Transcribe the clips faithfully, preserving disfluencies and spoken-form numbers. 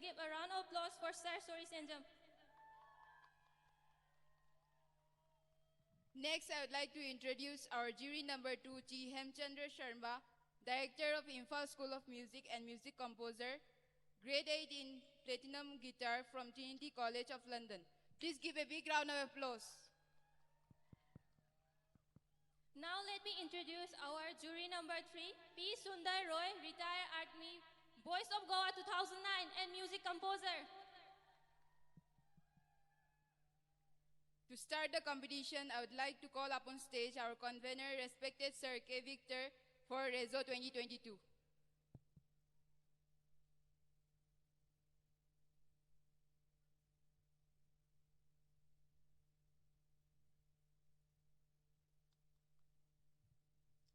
Give a round of applause for Sir Suri Senjam. Next, I would like to introduce our jury number two, G Hemchandra Sharma, Director of Imphal School of Music and music composer, grade eight in platinum guitar from Trinity College of London. Please give a big round of applause. Now let me introduce our jury number three, P Sundar Roy, retired army, Voice of Goa two thousand nine, and music composer. To start the competition, I would like to call upon stage our convener, respected Sir K Victor, for Rezo twenty twenty-two.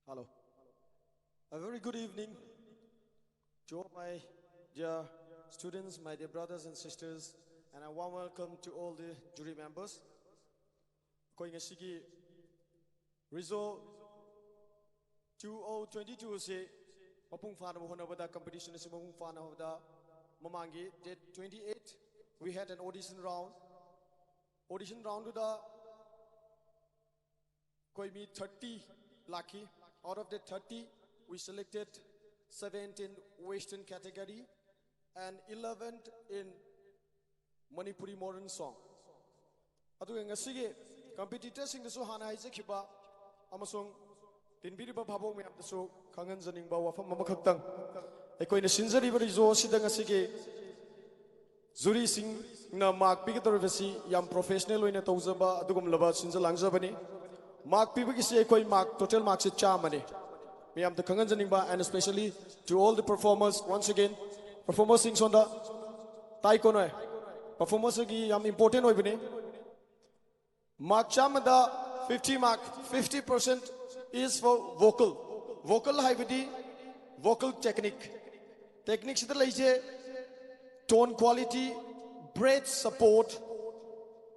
Hello. A very good evening to all my dear students, my dear brothers and sisters, and a warm welcome to all the jury members. ꯑꯩꯈꯣꯏ ꯉꯁꯤꯒꯤ Rezo two oh twenty-two ꯑꯁꯤ ꯃꯄꯨꯡ ꯐꯥꯅꯕ ꯍꯣꯠꯅꯕꯗ, competition ꯑꯁꯤ ꯃꯄꯨꯡ ꯐꯥꯅꯕꯗ ꯃꯃꯥꯡꯒꯤ date twenty-eight we had an audition round. Audition roundꯗꯨꯗ ꯑꯩꯈꯣꯏ ꯃꯤ thirty ꯂꯥꯛꯈꯤ. Out of the thirty, we selected seventeen Western category and eleven in Manipuri modern song. ꯑꯗꯨꯒ ꯉꯁꯤꯒꯤ competitorꯁꯤꯡꯗꯁꯨ ꯍꯥꯟꯅ ꯍꯥꯏꯖꯈꯤꯕ ꯑꯃꯁꯨꯡ ꯇꯤꯟꯕꯤꯔꯤꯕ ꯚꯥꯕꯣꯛ ꯃꯌꯥꯝꯗꯁꯨ ꯈꯪꯍꯟꯖꯅꯤꯡꯕ ꯋꯥꯐꯝ ꯑꯃꯈꯛꯇꯪ, ꯑꯩꯈꯣꯏꯅ ꯁꯤꯟꯖꯔꯤꯕ Rezo ꯑꯁꯤꯗ ꯉꯁꯤꯒꯤ juryꯁꯤꯡꯅ mark ꯄꯤꯒꯗꯧꯔꯤꯕꯁꯤ ꯌꯥꯝ professional ꯑꯣꯏꯅ ꯇꯧꯖꯕ ꯑꯗꯨꯒꯨꯝꯂꯕ ꯁꯤꯟꯖ ꯂꯥꯡꯖꯕꯅꯤ꯫ Mark ꯄꯤꯕꯒꯤꯁꯤ ꯑꯩꯈꯣꯏ mark, total markꯁꯤ ꯆꯥꯝꯃꯅꯤ꯫ ꯃꯌꯥꯝꯗ ꯈꯪꯍꯟꯖꯅꯤꯡꯕ, and especially to all the performers, once again, performerꯁꯤꯡ ꯁꯣꯝꯗ ꯇꯥꯏꯀꯣ ꯅꯣꯏ? Performerꯁꯤꯒꯤ ꯌꯥꯝ important ꯑꯣꯏꯕꯅꯤ꯫ Mark ꯆꯥꯝꯃꯗ fifty mark, fifty percent is for vocal. Vocal ꯍꯥꯏꯕꯗꯤ vocal technique꯫ Techniqueꯁꯤꯗ ꯂꯩꯁꯦ tone quality, breath support,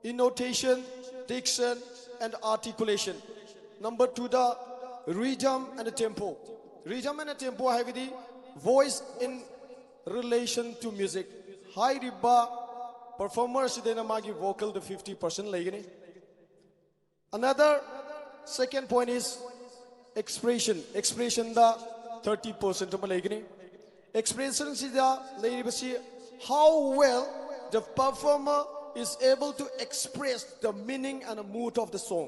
intonation, diction, and articulation. Number twoꯗ rhythm and tempo. Rhythm and tempo ꯍꯥꯏꯕꯗꯤ voice in relation to music. ꯍꯥꯏꯔꯤꯕ performer ꯁꯤꯗꯅ ꯃꯥꯒꯤ vocalꯗ fifty percent ꯂꯩꯒꯅꯤ꯫ Another second point is expression. Expressionꯗ thirty percent ꯑꯃ ꯂꯩꯒꯅꯤ꯫ Expressionꯁꯤꯗ ꯂꯩꯔꯤꯕꯁꯤ how well the performer is able to express the meaning and the mood of the song.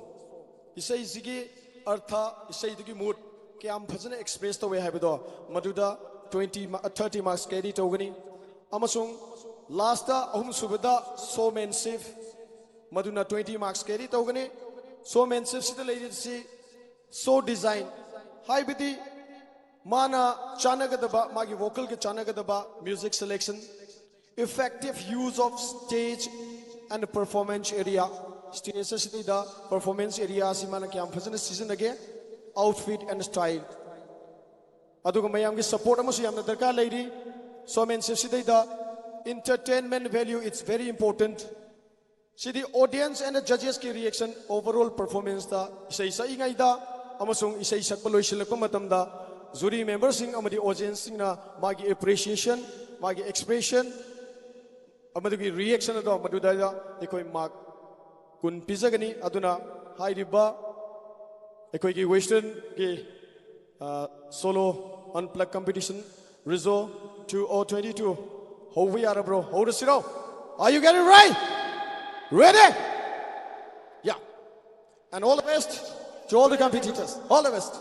ꯏꯁꯩꯁꯤꯒꯤ ꯑꯔꯊ, ꯏꯁꯩꯗꯨꯒꯤ mood ꯀꯌꯥꯝ ꯐꯖꯅ express ꯇꯧꯋꯦ ꯍꯥꯏꯕꯗꯣ ꯃꯗꯨꯗ twenty, thirty marks carry ꯇꯧꯒꯅꯤ꯫ ꯑꯃꯁꯨꯡ lastꯇ ꯑꯍꯨꯝꯁꯨꯕꯗ showmanship, ꯃꯗꯨꯅ twenty marks carry ꯇꯧꯒꯅꯤ꯫ Showmanshipꯁꯤꯗ ꯂꯩꯔꯤꯕꯁꯤ show design, ꯍꯥꯏꯕꯗꯤ ꯃꯥꯅ ꯆꯥꯟꯅꯒꯗꯕ, ꯃꯥꯒꯤ vocalꯒ ꯆꯥꯟꯅꯒꯗꯕ music selection, effective use of stage and performance area, stage ꯑꯁꯤꯗꯩꯗ performance area ꯑꯁꯤ ꯃꯥꯅ ꯀꯌꯥꯝ ꯐꯖꯅ ꯁꯤꯖꯤꯟꯅꯒꯦ, outfit and style, ꯑꯗꯨꯒ ꯃꯌꯥꯝꯒꯤ support ꯑꯃꯁꯨ ꯌꯥꯝꯅ ꯗꯔꯀꯥꯔ ꯂꯩꯔꯤ꯫ Showmanshipꯁꯤꯗꯩꯗ entertainment value, it's very important. CD audience and judgesꯀꯤ reaction, overall performanceꯇ, ꯏꯁꯩ ꯁꯛꯏꯉꯩꯗ ꯑꯃꯁꯨꯡ ꯏꯁꯩ ꯁꯛꯄ ꯂꯣꯏꯁꯤꯜꯂꯛꯄ ꯃꯇꯝꯗ jury memberꯁꯤꯡ ꯑꯃꯗꯤ audienceꯁꯤꯡꯅ ꯃꯥꯒꯤ appreciation, ꯃꯥꯒꯤ expression ꯑꯃꯗꯨꯒꯤ reaction ꯑꯗꯣ ꯃꯗꯨꯗ ꯑꯩꯈꯣꯏ mark ꯀꯨꯟ ꯄꯤꯖꯒꯅꯤ꯫ ꯑꯗꯨꯅ ꯍꯥꯏꯔꯤꯕ ꯑꯩꯈꯣꯏꯒꯤ Westernꯒꯤ solo unplugged competition Rizzo two oh twenty-two ꯍꯧꯕ ꯌꯥꯔꯕ꯭ꯔꯣ? ꯍꯧꯔꯁꯤꯔꯣ? Are you getting ready? Ready? Yeah. And all the best to all the competitors. All the best.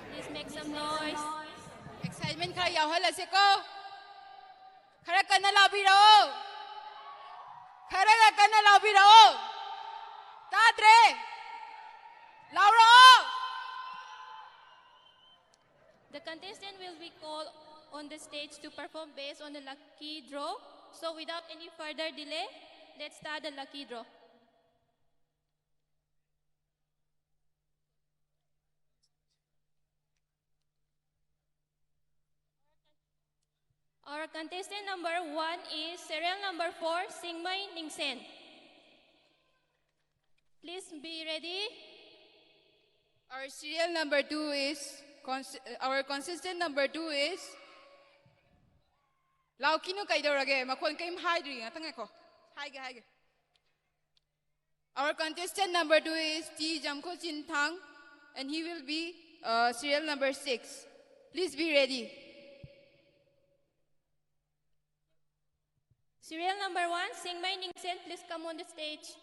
Please make some noise. Excitement ꯈꯔ ꯌꯥꯎꯍꯜꯂꯁꯦꯀꯣ꯫ ꯈꯔ ꯀꯟꯅ ꯂꯥꯎꯕꯤꯔꯛꯑꯣ꯫ ꯈꯔꯒ ꯀꯟꯅ ꯂꯥꯎꯕꯤꯔꯛꯑꯣ꯫ ꯇꯥꯗ꯭ꯔꯦ꯫ ꯂꯥꯎꯔꯛꯑꯣ꯫ The contestant will be called on the stage to perform based on the lucky draw. So without any further delay, let's start the lucky draw. Our contestant number one is serial number four, Singmai Ningsen. Please be ready. Our serial number two is cons- uh, our contestant number two is. ꯂꯥꯎ ꯀꯤꯅꯨ, ꯀꯩꯗꯧꯔꯒꯦ? ꯃꯈꯣꯟ ꯀꯩꯝ ꯍꯥꯏꯗ꯭ꯔꯤ, ꯉꯥꯛꯇꯪ ꯉꯥꯏꯈꯣ꯫ ꯍꯥꯏꯒꯦ, ꯍꯥꯏꯒꯦ꯫ Our contestant number two is T Jamkho Chinthang, and he will be uh, serial number six. Please be ready. Serial number one, Singmai Ningsen, please come on the stage.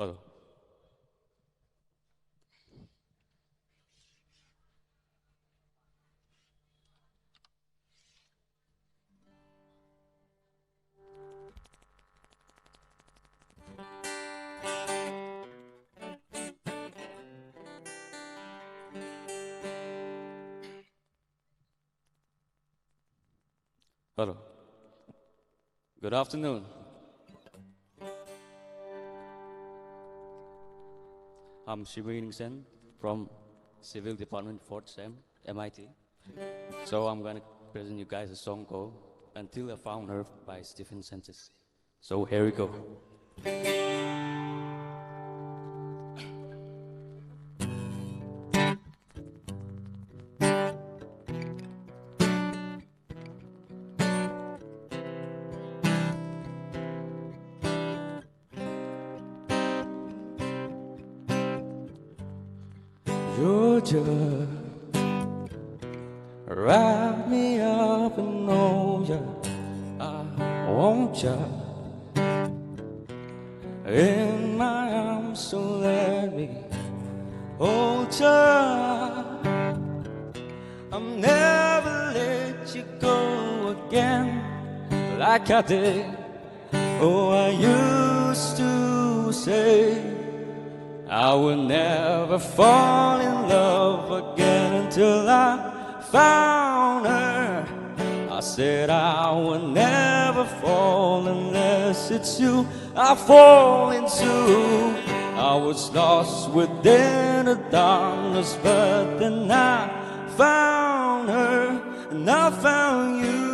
Hello. Hello. Good afternoon. I'm Singmai Ningsen from Civil Department, fourth sem, M I T. So I'm gonna present you guys a song called Until I Found Her by Stephen Sanchez. So here we go. Georgia, wrap me up in all ya. I want ya in my arms, so let me hold ya. I'll never let you go again. like I did. Oh, I used to say I would never fall in love again until I found her. I said I would never fall unless it's you I fall into. I was lost within the darkness, but then I found her, and I found you.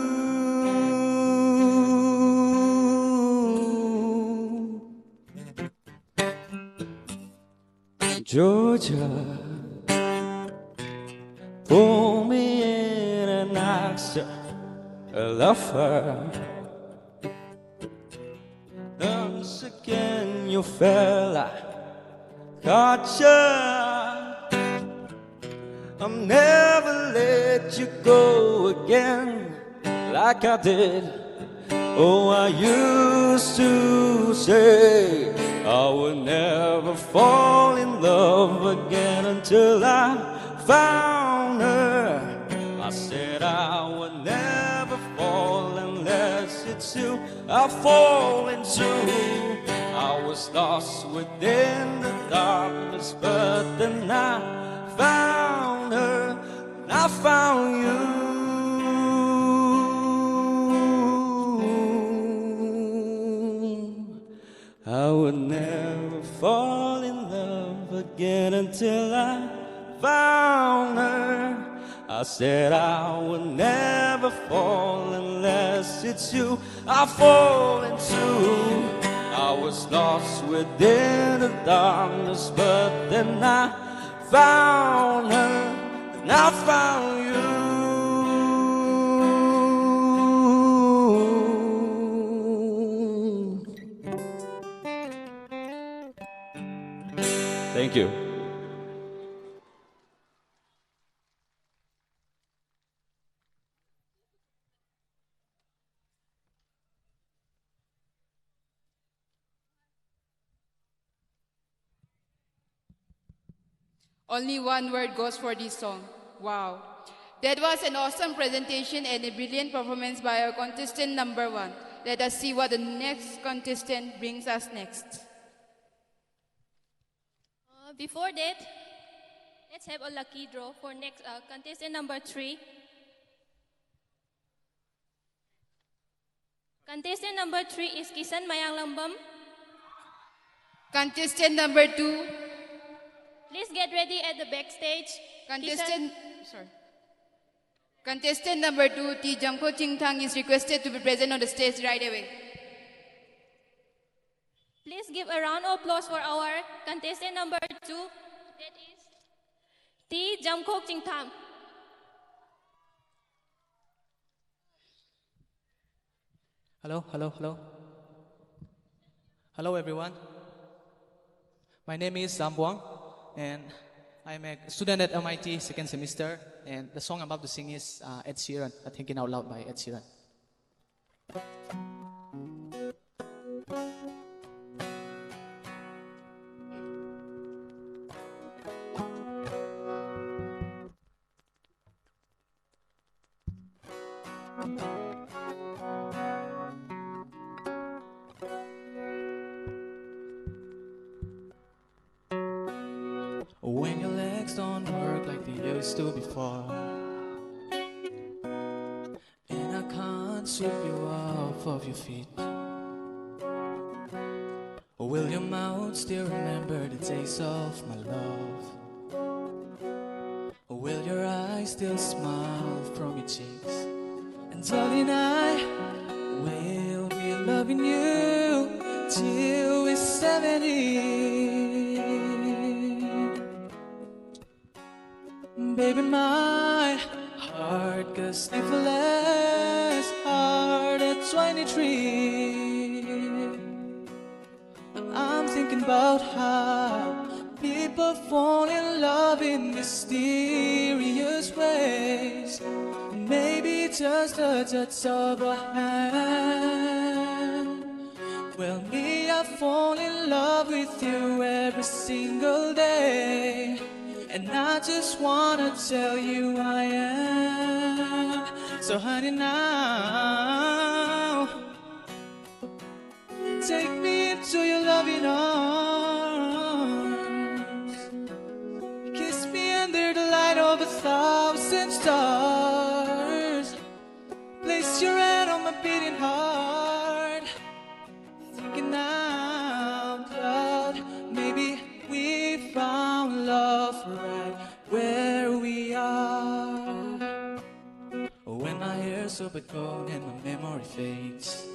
Georgia, pull me in and ask your lover. Once again, you fell, I caught you. I'll never let you go again like I did. Oh, I used to say I would never fall in love again until I found her. I said I would never fall unless it's you I fall into. I was lost within the darkness, but then I found her. I found you. I would never fall in love again until I found her. I said I would never fall unless it's you I fall into. I was lost within the darkness, but then I found her, and I found you. Thank you. Only one word goes for this song. Wow. That was an awesome presentation and a brilliant performance by our contestant number one. Let us see what the next contestant brings us next. Uh, before that, let's have a lucky draw for next uh, contestant number three. Contestant number three is Kisan Mayanglambam. Contestant number two. Please get ready at the backstage. Contestant, Kisan. Sorry. Contestant number two, T Jamkho Chingthang, is requested to be present on the stage right away. Please give a round of applause for our contestant number two, that is T Jamkho Chingthang. Hello, hello, hello. Hello, everyone. My name is Zambuang, and I'm a student at M I T second semester. And the song I'm about to sing is uh, Ed Sheeran, uh, Thinking Out Loud by Ed Sheeran. When your legs don't work like they used to before, and I can't sweep you off of your feet. Will your mouth still remember the taste of my love? Will your eyes still smile from your cheeks? And darling, I will be loving you till we're seventy. Baby, my heart gets stifled as hard at twenty-three. I'm thinking about how people fall in love in mysterious ways. Maybe just a touch of a hand. Well, me, I fall in love with you every single day. And I just wanna tell you I am. So honey, now take me into your loving arms. Kiss me under the light of a thousand stars. Place your hand on my beating heart. Thinking out loud, maybe we found love right where we are. When my hair's overgrown and my memory fades,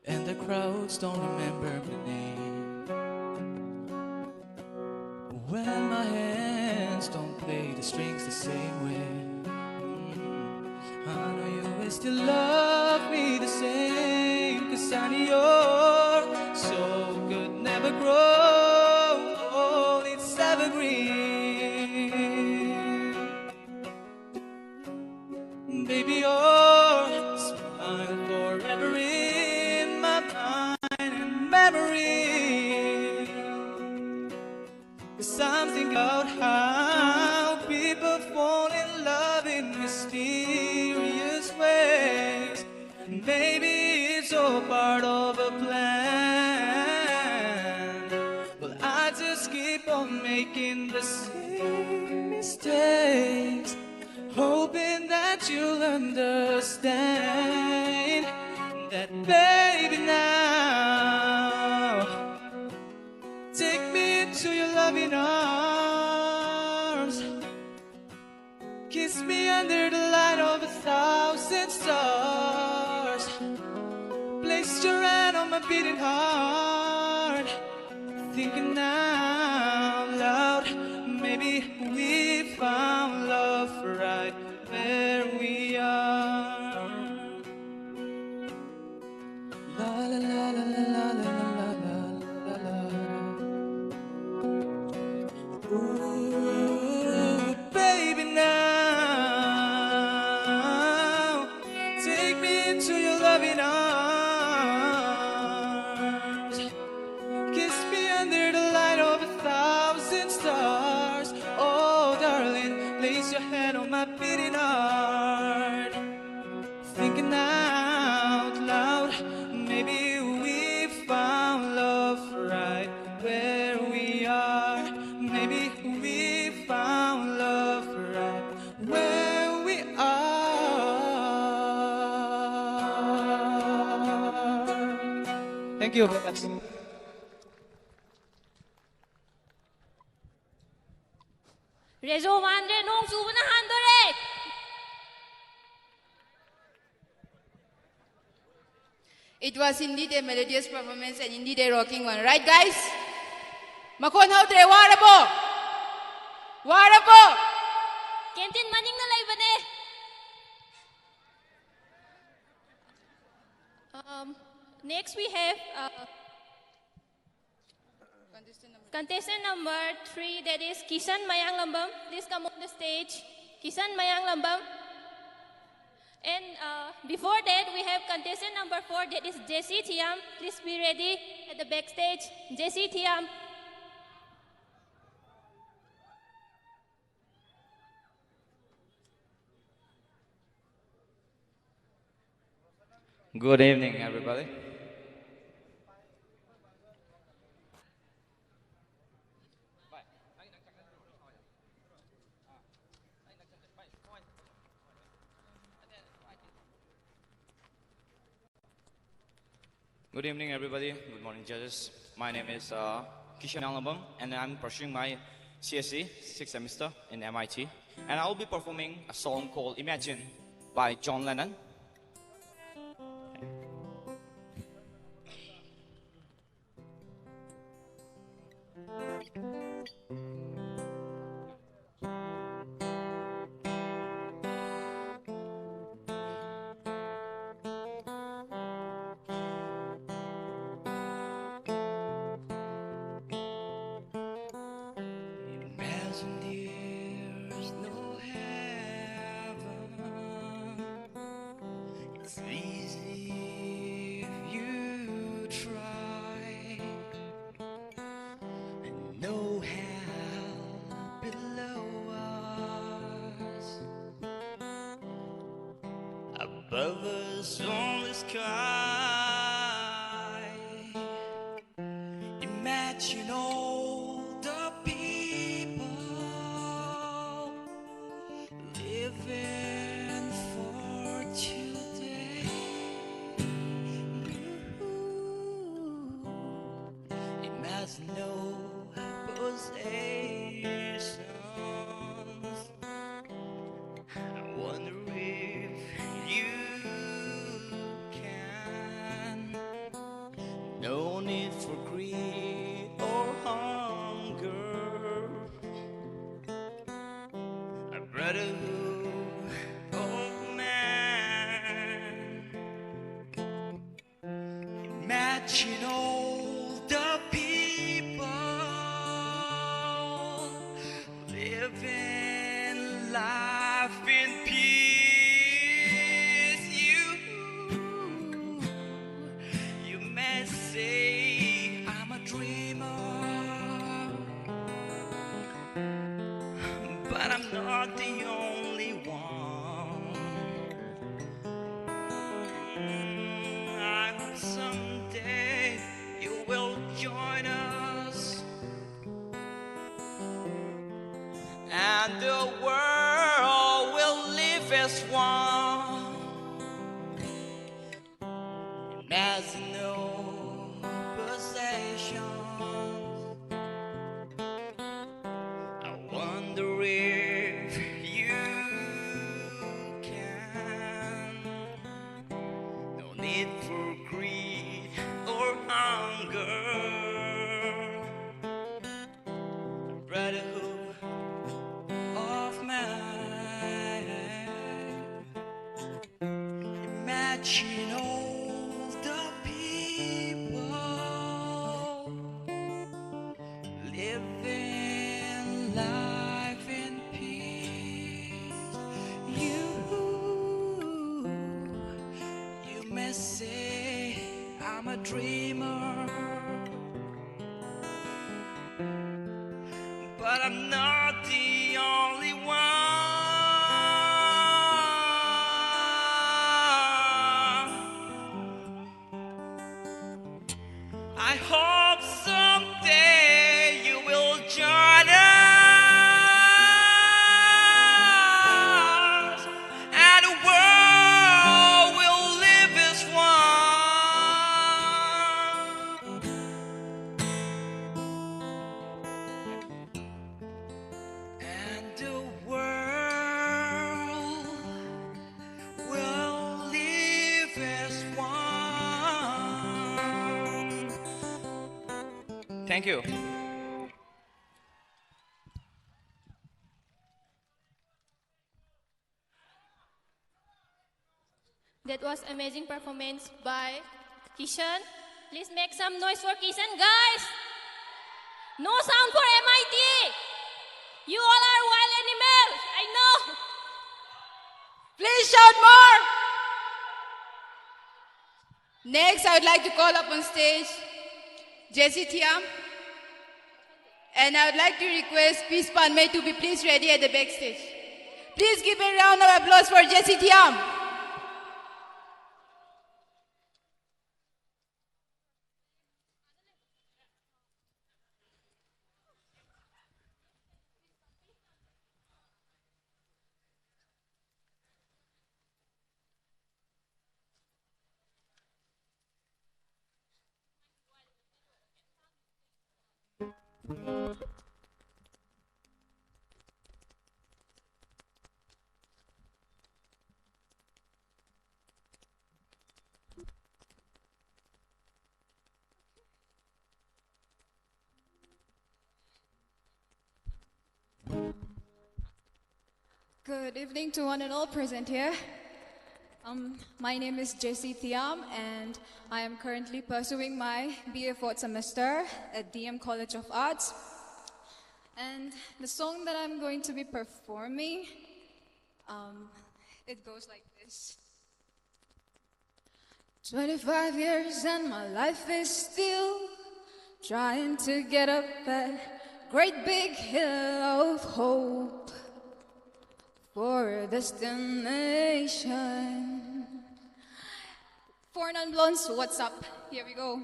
and the crowds don't remember my name, when my hands don't play the strings the same way, mm, I know you will still love me the same. Cause honey, your soul could never grow old, it's evergreen. Baby, your smile forever in my mind and memory. Something about how people fall in love in mysterious ways. Maybe it's all part of a plan. Well, I just keep on making the same mistakes, hoping that you'll understand that, baby, now take me into your loving arms. Kiss me under the light of a thousand stars. Place your hand on my beating heart. Thinking out loud, maybe we found love right where we are. La la la la la la la la la la. Ooh, baby, now take me into your loving arms. Kiss me under the light of a thousand Maybe we found love right where we are. Maybe we found love right where we are. Thank you very much. ꯔꯦꯖꯣ ꯃꯥꯟꯗ꯭ꯔꯦ, ꯅꯣꯡ ꯆꯨꯕꯅ ꯍꯥꯟꯗꯣꯔꯦ꯫ It was indeed a melodious performance and indeed a rocking one. Right, guys? ꯃꯈꯣꯟ ꯍꯧꯗ꯭ꯔꯦ, ꯋꯥꯔꯕꯣ? ꯋꯥꯔꯕꯣ? Canteen ꯃꯅꯤꯡꯗ ꯂꯩꯕꯅꯦ꯫ Um, next we have, uh, contestant number three, that is Kishan Mayanglambam. Please come on the stage. Kishan Mayanglambam. And, uh, before that, we have contestant number four, that is Jesse Thiam. Please be ready at the backstage. Jesse Thiam. Good evening, everybody. Good evening, everybody. Good morning, judges. My name is, uh, Kishan Mayanglambam, and I'm pursuing my C S C sixth semester in M I T. And I will be performing a song called Imagine by John Lennon. Imagine there's no heaven. It's easy if you try. And no hell below us. Above us, only sky. Imagine all the people living life in peace. You, you may say I'm a dreamer, but I'm not the only one. Mm, I hope someday you will join us, and the world will live as one. Imagine no possessions. I wonder if you can. No need for greed or hunger. Brotherhood of man. Imagine all the people living life in peace. You, you may say I'm a dreamer, but I'm not the only one. I hope someday you will join us, and the world will live as one. And the world will live as one. Thank you. That was amazing performance by Kishan. Please make some noise for Kishan, guys. No sound for M I T. You all are wild animals, I know. Please shout more. Next, I would like to call up on stage Jesse Thiam. And I would like to request Peace Panmei to be please ready at the backstage. Please give a round of applause for Jesse Thiam. Good evening to one and all present here. Um, my name is Jessie Thiam, and I am currently pursuing my B A fourth semester at D M College of Arts. And the song that I'm going to be performing, um, it goes like this. Twenty-five years and my life is still trying to get up that great big hill of hope for a destination. Four Non-Blondes, what's up? Here we go.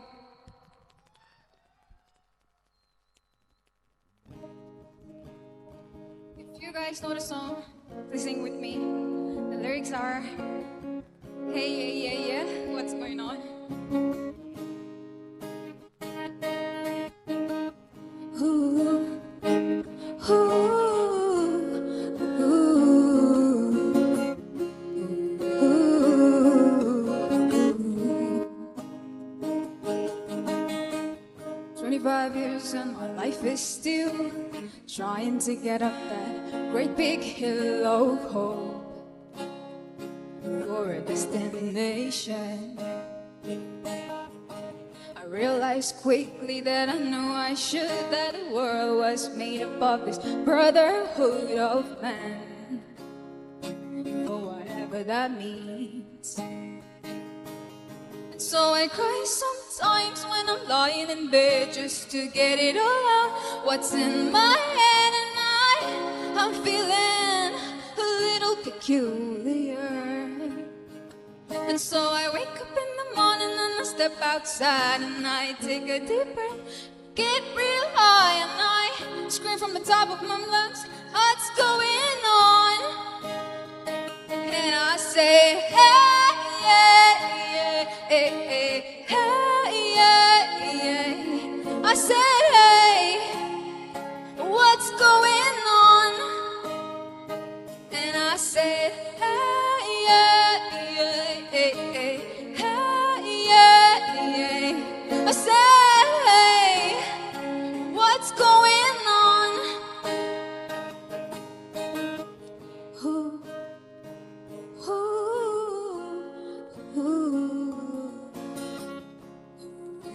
If you guys know the song, please sing with me. The lyrics are, hey, yeah, yeah, yeah, what's going on? Ooh, ooh, ooh. Twenty-five years and my life is still trying to get up that great big hill of hope for a destination. realized quickly that I knew I should, that the world was made up of this brotherhood of men, for whatever that means. And so I cry sometimes when I'm lying in bed just to get it all out, what's in my head, and I, I'm feeling a little peculiar. And so I wake up in the morning and I step outside and I take a deep breath, get real high, and I scream from the top of my lungs, "What's going on?" And I say, "Hey, yeah, yeah, hey, hey, hey, yeah, yeah." I said, "Hey, what's going on?" And I said, "Hey, yeah, yeah, hey, hey, hey, yeah, yeah." I said, "Hey, what's going on?" Ooh, ooh,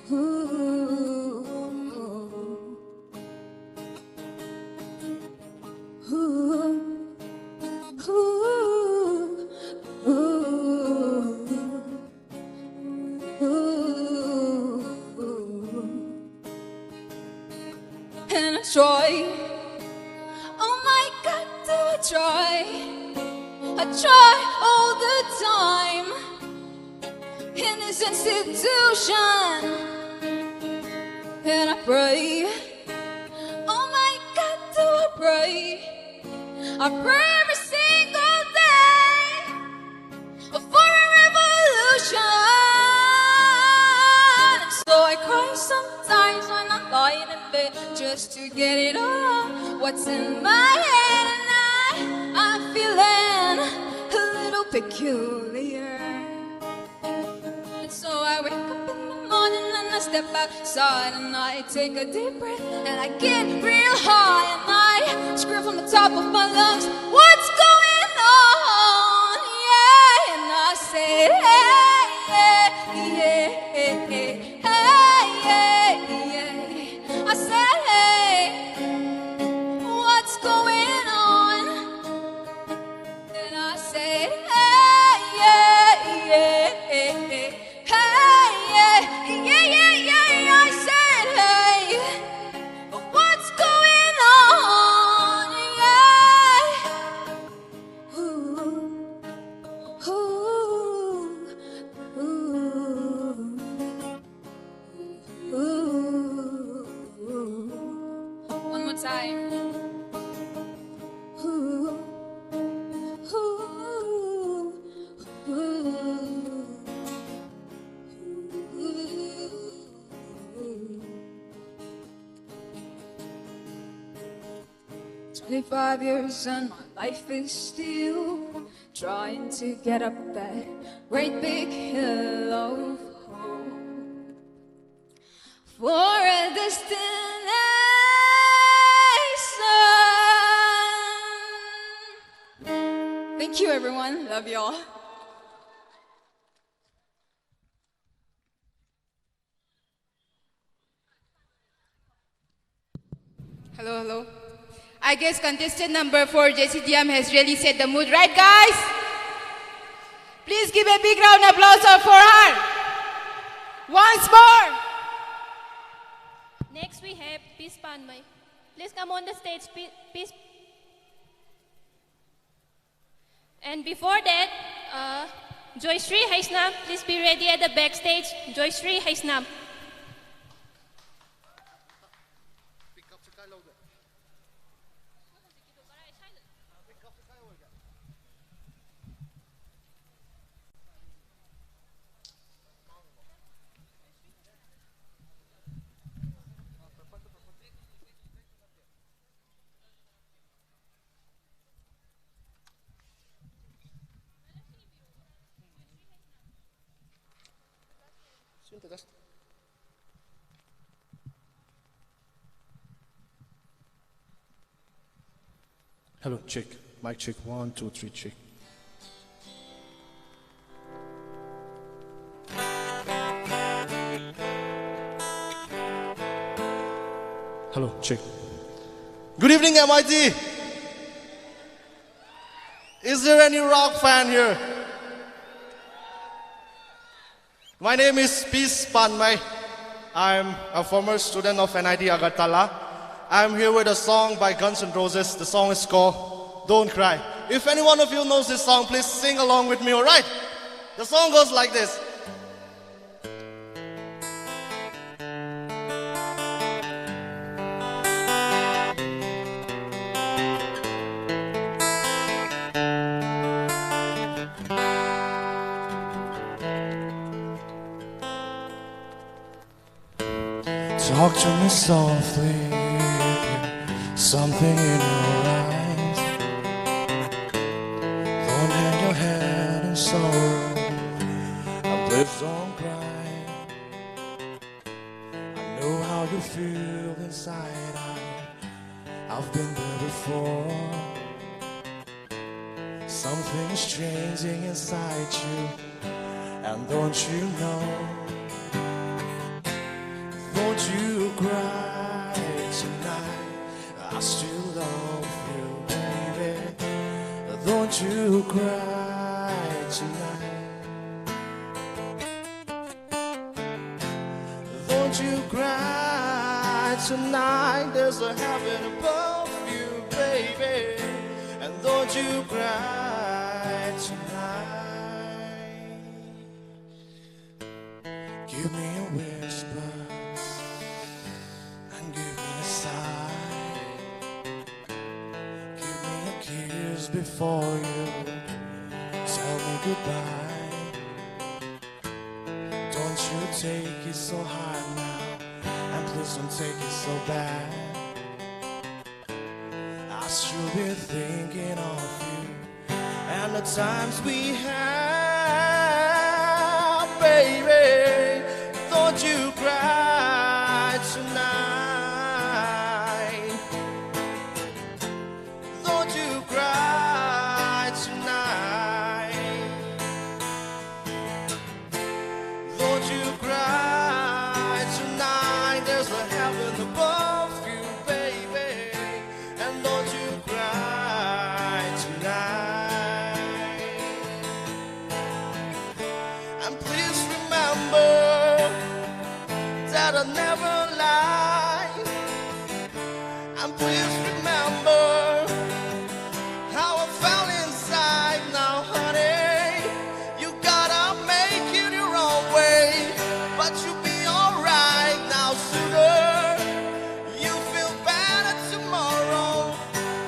ooh, ooh. And I try. Oh my God, do I try? I try all the time in this institution. And I pray. Oh my God, do I pray? I pray every single day for a revolution. And so I cry sometimes when I'm lying in bed just to get it all out, what's in my head, and I, I'm feeling a little peculiar. And so I wake up in the morning and I step outside and I take a deep breath and I get real high and I scream from the top of my lungs, "What's going on?" Yeah, and I say, "Hey, yeah, yeah, yeah, hey, yeah." time. Ooh, ooh, ooh, ooh. Twenty-five years and my life is still trying to get up that great big hill of hope for a destination. Thank you, everyone. Love you all. Hello, hello. I guess contestant number four, J C D M, has really set the mood, right, guys? Please give a big round of applause for her. Once more. Next, we have Peace Panmay. Please come on the stage, Pe-, Peace. And before that, uh, Joyshri Haisnam, please be ready at the backstage. Joyshri Haisnam. Hello, check. Mic check. One, two, three, check. Hello, check. Good evening, M I T. Is there any rock fan here? My name is Peace Panmay. I'm a former student of N I T Agartala. I'm here with a song by Guns N' Roses. The song is called Don't Cry. If any one of you knows this song, please sing along with me, alright? The song goes like this. Talk to me softly, something in your eyes. Don't hang your head in sorrow, and please don't cry. I know how you feel inside. I, I've been there before. Something's changing inside you, and don't you know? Don't you cry tonight. I still love you, baby. Don't you cry tonight. Don't you cry tonight. There's a heaven above you, baby. And don't you cry tonight. Give me a whisper and give me a sigh. Give me a kiss before you tell me goodbye. Don't you take it so hard now, and please don't take it so bad. I should be thinking of you and the times we had, baby. Don't you cry tonight. Don't you cry tonight. Don't you cry tonight. There's a heaven above you, baby. And don't you cry tonight. And please remember that I never lie. And please remember how I felt inside. Now, honey, you gotta make it your own way. But you'll be alright now, sugar. You feel better tomorrow.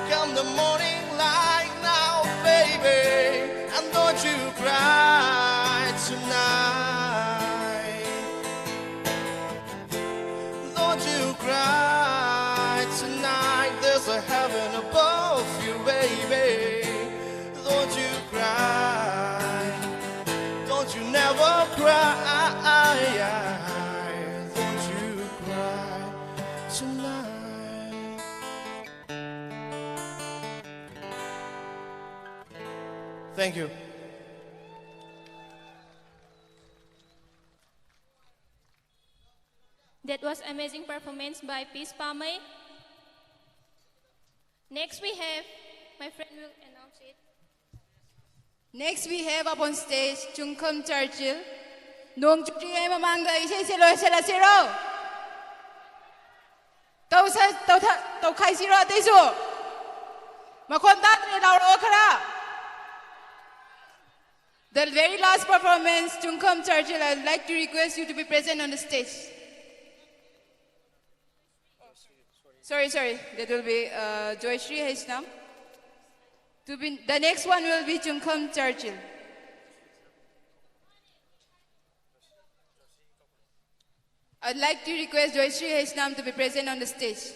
Come the morning light now, baby. And don't you cry tonight. Cry tonight, there's a heaven above you, baby. Don't you cry, don't you never cry, don't you cry tonight. Thank you. That was amazing performance by Peace Pamei. Next we have, my friend will announce it. Next, we have up on stage Chungkham Churchill. ꯅꯣꯡ ꯆꯨꯗ꯭ꯔꯤꯉꯩ ꯃꯃꯥꯡꯗ ꯏꯁꯩꯁꯦ ꯂꯣꯏꯁꯤꯜꯂꯁꯤꯔꯣ? ꯇꯧꯁ- ꯇꯧꯊ- ꯇꯧꯈꯥꯏꯁꯤꯔꯣ ꯑꯇꯩꯁꯨ? ꯃꯈꯣꯟ ꯇꯥꯗ꯭ꯔꯦ, ꯂꯥꯎꯔꯛꯑꯣ ꯈꯔ. The very last performance, Chungkham Churchill, I'd like to request you to be present on the stage. Sorry, sorry. That will be uh, Joyshri Heisnam. To be, the next one will be Chungkham Churchill. I'd like to request Joyshri Heisnam to be present on the stage.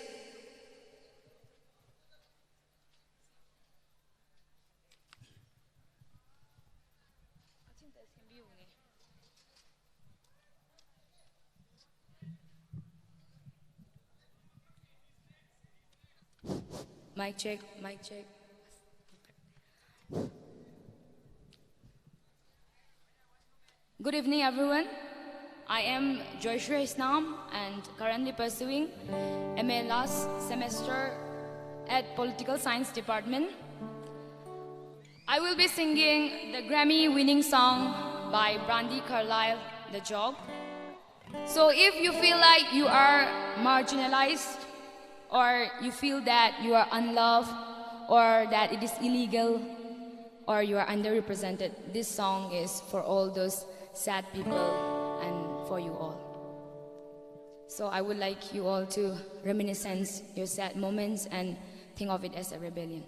Mic check, mic check. Good evening, everyone. I am Joyshri Heisnam and currently pursuing M A last semester at Political Science Department. I will be singing the Grammy winning song by Brandi Carlile, The Job. So if you feel like you are marginalized, or you feel that you are unloved, or that it is illegal, or you are underrepresented, this song is for all those sad people and for you all. So I would like you all to reminiscence your sad moments and think of it as a rebellion.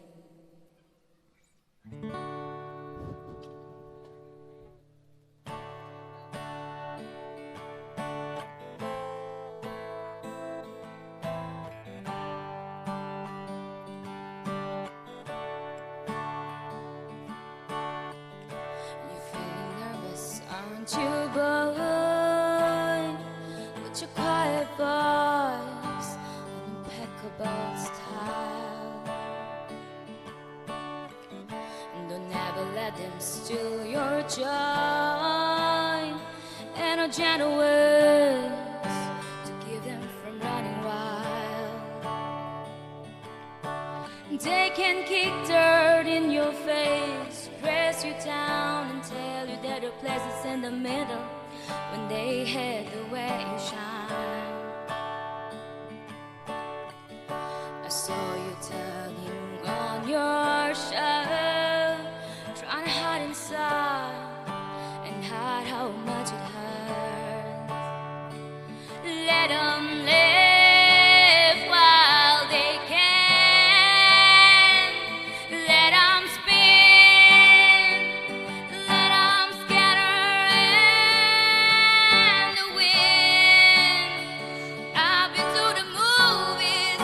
Joy and a gentle words to keep them from running wild. They can kick dirt in your face, dress you down, and tell you that your place is in the middle when they hate the way you shine. I saw you tugging on your shirt, trying to hide inside and hide how much it hurts. Let 'em live while they can. Let 'em spin. Let 'em scatter in the wind. I've been to the movies.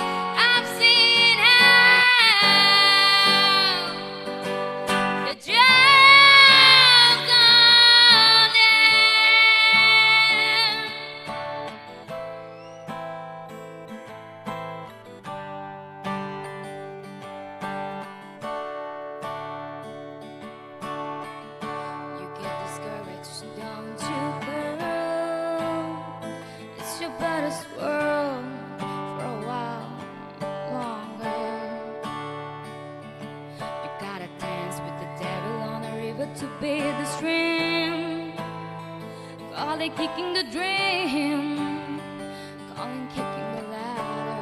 I've seen how the drugs on them. You get discouraged, don't you, girl? It's your baddest world for a while longer. You gotta dance with the devil on the river to beat the stream. Call it kicking the dream, call it kicking the ladder.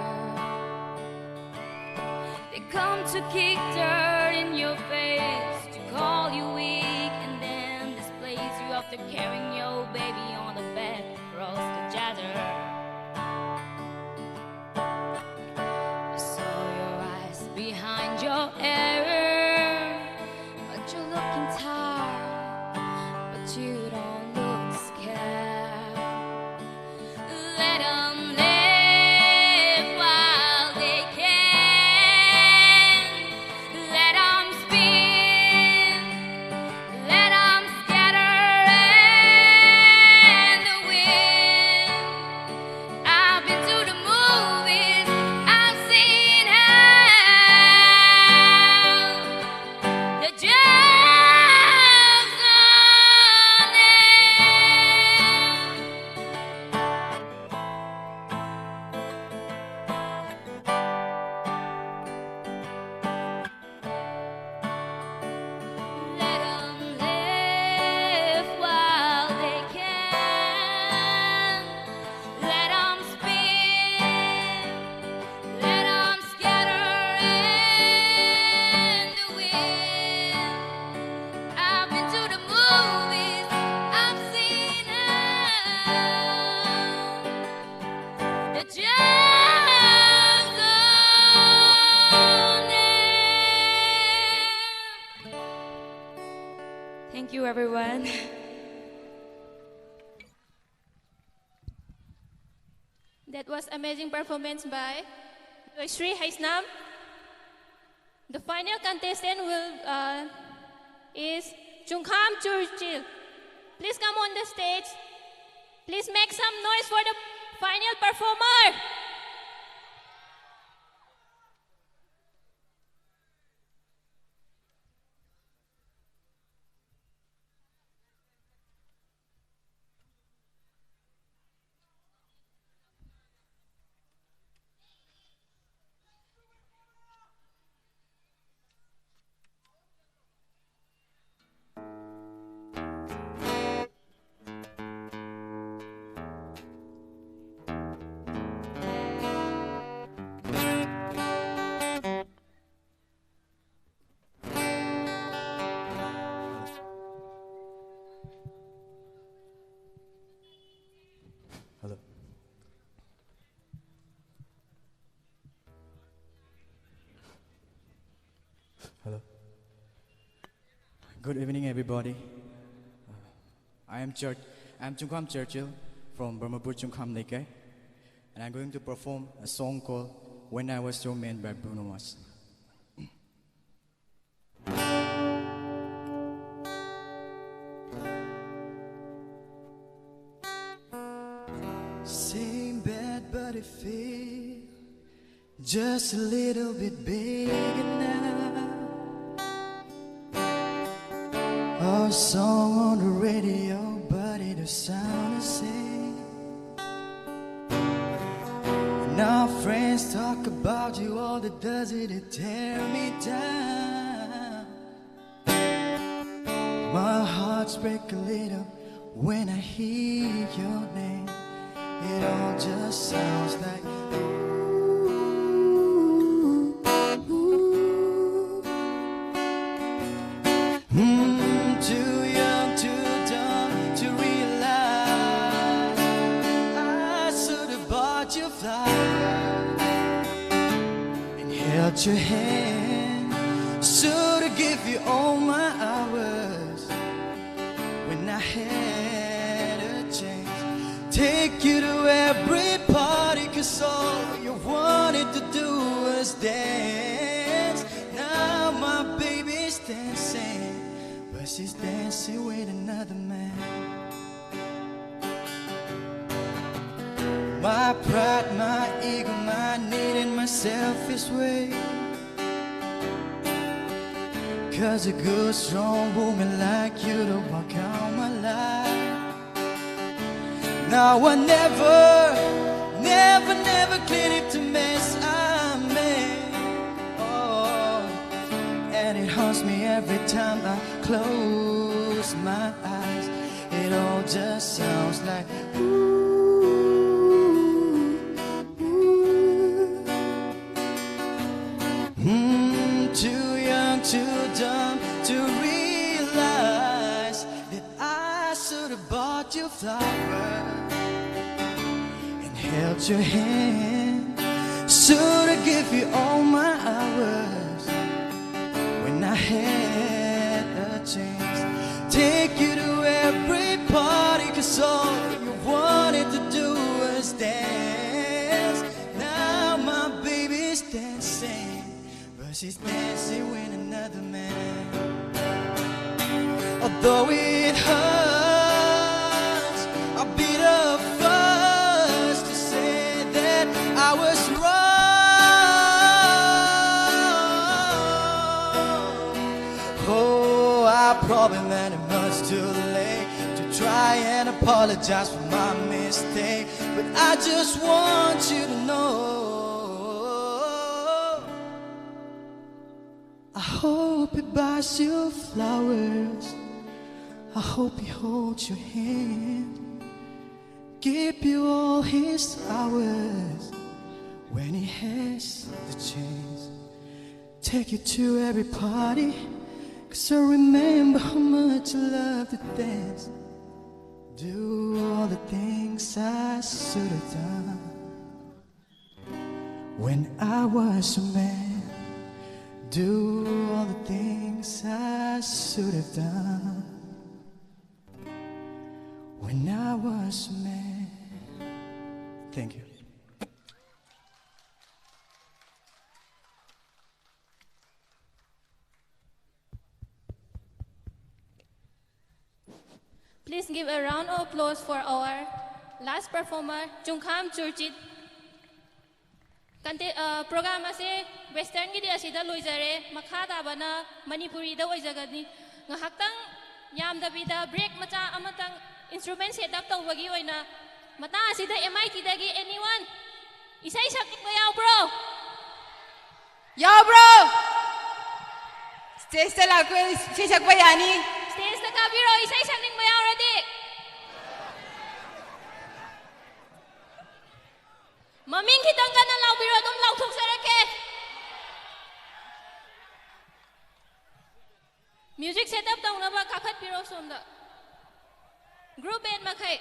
They come to kick dirt in your face, to call you weak, and then displace you after carrying your baby on the back across the desert. I saw your eyes behind your hair, but you're looking tired, but you don't look scared. Let 'em live while they can. Let 'em spin. Let 'em scatter That was amazing performance by Joyshri Haisnam. The final contestant will uh, is Chungkham Churchill. Please come on the stage. Please make some noise for the final performer. Hello. Hello. Good evening, everybody. Uh, I am Church. I am Chungkham Churchill from Brahmapur Chungkham Leikai, and I'm going to perform a song called "When I Was Your Man" by Bruno Mars. Same bed, but it feels just a little bit bigger now. A song on the radio, but it don't sound the same. And our friends talk about you all the does it, it tear me down. My heart's break a little when I hear your name. It all just sounds like ooh, ooh. Mm, too young, too dumb to realize I should have bought you flowers and held your hand. Should have give you all my hours when I had a chance. Take you to every part. 'Cause all you wanted to do was dance. Now my baby's dancing, but she's dancing with another man. My pride, my ego, my need, and my selfish way. 'Cause a good, strong woman like you to walk out my life. Now I never, never, never clean up the mess I made. Oh, and it haunts me every time I close my eyes. It all just sounds like ooh, ooh. Mm, too young, too dumb to realize that I should have bought you flowers and held your hand. Should have give you all my hours when I had a chance. Take you to every party, 'cause all you wanted to do was dance. Now my baby's dancing, but she's dancing with another man. Although it hurts, I'll be the first to say that I was wrong. Oh, I probably made it much too late to try and apologize for my mistake. But I just want you to know, I hope he buys you flowers. I hope he holds your hand, give you all his hours when he has the chance. Take you to every party, 'cause I remember how much you love to dance. Do all the things I should have done when I was a man. Do all the things I should have done when I was a man. Thank you. Please give a round of applause for our last performer, Chungkham Churchit. Conte- ꯑ, program ꯑꯁꯦ westernꯒꯤꯗꯤ ꯑꯁꯤꯗ ꯂꯣꯏꯖꯔꯦ꯫ ꯃꯈꯥ ꯇꯥꯕꯅ ꯃꯅꯤꯄꯨꯔꯤꯗ ꯑꯣꯏꯖꯒꯅꯤ꯫ ꯉꯥꯏꯍꯥꯛꯇꯪ ꯌꯥꯝꯗꯕꯤꯗ break ꯃꯆꯥ ꯑꯃꯇꯪ instrument set up ꯇꯧꯕꯒꯤ ꯑꯣꯏꯅ ꯃꯇꯥꯡ ꯑꯁꯤꯗ M I Tꯗꯒꯤ anyone ꯏꯁꯩ ꯁꯛꯅꯤꯡꯕ ꯌꯥꯎꯕ꯭ꯔꯣ? ꯌꯥꯎꯕ꯭ꯔꯣ? Stageꯇ ꯂꯥꯛꯄ ꯏꯁꯩ ꯁꯛꯄ ꯌꯥꯅꯤ꯫ Stageꯇ ꯀꯥꯕꯤꯔꯣ, ꯏꯁꯩ ꯁꯛꯅꯤꯡꯕ ꯌꯥꯎꯔꯗꯤ꯫ ꯃꯃꯤꯡ ꯈꯤꯇꯪ ꯀꯟꯅ ꯂꯥꯎꯕꯤꯔꯣ, ꯑꯗꯨꯝ ꯂꯥꯎꯊꯣꯛꯆꯔꯛꯀꯦ꯫ Music set up ꯇꯧꯅꯕ ꯀꯥꯈꯠꯄꯤꯔꯣ ꯁꯣꯝꯗ꯫ Group band ꯃꯈꯩ꯫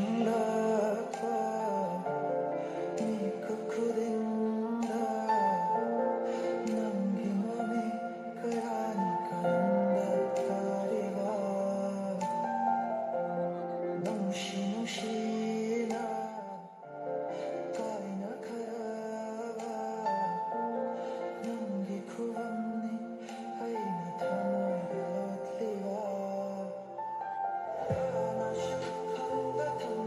ꯅꯤꯡꯁꯤꯡꯂꯛꯄ ꯃꯤꯀꯨꯞ ꯈꯨꯗꯤꯡꯗ ꯅꯪꯒꯤ ꯃꯃꯤꯡ ꯀꯌꯥꯅꯤ ꯀꯔꯝꯕ ꯇꯥꯔꯤꯕ? ꯅꯨꯡꯁꯤ ꯅꯨꯡꯁꯤꯅ ꯀꯥꯏꯅꯈ꯭ꯔꯕ ꯅꯪꯒꯤ ꯈꯨꯕꯝꯅꯤ ꯑꯩꯅ ꯊꯃꯣꯏꯗ ꯂꯣꯠꯂꯤꯕ꯫ ꯀꯅꯥꯁꯨ ꯈꯪꯗ ꯊꯝ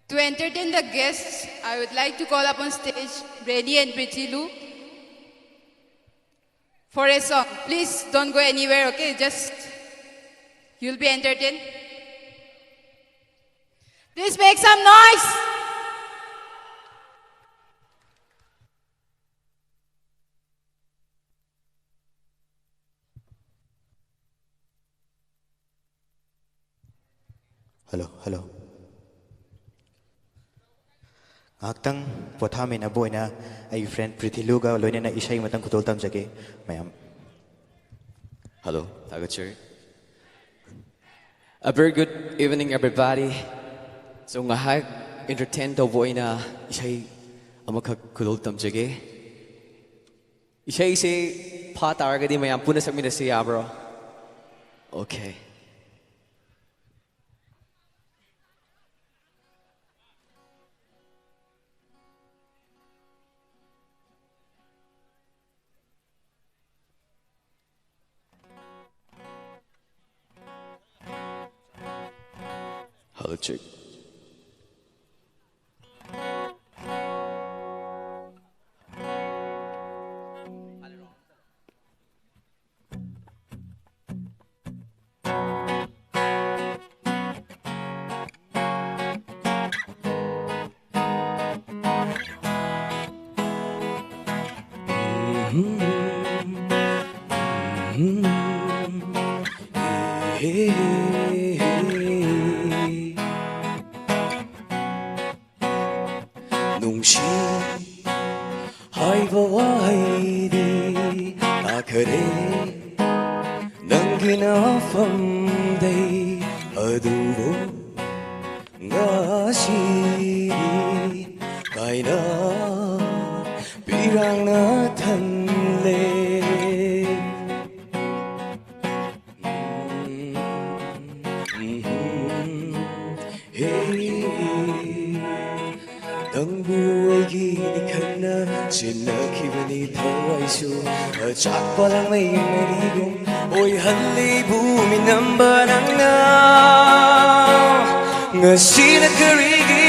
To entertain the guests, I would like to call upon stage Reni and Prithilu for a song. Please don't go anywhere, okay? Just, you'll be entertained. Please make some noise. Hello, hello. ꯉꯥꯏꯍꯥꯛꯇꯪ ꯄꯣꯊꯥꯃꯤꯟꯅꯕ ꯑꯣꯏꯅ ꯑꯩꯒꯤ friend ꯄ꯭ꯔꯤꯊꯤꯂꯨꯒ ꯂꯣꯏꯅꯅ ꯏꯁꯩ ꯑꯃꯇꯪ ꯈꯨꯗꯣꯜ ꯇꯝꯖꯒꯦ, ꯃꯌꯥꯝ꯫ Hello, ꯊꯥꯒꯠꯆꯔꯤ꯫ A very good evening, everybody. So, ꯉꯥꯏꯍꯥꯛ entertain ꯇꯧꯕ ꯑꯣꯏꯅ ꯏꯁꯩ ꯑꯃꯈꯛ ꯈꯨꯗꯣꯜ ꯇꯝꯖꯒꯦ꯫ ꯏꯁꯩꯁꯦ ꯐꯥ ꯇꯥꯔꯒꯗꯤ ꯃꯌꯥꯝ ꯄꯨꯟꯅ ꯁꯛꯃꯤꯟꯅꯁꯤ, ꯌꯥꯕ꯭ꯔꯣ? Okay. Hello, check. ꯅꯨꯡꯁꯤ ꯍꯥꯏꯕ ꯋꯥꯍꯩꯗꯤ ꯇꯥꯈꯔꯦ ꯅꯪꯒꯤ ꯅꯐꯝꯗꯩ, ꯑꯗꯨꯕꯨ ꯉꯁꯤꯗꯤ ꯀꯥꯏꯅ ꯄꯤꯔꯥꯡꯅ ꯊꯜꯂꯦ꯫ ꯅꯪꯕꯨ ꯑꯩꯒꯤꯅꯤ ꯈꯟꯅ ꯆꯦꯟꯅꯈꯤꯕꯅꯤ ꯊꯋꯥꯏꯁꯨ, ꯑꯆꯥꯛꯄ ꯂꯥꯡꯃꯩ ꯃꯔꯤꯒꯨꯝ ꯑꯣꯏꯍꯜꯂꯤꯕꯨ ꯃꯤꯅꯝꯕ ꯅꯪꯅ꯫ ꯉꯁꯤꯅ ꯀꯔꯤꯒꯤ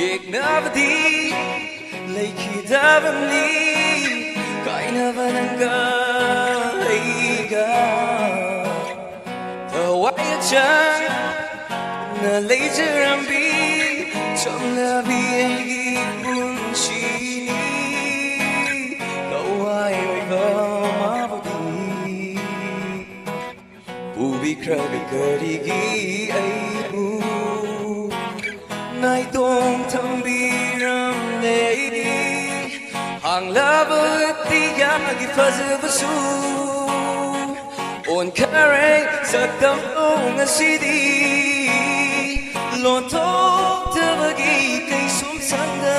ꯌꯦꯛꯅꯕꯗꯤ ꯂꯩꯈꯤꯗꯕꯅꯤ, ꯀꯥꯏꯅꯕ ꯅꯪꯒ ꯑꯩꯒ꯫ ꯊꯋꯥꯏ ꯆꯪꯅ ꯂꯩꯖꯔꯝꯕꯤ ꯆꯝꯂꯕꯤ ꯑꯩꯒꯤ ꯄꯨꯟꯁꯤꯅꯤ꯫ ꯊꯋꯥꯏ ꯑꯣꯏꯕ ꯃꯥꯕꯨꯗꯤ ꯄꯨꯕꯤꯈ꯭ꯔꯒ ꯀꯔꯤꯒꯤ ꯑꯩꯕꯨ ꯅꯥꯏꯇꯣꯝ ꯊꯝꯕꯤꯔꯝꯂꯦ? ꯍꯥꯡꯂꯕ ꯑꯇꯤꯌꯥꯒꯤ ꯐꯖꯕꯁꯨ ꯑꯣꯟꯈꯔꯦ ꯁꯛꯇꯝ ꯉꯁꯤꯗꯤ꯫ ꯂꯣꯟꯊꯣꯛꯇꯕꯒꯤ ꯀꯩꯁꯨꯝꯁꯪꯗ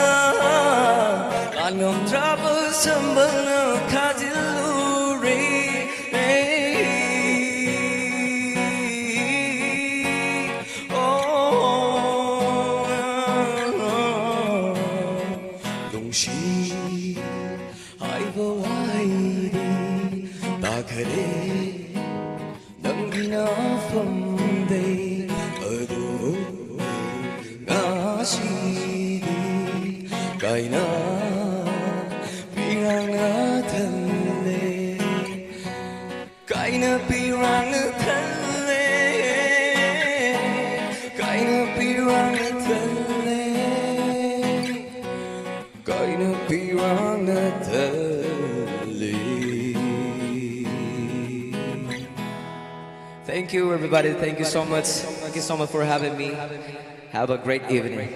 ꯉꯥꯟꯉꯝꯗ꯭ꯔꯕ ꯁꯝꯕꯜꯅ ꯈꯥꯖꯤꯜꯂꯨꯔꯦ꯫ ꯅꯨꯡꯁꯤ ꯍꯥꯏꯕ ꯋꯥꯍꯩꯗꯤ ꯇꯥꯈꯔꯦ ꯅꯪꯒꯤ ꯅꯐꯝꯗꯩ꯫ ꯑꯗꯨꯕꯨ ꯉꯁꯤꯗꯤ ꯀꯥꯏꯅ ꯄꯤꯔꯥꯡꯅ ꯊꯜꯂꯦ꯫ ꯀꯥꯏꯅ ꯄꯤꯔꯥꯡꯅ ꯊꯜꯂꯦ꯫ ꯀꯥꯏꯅ ꯄꯤꯔꯥꯡꯅ ꯊꯜꯂꯦ꯫ ꯀꯥꯏꯅ ꯄꯤꯔꯥꯡꯅ ꯊꯜꯂꯦ꯫ Thank you, everybody. Thank you so much. Thank you so much for having me. Have a great evening.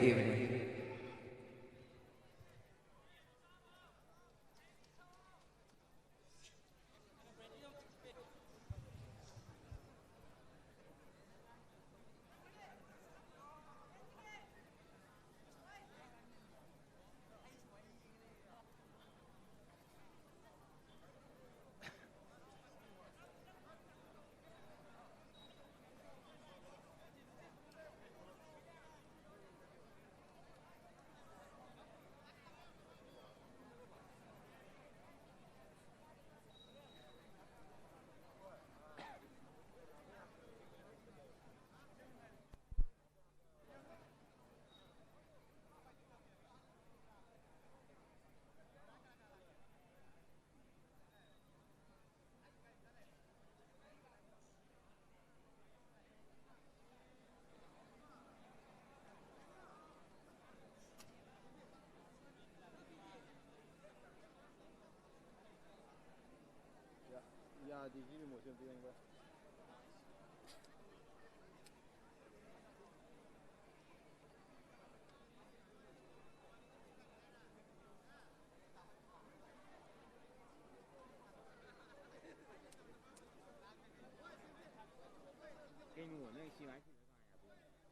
ꯌꯥꯗꯦ ꯁꯤ ꯔꯤꯃꯣꯠꯁꯦ ꯑꯝꯇ ꯌꯦꯡꯉꯨ ꯚꯥꯏ꯫ ꯀꯩꯅꯣ ꯅꯪ ꯁꯤ ꯃꯥꯏ ꯁꯤꯗ ꯀꯃꯥꯏꯅ ꯌꯥꯗꯣꯏꯅꯣ?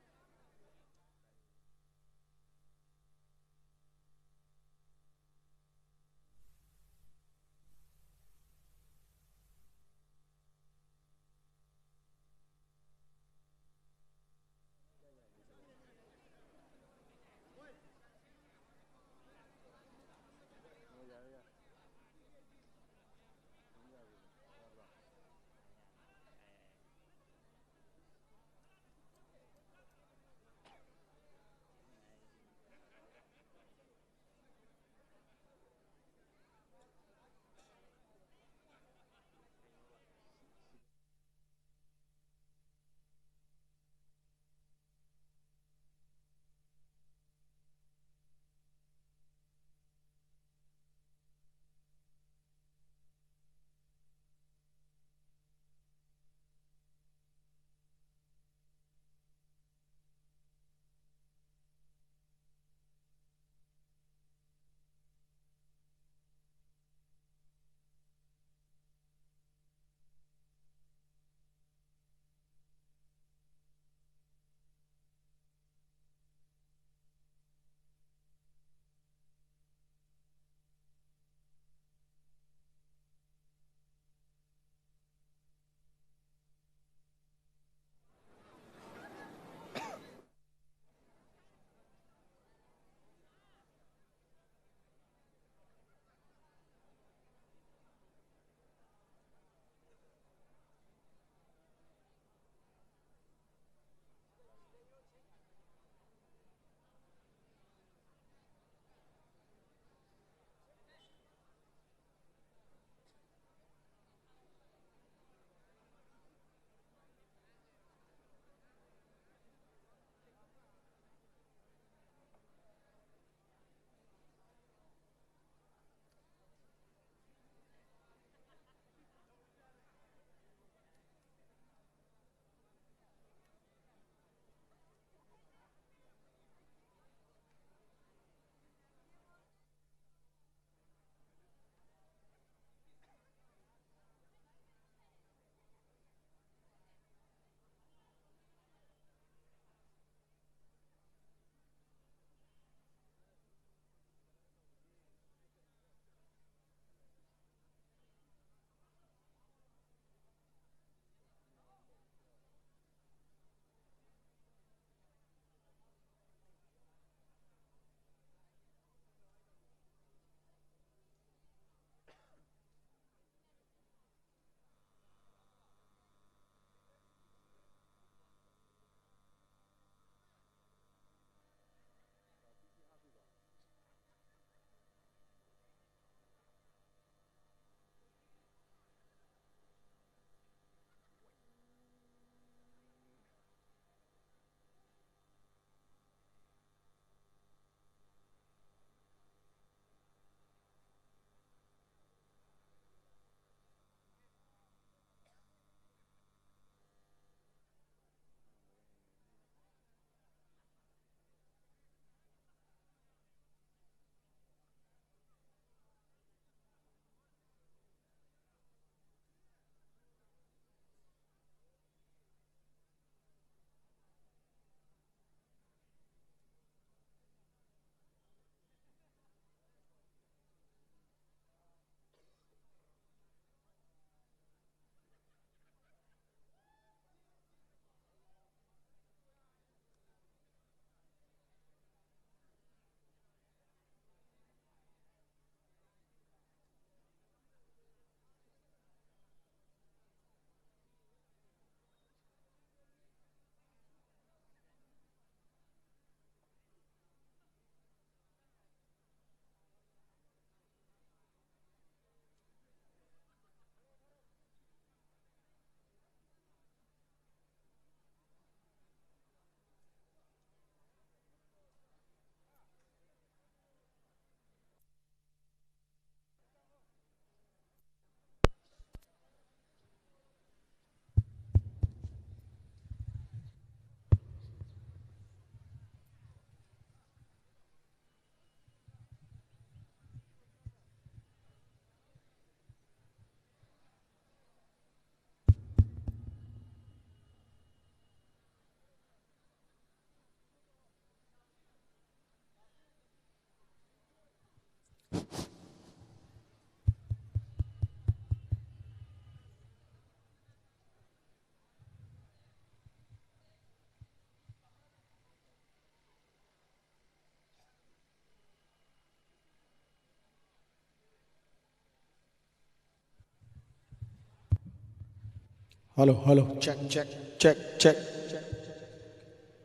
Hello, hello. Check, check, check, check.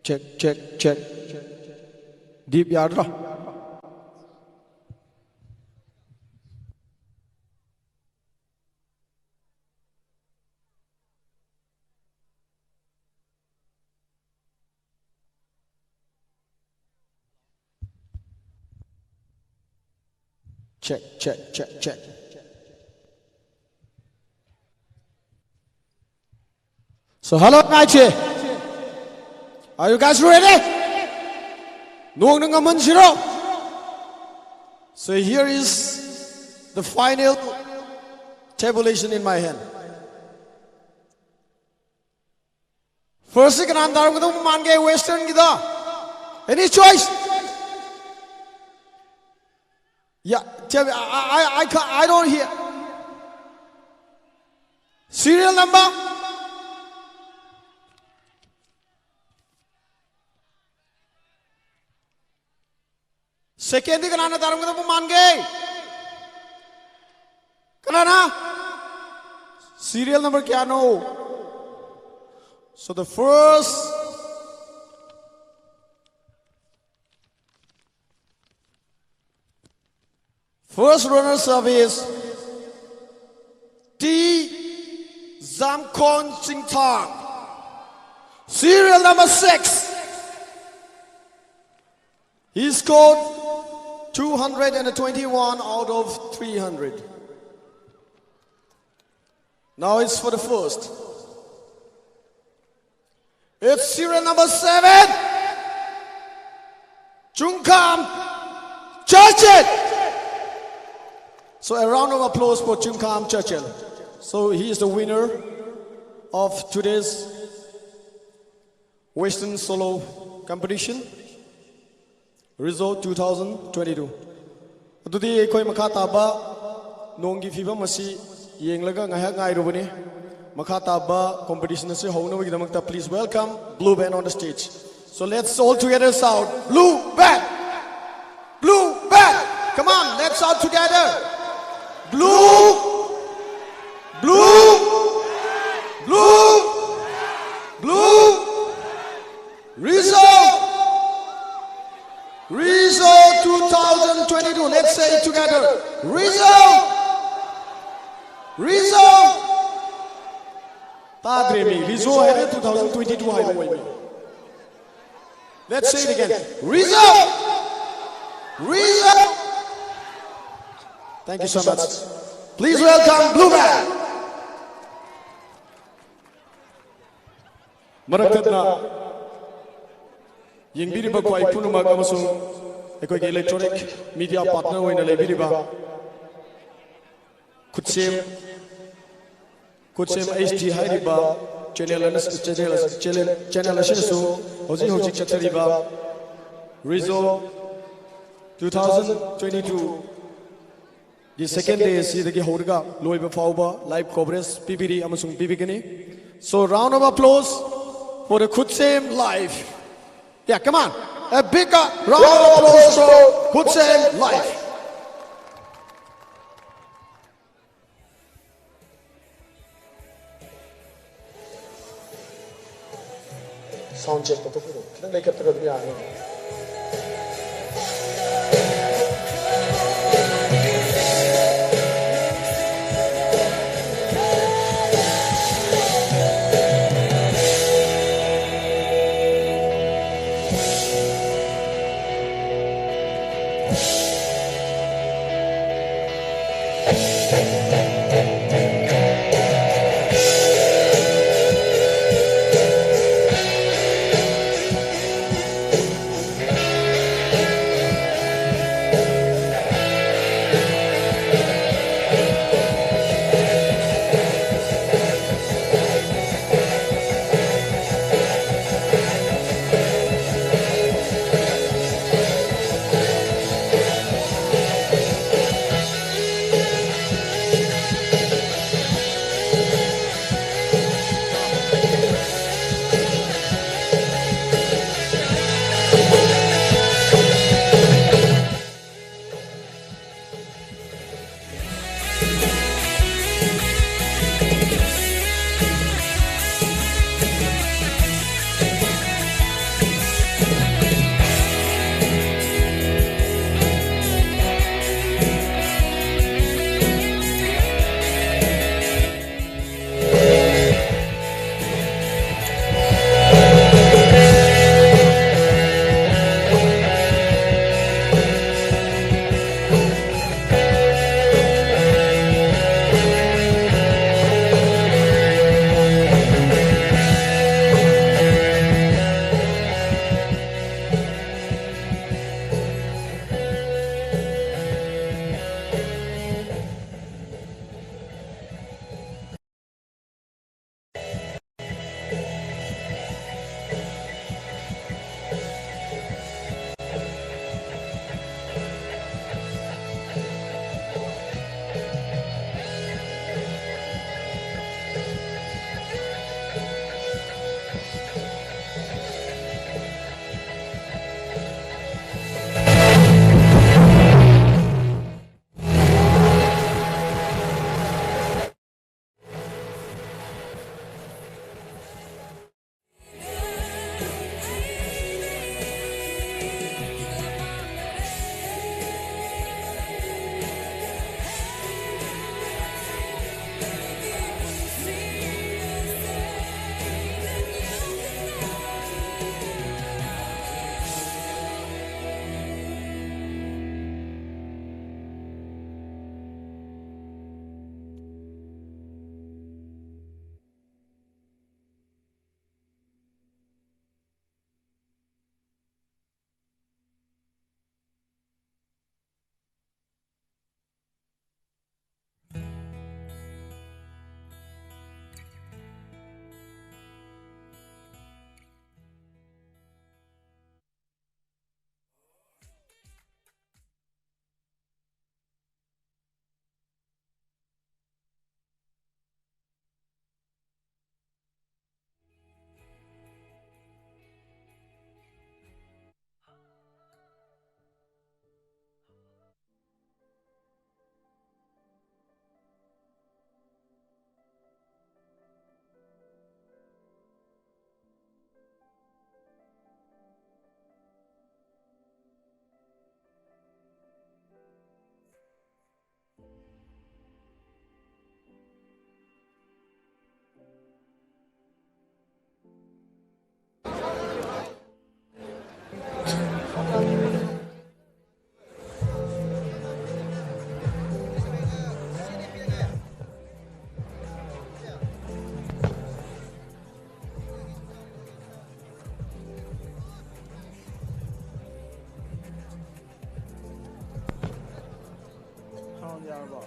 Check, check, check. Deep ꯌꯥꯔꯗ꯭ꯔꯣ? Check, check, check, check. So, hello, Ngaiche. Are you guys ready? Nong nang aman shiro. So here is the final tabulation in my hand. First, si kanan darum kadong man kay Western kita. Any choice? Yeah, tell me, I, I, I, can't, I don't hear. Serial number? Second di kanana darum kadong man kay? Kanana? Serial number kya no? So the first, first runner-up is T Zamkon Singtang. Serial number six. He scored two hundred twenty-one out of three hundred. Now it's for the first. It's serial number seven. Chungkam Churchill. So a round of applause for Chungkam Churchill. So he is the winner of today's Western Solo Competition, Rizzo two thousand twenty-two. ꯑꯗꯨꯗꯤ ꯑꯩꯈꯣꯏ ꯃꯈꯥ ꯇꯥꯕ ꯅꯣꯡꯒꯤ ꯐꯤꯕꯝ ꯑꯁꯤ ꯌꯦꯡꯂꯒ ꯉꯥꯏꯍꯥꯛ ꯉꯥꯏꯔꯨꯕꯅꯤ꯫ ꯃꯈꯥ ꯇꯥꯕ competition ꯑꯁꯤ ꯍꯧꯅꯕꯒꯤꯗꯃꯛꯇ, please welcome Blue Band on the stage. So let's all together shout, "Blue Band! Blue Band!" Come on, let's shout together. Blue, blue, blue. Let's say it together. Rizzo! Rizzo! ꯇꯥꯗ꯭ꯔꯦꯃꯤ, Rizzo ꯍꯥꯏꯔꯦ, two thousand twenty-two ꯍꯥꯏꯕ ꯑꯣꯏꯃꯤ꯫ Let's say it again. Rizzo! Rizzo! Thank you so much. Please welcome Blue Man. ꯃꯔꯛ ꯊꯠꯅ ꯌꯦꯡꯕꯤꯔꯤꯕ ꯈ꯭ꯋꯥꯏ ꯄꯨꯝꯅꯃꯛ ꯑꯃꯁꯨꯡ ꯑꯩꯈꯣꯏꯒꯤ electronic media partner ꯑꯣꯏꯅ ꯂꯩꯕꯤꯔꯤꯕ ꯈꯨꯠꯁꯦꯝ, ꯈꯨꯠꯁꯦꯝ H D ꯍꯥꯏꯔꯤꯕ channel ꯑꯅ-, channel, channel, channel ꯑꯁꯤꯅꯁꯨ ꯍꯧꯖꯤꯛ ꯍꯧꯖꯤꯛ ꯆꯠꯊꯔꯤꯕ Rizzo two thousand twenty-two ꯒꯤ second day ꯑꯁꯤꯗꯒꯤ ꯍꯧꯔꯒ ꯂꯣꯏꯕ ꯐꯥꯎꯕ live coverage ꯄꯤꯕꯤꯔꯤ ꯑꯃꯁꯨꯡ ꯄꯤꯕꯤꯒꯅꯤ꯫ So, round of applause for the Khutsem Live. Yeah, come on. A big, uh, round of applause for Khutsem Live. Sound check ꯇꯧꯊꯣꯛꯄꯤꯔꯣ꯫ ꯈꯤꯇꯪ ꯂꯩꯈꯠꯇ꯭ꯔꯒꯗꯤ ꯌꯥꯔꯅꯤ꯫ ꯌꯥꯔꯕꯣ?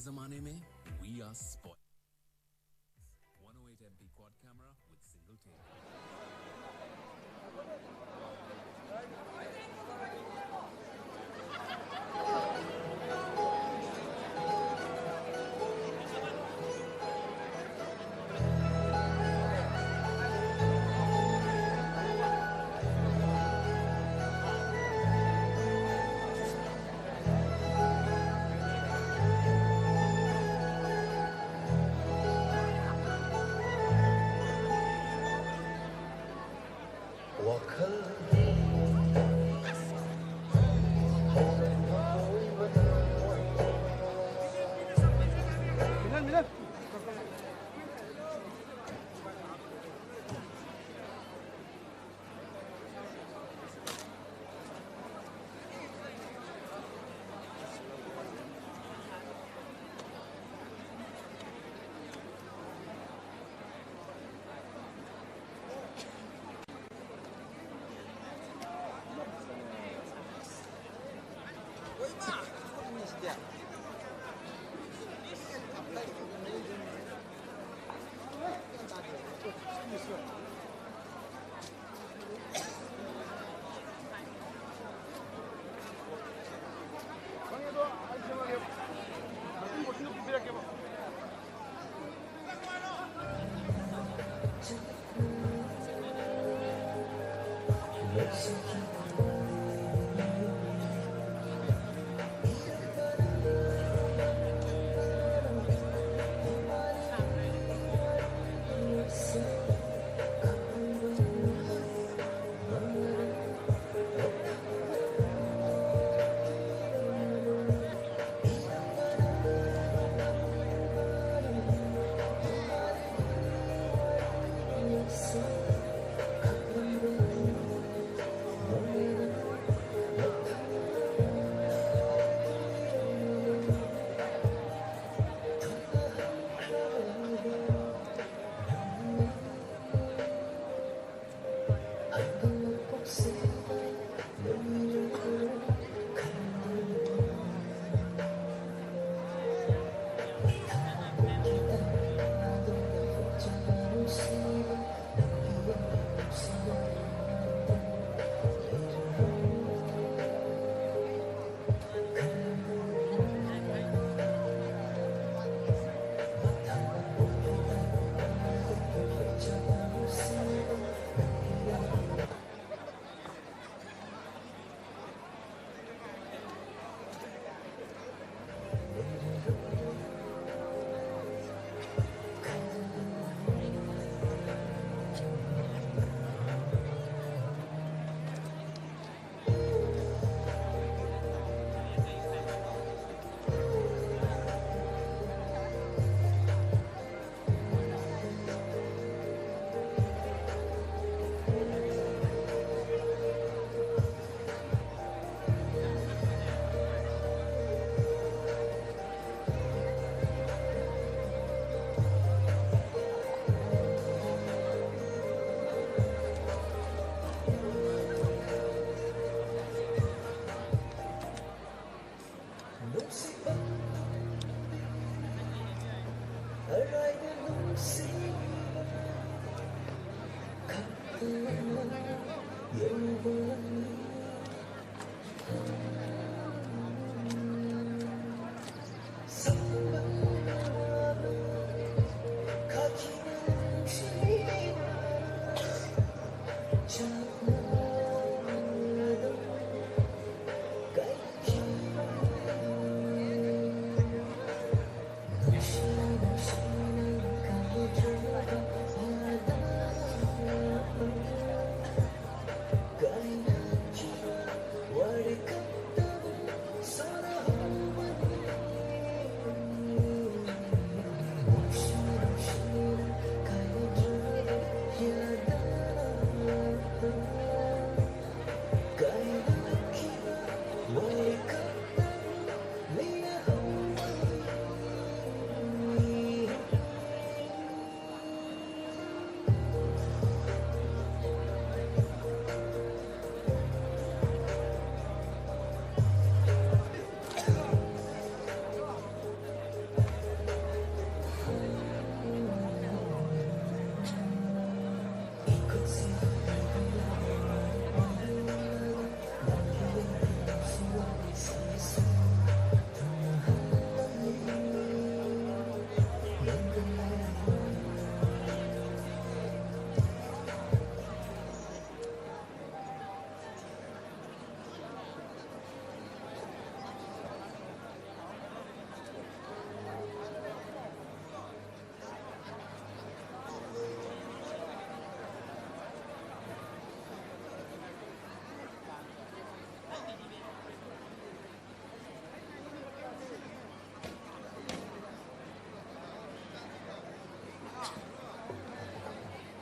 जमाने में we are spoiled. One oh eight M P quad camera with single take.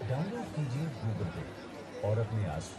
Download कीजिए Google पे और अपने आस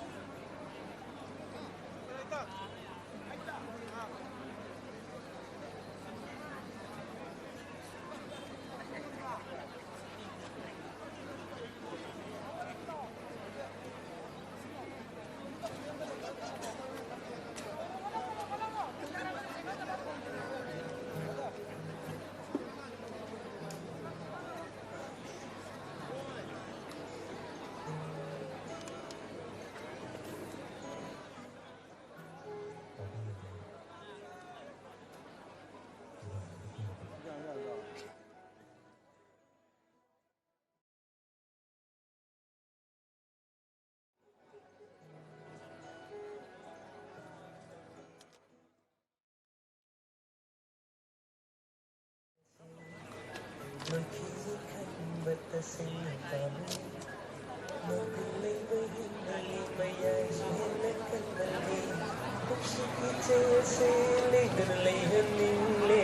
ꯂꯣꯏꯈꯤꯅꯤ ꯈꯟꯕ ꯇꯁꯦꯡꯅ ꯄꯥꯝꯃꯤ꯫ ꯃꯒꯨꯟ ꯂꯩꯕ ꯍꯤꯡꯅꯅꯤ ꯃꯌꯥꯏꯁꯨ ꯍꯦꯟꯅ ꯈꯟꯕꯅꯤ꯫ ꯅꯨꯡꯁꯤꯠꯀꯤ ꯆꯦꯜꯁꯦ ꯂꯩꯇꯅ ꯂꯩꯍꯟꯅꯤꯡꯂꯦ꯫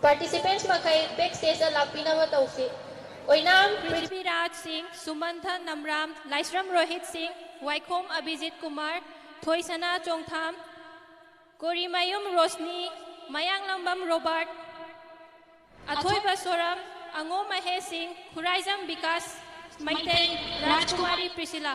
Participants ꯃꯈꯩ back stageꯇ ꯂꯥꯛꯄꯤꯅꯕ ꯇꯧꯁꯤ꯫ ꯑꯣꯏꯅꯥꯝ ꯄ꯭ꯔꯤꯊꯤꯕꯤꯔꯥꯖ ꯁꯤꯡ, ꯁꯨꯃꯟꯊ ꯅꯝꯔꯥꯝ, ꯂꯥꯏꯁ꯭ꯔꯝ ꯔꯣꯍꯤꯠ ꯁꯤꯡ, ꯋꯥꯏꯈꯣꯝ ꯑꯕꯤꯖꯤꯠ ꯀꯨꯃꯥꯔ, ꯊꯣꯏꯁꯅꯥ ꯆꯣꯡꯊꯥꯝ, ꯀꯣꯔꯤꯃꯌꯨꯝ ꯔꯣꯁꯅꯤ, ꯃꯌꯥꯡꯂꯝꯕꯝ ꯔꯣꯕꯥꯔꯠ, ꯑꯊꯣꯏꯕ ꯁꯣꯔꯝ, ꯑꯉꯣꯝ Mahesh Singh, Khuraijam Bikash, Meitei Rajkumari Priscilla.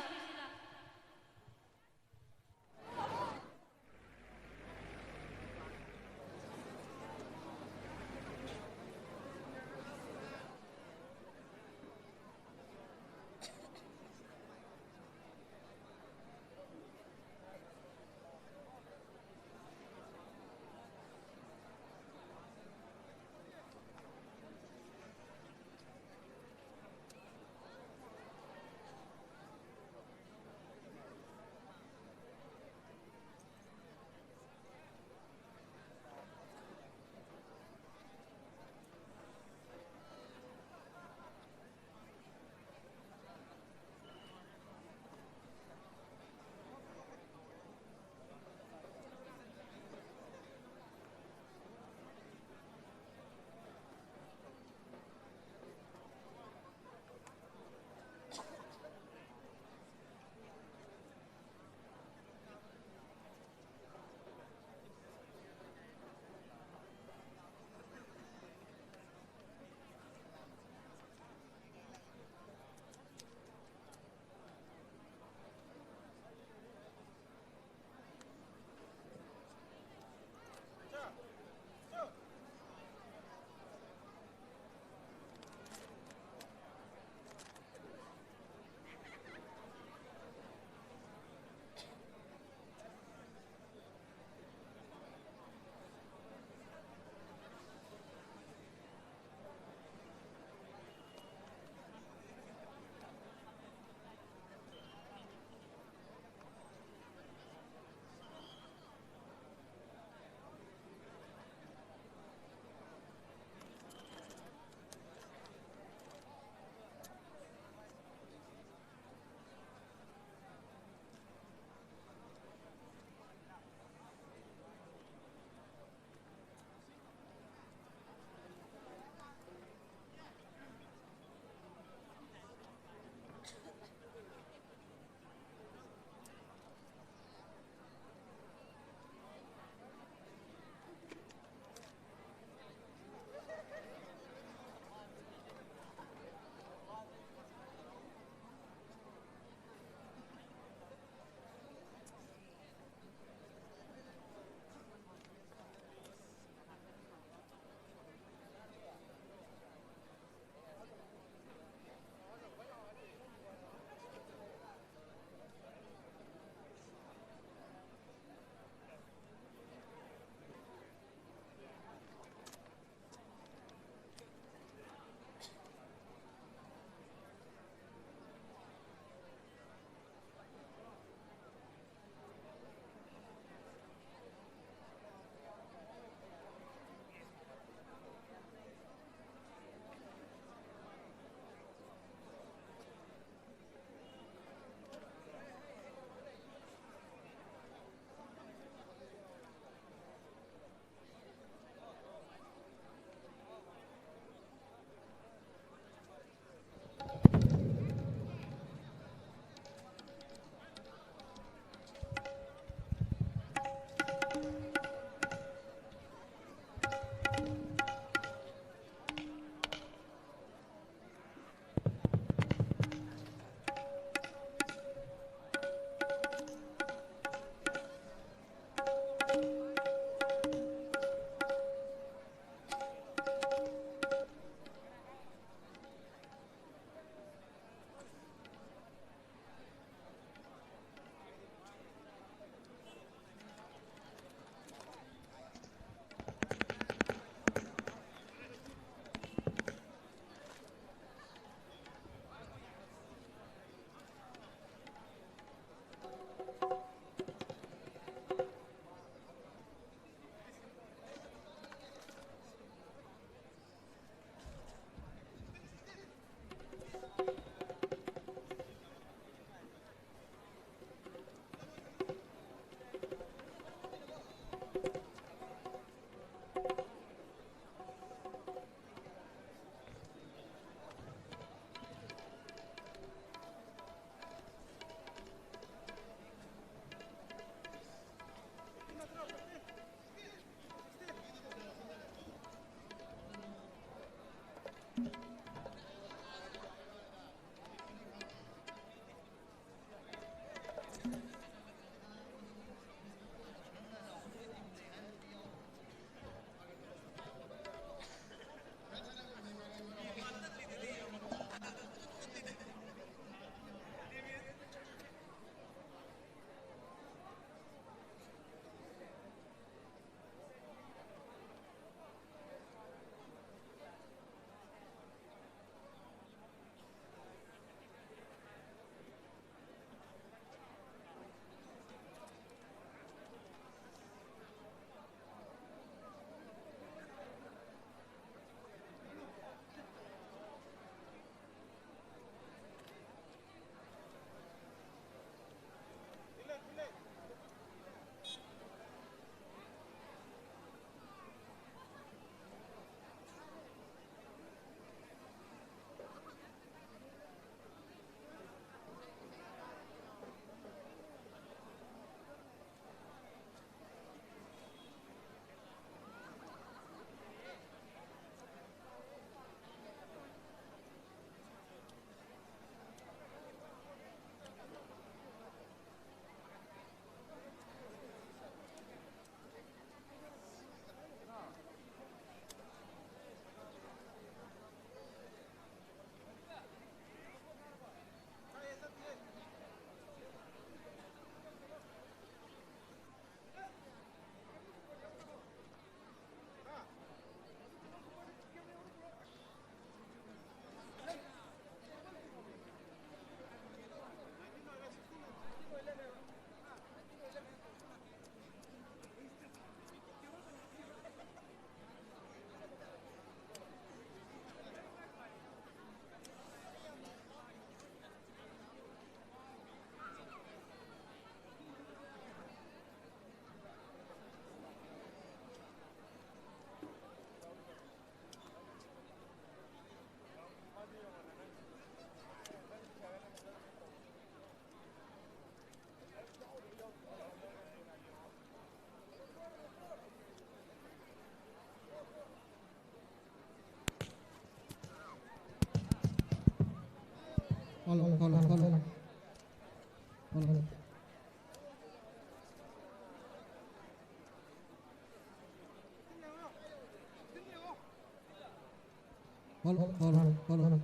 Hello, hello, hello.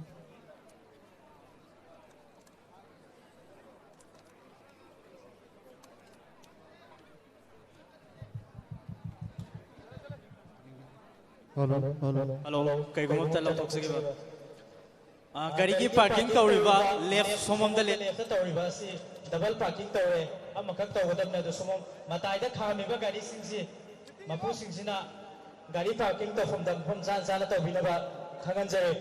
Hello, hello. Hello, ꯀꯩꯒꯨꯝꯕ ꯑꯝꯇ ꯂꯧꯊꯣꯛꯆꯒꯦꯕ꯫ ꯑ, ꯒꯥꯔꯤꯒꯤ parking ꯇꯧꯔꯤꯕ left ꯁꯣꯝꯂꯣꯝꯗ left ꯇꯧꯔꯤꯕ ꯑꯁꯤ double parking ꯇꯧꯔꯦ꯫ ꯑꯃꯈꯛ ꯇꯧꯒꯗꯕꯅꯦ, ꯑꯗꯨ ꯁꯣꯝꯂꯣꯝ ꯃꯇꯥꯏꯗ ꯈꯥꯝꯃꯤꯕ ꯒꯥꯔꯤꯁꯤꯡꯁꯤ ꯃꯄꯨꯁꯤꯡꯁꯤꯅ ꯒꯥꯔꯤ parking ꯇꯧꯐꯝꯗ ꯃꯐꯝ ꯆꯥꯅ ꯆꯥꯅ ꯇꯧꯕꯤꯅꯕ ꯈꯪꯍꯟꯖꯔꯤ꯫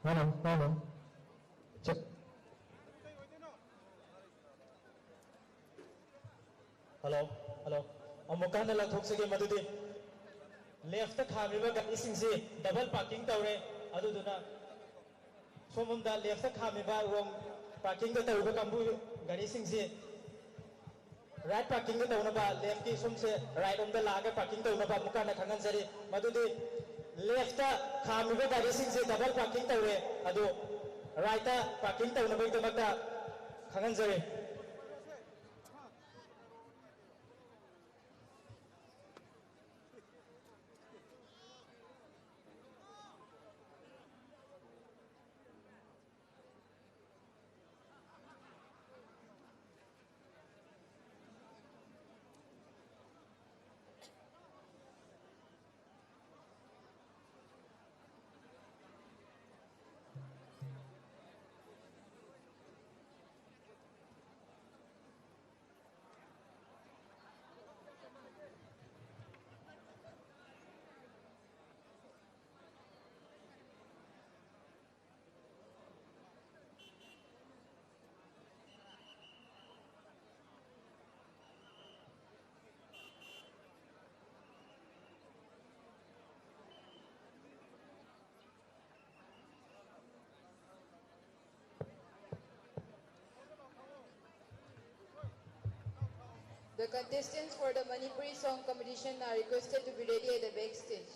Hello, hello. Check. Hello, hello. ꯑꯃꯨꯛꯀ ꯍꯟꯅ ꯂꯧꯊꯣꯛꯆꯒꯦ, ꯃꯗꯨꯗꯤ left ꯈꯥꯝꯃꯤꯕ ꯒꯥꯔꯤꯁꯤꯡꯁꯤ double parking ꯇꯧꯔꯦ, ꯑꯗꯨꯗꯨꯅ ꯁꯣꯝꯂꯣꯝꯗ left ꯈꯥꯝꯃꯤꯕ wrong parking ꯇꯧꯔꯤꯕ ꯀꯥꯡꯕꯨ ꯒꯥꯔꯤꯁꯤꯡꯁꯤ right parking ꯇꯧꯅꯕ, left ꯀꯤ ꯁꯣꯝꯁꯦ right ꯂꯣꯝꯗ ꯂꯥꯛꯑꯒ parking ꯇꯧꯅꯕ ꯑꯃꯨꯛ ꯍꯟꯅ ꯈꯪꯍꯟꯖꯔꯤ꯫ ꯃꯗꯨꯗꯤ left ꯈꯥꯝꯃꯤꯕ ꯒꯥꯔꯤꯁꯤꯡꯁꯦ double parking ꯇꯧꯔꯦ, ꯑꯗꯨ right parking ꯇꯧꯅꯕꯒꯤꯗꯃꯛꯇ ꯈꯪꯍꯟꯖꯔꯤ꯫ The contestants for the Manipuri song competition are requested to be ready at the backstage.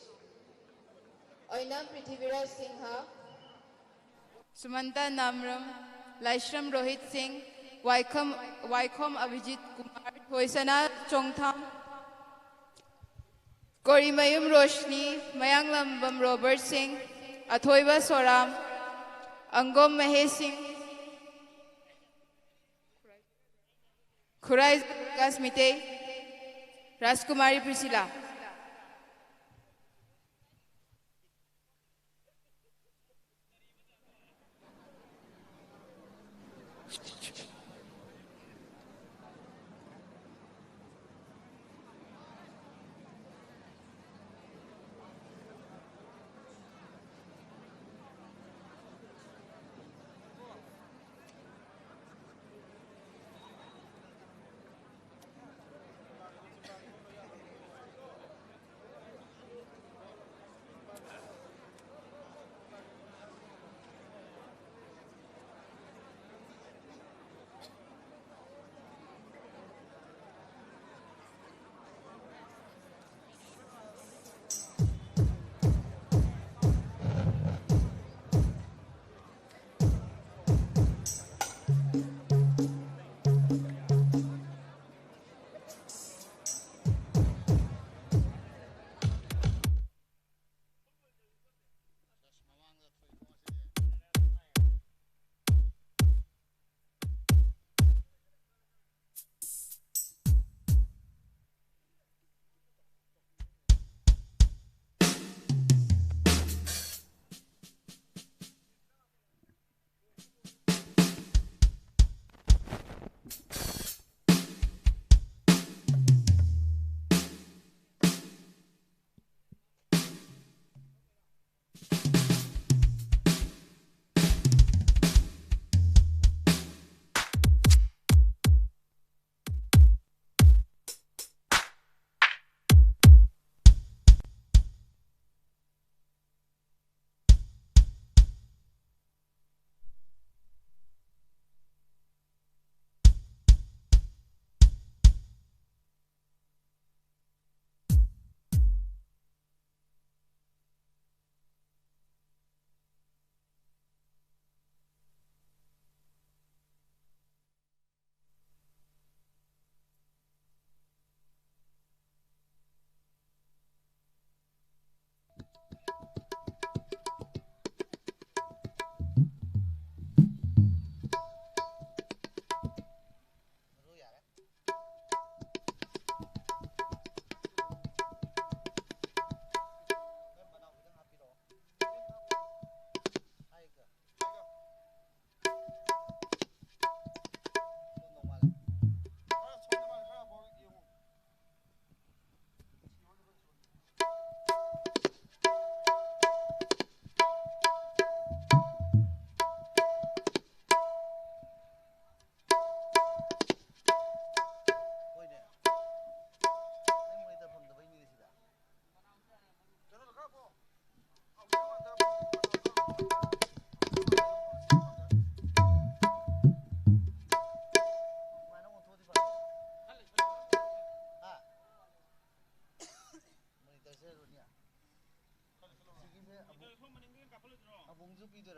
Oinam Prithviraj Singha, Sumanta Namram, Laishram Rohit Singh, Waikhom, Waikhom Abhijit Kumar, Thoisana Chongtham, Korimayum Roshni, Mayanglambam Robert Singh, Athoiba Soram, Angom Mahesh Singh, Khurai Kasmite, Rajkumari Priscilla.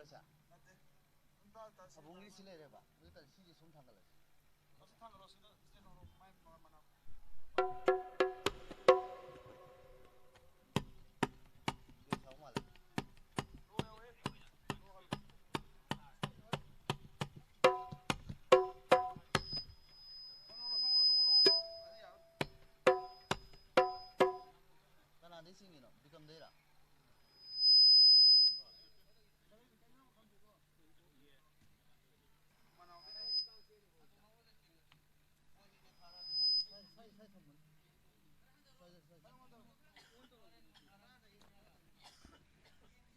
ꯁꯦ? ꯑꯕꯨꯡꯒꯤ ꯁꯤ ꯂꯩꯔꯦꯕ꯫ ꯑꯗꯨ ꯑꯣꯏꯇꯥꯔꯗꯤ ꯁꯤꯁꯦ ꯁꯨꯝ ꯊꯥꯡꯒꯠꯂꯁꯤ꯫ ꯁꯤ ꯊꯥꯎ ꯃꯥꯜꯂꯦ꯫ ꯀꯅꯥꯗꯩ ꯆꯤꯡꯉꯤꯅꯣ? ꯕꯤꯀꯝꯗꯩꯔꯥ?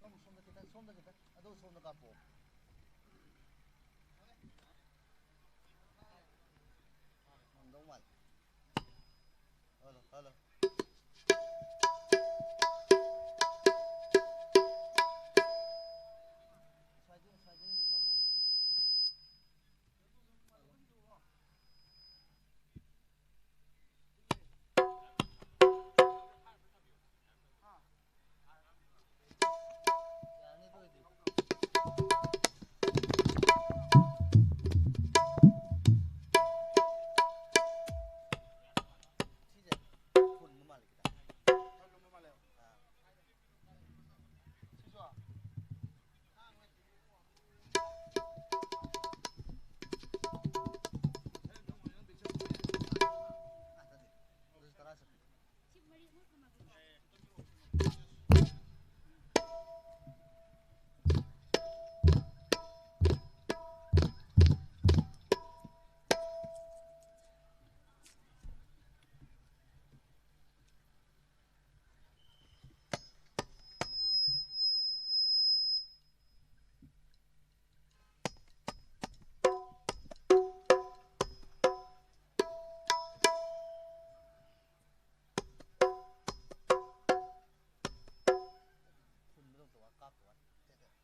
ꯁꯣꯝ, ꯁꯣꯝꯗ ꯈꯤꯇꯪ, ꯁꯣꯝꯗ ꯈꯤꯇꯪ꯫ ꯑꯗꯨ ꯁꯣꯝꯗ ꯀꯥꯞꯄꯛꯑꯣ꯫ ꯉꯝꯗꯧ ꯃꯥꯜꯂꯦ꯫ Hello, hello. ꯁ꯭ꯋꯥꯏꯗꯩ, ꯁ꯭ꯋꯥꯏꯗꯩ ꯑꯣꯏꯅ ꯀꯥꯞꯄꯛꯑꯣ꯫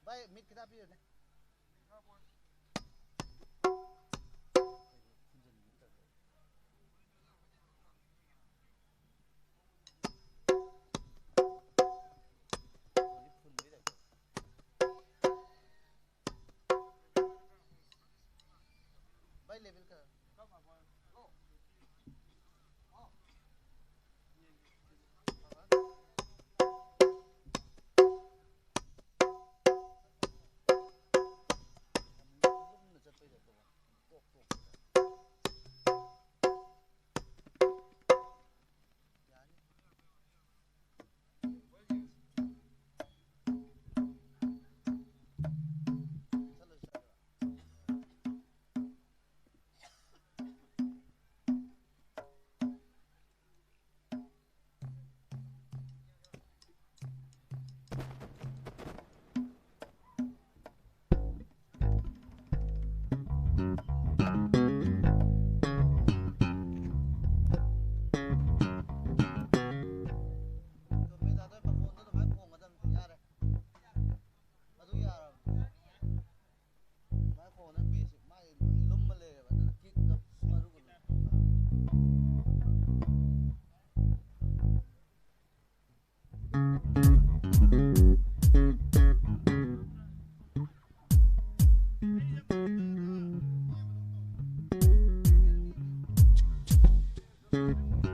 ꯚꯥꯏ, ꯃꯤꯠ ꯈꯤꯇ ꯄꯤꯌꯨꯅꯦ꯫ ꯆꯨꯝꯃꯦ, ꯗꯥ ꯇꯣꯏ, ꯃꯈꯣꯟꯗꯣ ꯑꯗꯨꯃꯥꯏꯅ ꯈꯣꯡꯒꯗꯕꯅꯤ꯫ ꯌꯥꯔꯦ꯫ ꯑꯗꯨ ꯌꯥꯔꯕꯅꯤ꯫ ꯑꯗꯨꯃꯥꯏꯅ ꯈꯣꯡꯒꯗꯕꯅꯤ, ꯕꯦꯁꯁꯦ꯫ ꯃꯥꯏ ꯂꯣꯏ ꯂꯨꯝꯃ ꯂꯩꯔꯦꯕ꯫ ꯑꯗꯨꯅ ꯀꯤꯛꯇ ꯃꯔꯨ ꯑꯣꯏꯅ꯫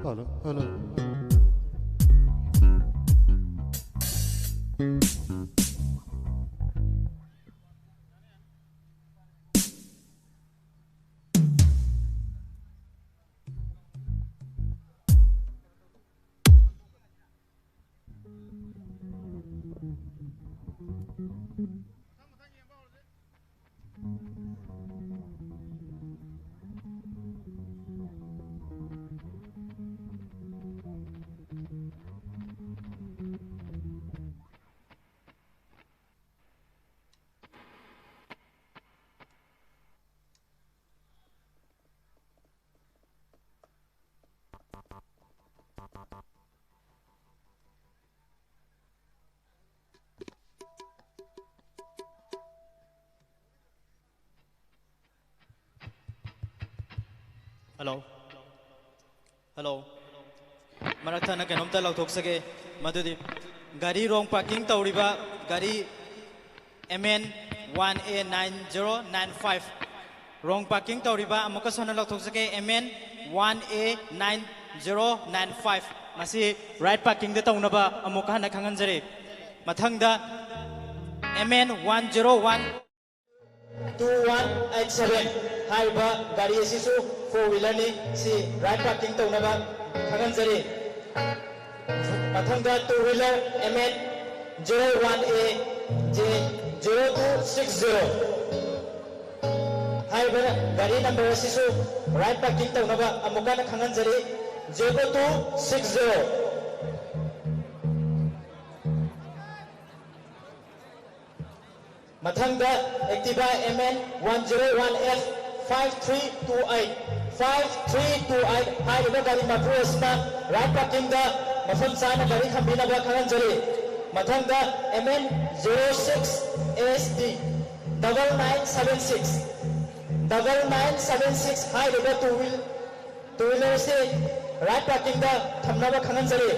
Hello, hello. Hello. Hello. ꯃꯔꯛ ꯊꯠꯅ ꯀꯩꯅꯣꯝꯇ ꯂꯥꯎꯊꯣꯛꯆꯒꯦ꯫ ꯃꯗꯨꯗꯤ ꯒꯥꯔꯤ wrong parking ꯇꯧꯔꯤꯕ ꯒꯥꯔꯤ M N one A nine zero nine five Wrong parking ꯇꯧꯔꯤꯕ ꯑꯃꯨꯛꯀꯁꯨ ꯍꯟꯅ ꯂꯧꯊꯣꯛꯆꯒꯦ, M N one A nine zero nine five꯫ ꯃꯁꯤ right parking ꯗ ꯇꯧꯅꯕ ꯑꯃꯨꯛꯀ ꯍꯟꯅ ꯈꯪꯍꯟꯖꯔꯤ꯫ ꯃꯊꯪꯗ M N one zero one two one eight seven ꯍꯥꯏꯔꯤꯕ ꯒꯥꯔꯤ ꯑꯁꯤꯁꯨ four wheeler ꯅꯤ꯫ ꯁꯤ right parking ꯇꯧꯅꯕ ꯈꯪꯍꯟꯖꯔꯤ꯫ ꯃꯊꯪꯗ two wheeler M N zero one A J zero two six zero ꯍꯥꯏꯔꯤꯕ ꯒꯥꯔꯤ number ꯑꯁꯤꯁꯨ right parking ꯇꯧꯅꯕ ꯑꯃꯨꯛꯀ ꯍꯟꯅ ꯈꯪꯍꯟꯖꯔꯤ, zero two six zero꯫ ꯃꯊꯪꯗ Activa M N one zero one F five three two eight, five three two eight ꯍꯥꯏꯔꯤꯕ ꯒꯥꯔꯤ ꯃꯄꯨ ꯑꯁꯤꯅ right parking ꯗ ꯃꯐꯝ ꯆꯥꯅ ꯒꯥꯔꯤ ꯊꯝꯕꯤꯅꯕ ꯈꯪꯍꯟꯖꯔꯤ꯫ ꯃꯊꯪꯗ M N zero six S T double nine seven six, double nine seven six ꯍꯥꯏꯔꯤꯕ two wheel, two wheeler ꯑꯁꯤ right parking ꯗ ꯊꯝꯅꯕ ꯈꯪꯍꯟꯖꯔꯤ꯫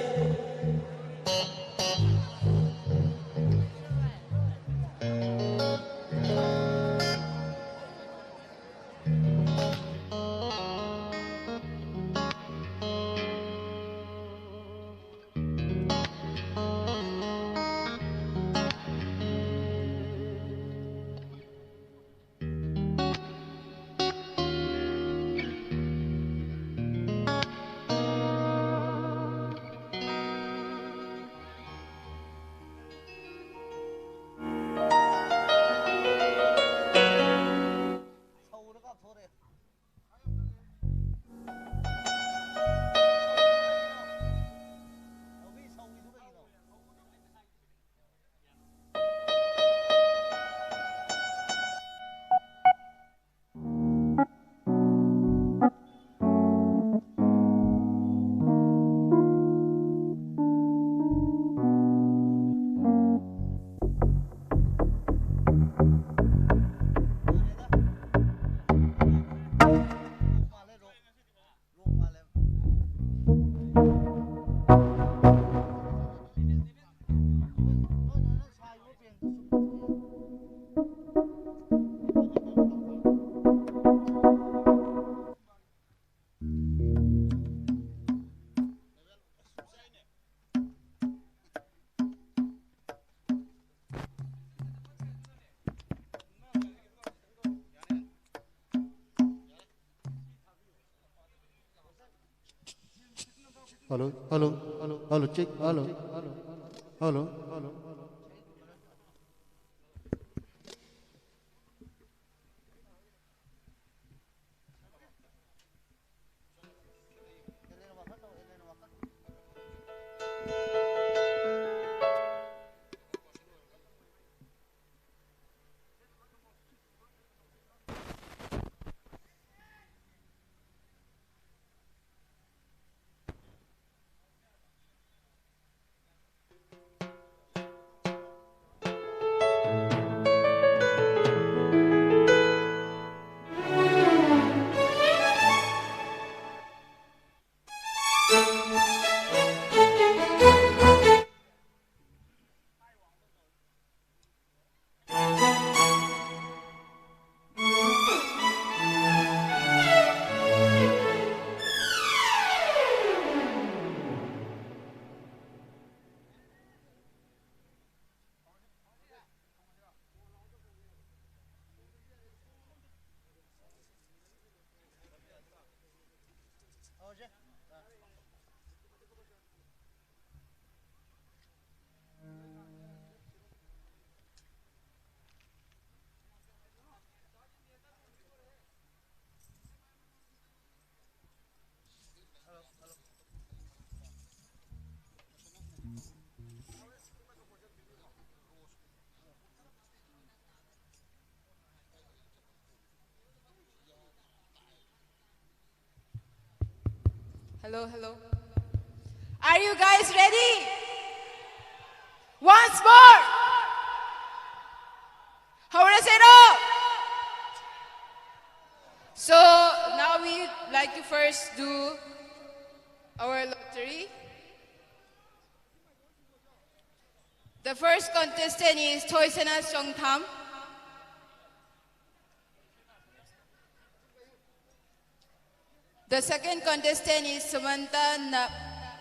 Hello, hello, hello, check, hello, hello, hello. Hello, hello. Are you guys ready? Once more. How is it all? So now we like to first do our lottery. The first contestant is Toysena Chongtham. The second contestant is Samantha Na-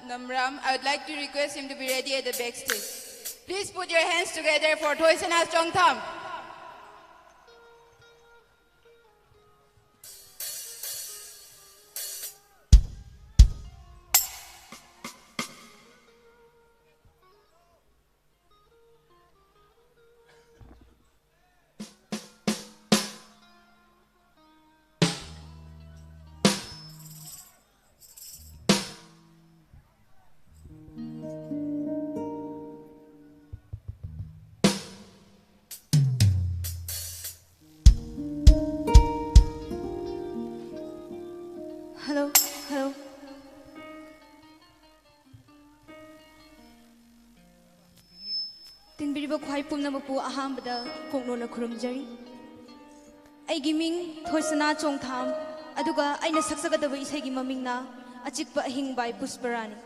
Namram. I would like to request him to be ready at the backstage. Please put your hands together for Toysena Chongtham. ꯈ꯭ꯋꯥꯏ ꯄꯨꯝꯅꯃꯛꯄꯨ ꯑꯍꯥꯟꯕꯗ ꯀꯣꯛꯅꯣꯟꯅ ꯈꯨꯔꯨꯝꯖꯔꯤ꯫ ꯑꯩꯒꯤ ꯃꯤꯡ ꯊꯣꯏꯁꯅꯥ ꯆꯣꯡꯊꯥꯝ, ꯑꯗꯨꯒ ꯑꯩꯅ ꯁꯛꯆꯒꯗꯕ ꯏꯁꯩꯒꯤ ꯃꯃꯤꯡꯅ ꯑꯆꯤꯛꯄ ꯑꯍꯤꯡ by ꯄꯨꯁꯄꯔꯥꯅꯤ꯫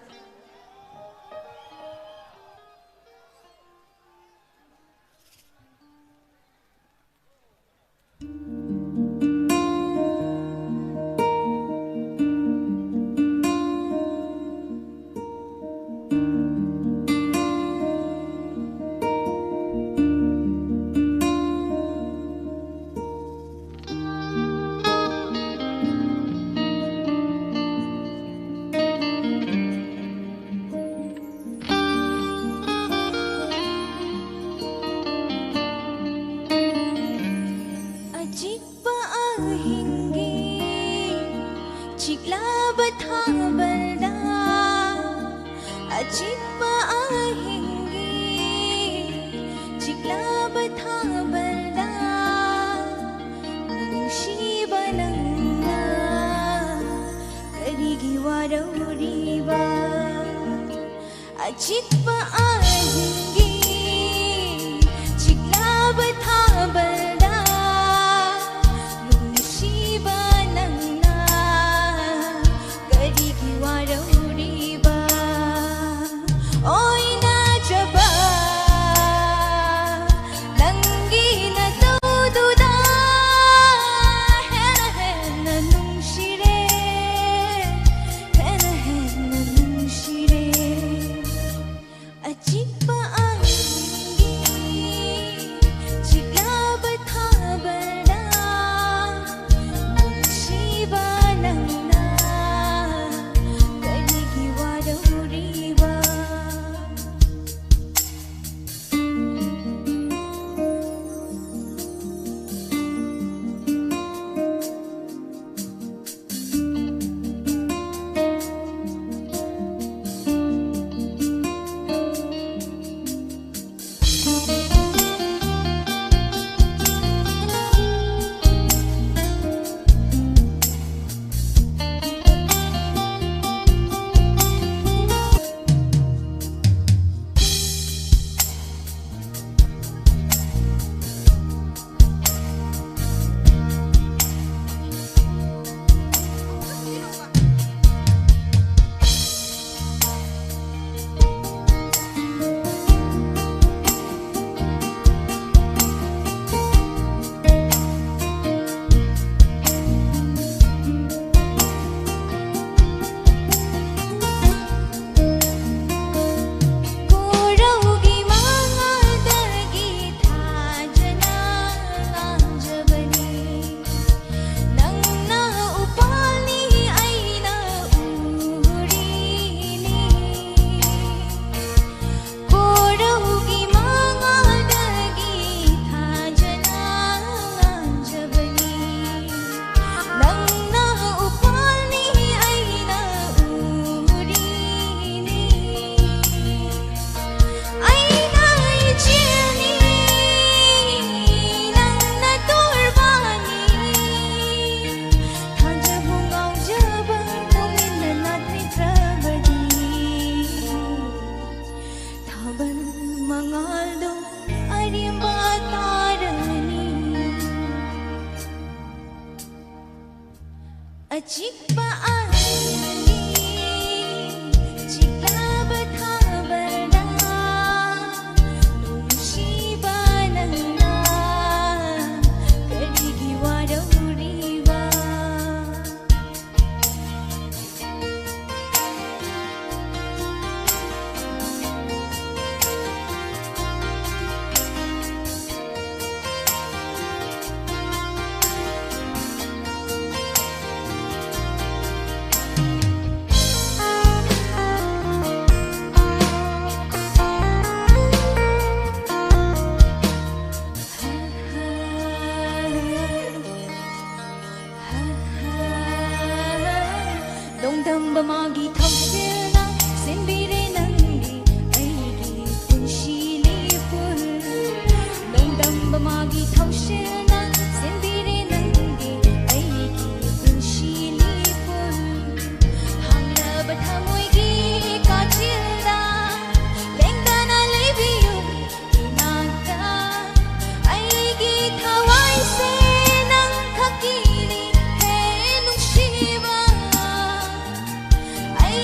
ꯑꯆꯤꯛꯄ ꯑꯍꯤꯡꯒꯤ ꯆꯤꯛꯂꯕ ꯊꯥꯕꯜꯗ, ꯑꯆꯤꯛꯄ ꯑꯍꯤꯡꯒꯤ ꯆꯤꯛꯂꯕ ꯊꯥꯕꯜꯗ, ꯅꯨꯡꯁꯤꯕ ꯅꯪꯅ ꯀꯔꯤꯒꯤ ꯋꯥꯔꯧꯔꯤꯕ? ꯑꯆꯤꯛꯄ ꯑꯍꯤꯡꯒꯤ ꯆꯤꯛꯂꯕ ꯊꯥꯕꯜꯗ, ꯅꯨꯡꯁꯤꯕ ꯅꯪꯅ ꯀꯔꯤꯒꯤ ꯋꯥꯔꯧꯔꯤꯕ? ꯑꯆꯤꯛꯄ ꯑꯍꯤꯡꯒꯤ ꯆꯤꯛꯂꯕ ꯊꯥꯕꯜꯗ ꯅꯨꯡꯁꯤꯕ ꯅꯪꯅ ꯀꯔꯤꯒꯤ ꯋꯥꯔꯧꯔꯤꯕ? ꯅꯣꯡꯗꯝꯕ ꯃꯥꯒꯤ ꯊꯧꯁꯤꯜꯅ ꯁꯤꯟꯕꯤꯔꯦ ꯅꯪꯒꯤ ꯑꯩꯒꯤ ꯄꯨꯟꯁꯤ ꯂꯤꯄꯨꯟ꯫ ꯅꯣꯡꯗꯝꯕ ꯃꯥꯒꯤ ꯊꯧꯁꯤꯜꯅ ꯁꯤꯟꯕꯤꯔꯦ ꯅꯪꯒꯤ ꯑꯩꯒꯤ ꯄꯨꯟꯁꯤ ꯂꯤꯄꯨꯟ꯫ ꯍꯥꯡꯂꯕ ꯊꯃꯣꯏꯒꯤ ꯀꯥꯆꯤꯜꯗ ꯂꯦꯡꯗꯅ ꯂꯩꯕꯤꯌꯨ ꯏꯅꯥꯛꯇ꯫ ꯑꯩꯒꯤ ꯊꯋꯥꯏꯁꯦ ꯅꯪ ꯈꯛꯀꯤꯅꯤ ꯍꯦ ꯅꯨꯡꯁꯤꯕ꯫ ꯑꯩ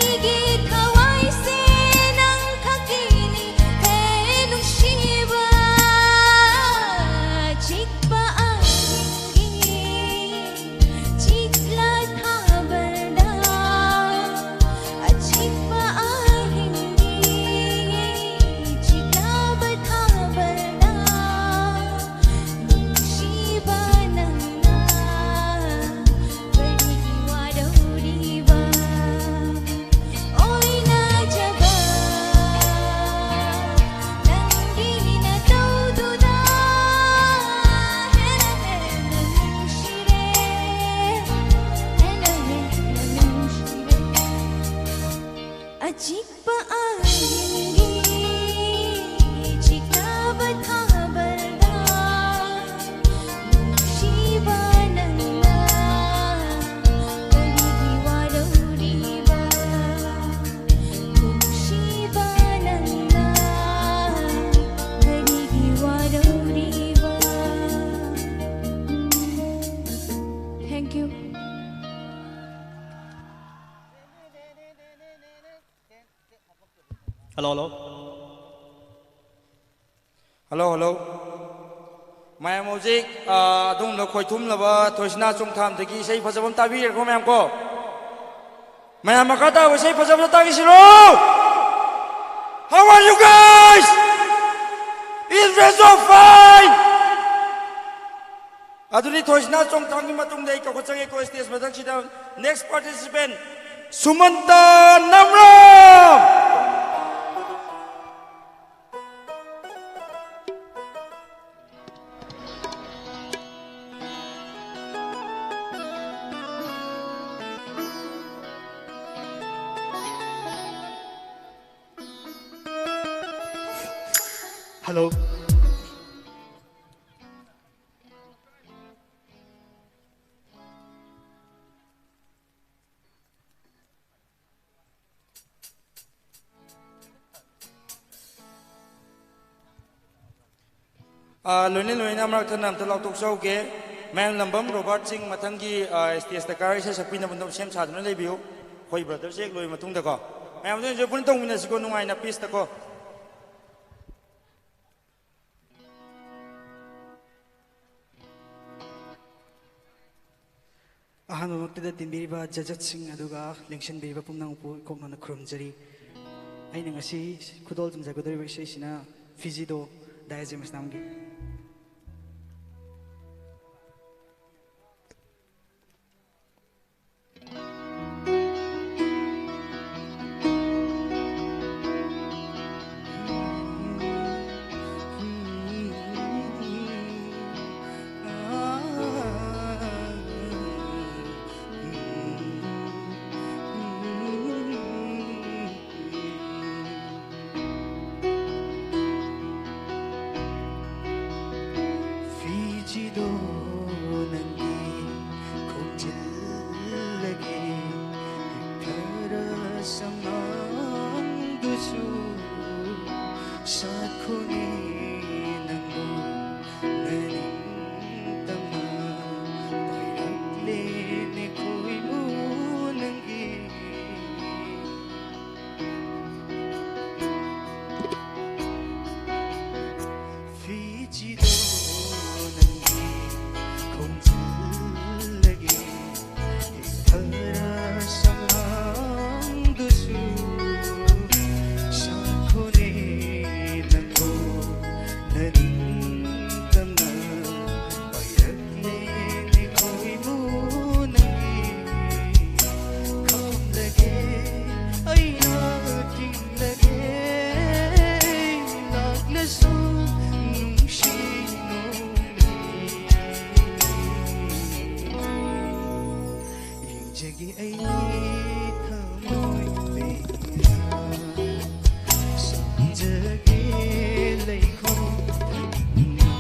Hello, hello. Hello, hello. ꯃꯌꯥꯝ ꯍꯧꯖꯤꯛ, ꯑ, ꯑꯗꯣꯝꯗ ꯈꯣꯏꯊꯨꯝꯂꯕ ꯊꯣꯏꯁꯅꯥ ꯆꯣꯡꯊꯥꯝꯗꯒꯤ ꯏꯁꯩ ꯐꯖꯕ ꯑꯃ ꯇꯥꯕꯤꯔꯦꯀꯣ, ꯃꯌꯥꯝ ꯀꯣ? ꯃꯌꯥꯝ ꯃꯈꯥ ꯇꯥꯕ ꯏꯁꯩ ꯐꯖꯕꯗ ꯇꯥꯈꯤꯁꯤꯔꯣ? How are you guys? Is Rezo fine? ꯑꯗꯨꯗꯤ ꯊꯣꯏꯁꯅꯥ ꯆꯣꯡꯊꯥꯝꯒꯤ ꯃꯇꯨꯡꯗ ꯑꯩ ꯀꯧꯈꯠꯆꯒꯦꯀꯣ stage ꯃꯊꯛꯁꯤꯗ꯫ Next participant, ꯁꯨꯃꯟꯇ ꯅꯝꯔꯥꯝ꯫ Hello. ꯑꯥ, ꯂꯣꯏꯅ ꯂꯣꯏꯅ ꯃꯔꯛ ꯊꯠꯅ ꯑꯝꯇ ꯂꯥꯎꯊꯣꯛꯆꯍꯧꯒꯦ꯫ ꯃꯌꯥꯡꯂꯝꯕꯝ ꯔꯣꯕꯥꯔꯠ ꯁꯤꯡ ꯃꯊꯪꯒꯤ, ꯑꯥ, stage ꯀꯥꯔ ꯏꯁꯩ ꯁꯛꯄꯤꯅꯕ ꯑꯗꯨꯝ ꯁꯦꯝ ꯁꯥꯗꯨꯅ ꯂꯩꯕꯤꯌꯨ꯫ ꯑꯩꯈꯣꯏ brotherꯁꯦ ꯍꯦꯛ ꯂꯣꯏꯕ ꯃꯇꯨꯡꯗꯀꯣ꯫ ꯃꯌꯥꯝ ꯑꯗꯨ enjoy ꯄꯨꯟꯅ ꯇꯧꯃꯤꯟꯅꯁꯤꯀꯣ, ꯅꯨꯡꯉꯥꯏꯅ peaceꯇꯀꯣ꯫ ꯑꯍꯥꯟꯕꯃꯛꯇꯗ ꯇꯤꯟꯕꯤꯔꯤꯕ judgeꯁꯤꯡ ꯑꯗꯨꯒ ꯂꯦꯡꯁꯤꯟꯕꯤꯔꯤꯕ ꯄꯨꯝꯅꯃꯛꯄꯨ ꯏꯀꯣꯛꯅꯅ ꯈꯨꯔꯨꯝꯖꯔꯤ꯫ ꯑꯩꯅ ꯉꯁꯤ ꯈꯨꯗꯣꯜ ꯇꯝꯖꯒꯗꯧꯔꯤꯕ ꯏꯁꯩꯁꯤꯅ ꯐꯤꯖꯤꯗꯣ, ꯗꯥꯏꯖꯦ ꯃꯁꯅꯥꯝꯒꯤ꯫ ꯐꯤꯖꯤꯗꯣ, ꯅꯪꯒꯤ ꯈꯣꯡꯖꯦꯜꯗꯒꯤ ꯍꯦꯛꯊꯔ ꯁꯝꯂꯥꯡꯗꯨꯁꯨ ꯁꯥꯠꯈꯣꯅꯦ ꯅꯪꯕꯨ ꯅꯅꯤꯡꯇꯝꯅ ꯄꯥꯏꯔꯛꯂꯦꯅꯦ ꯈꯣꯏꯃꯨ ꯅꯪꯒꯤ ꯑꯩ ꯊꯃꯣꯏ ꯂꯩꯅ ꯁꯨꯝꯖꯒꯦ ꯂꯩꯈꯣ ꯊꯅꯤꯡꯅ꯫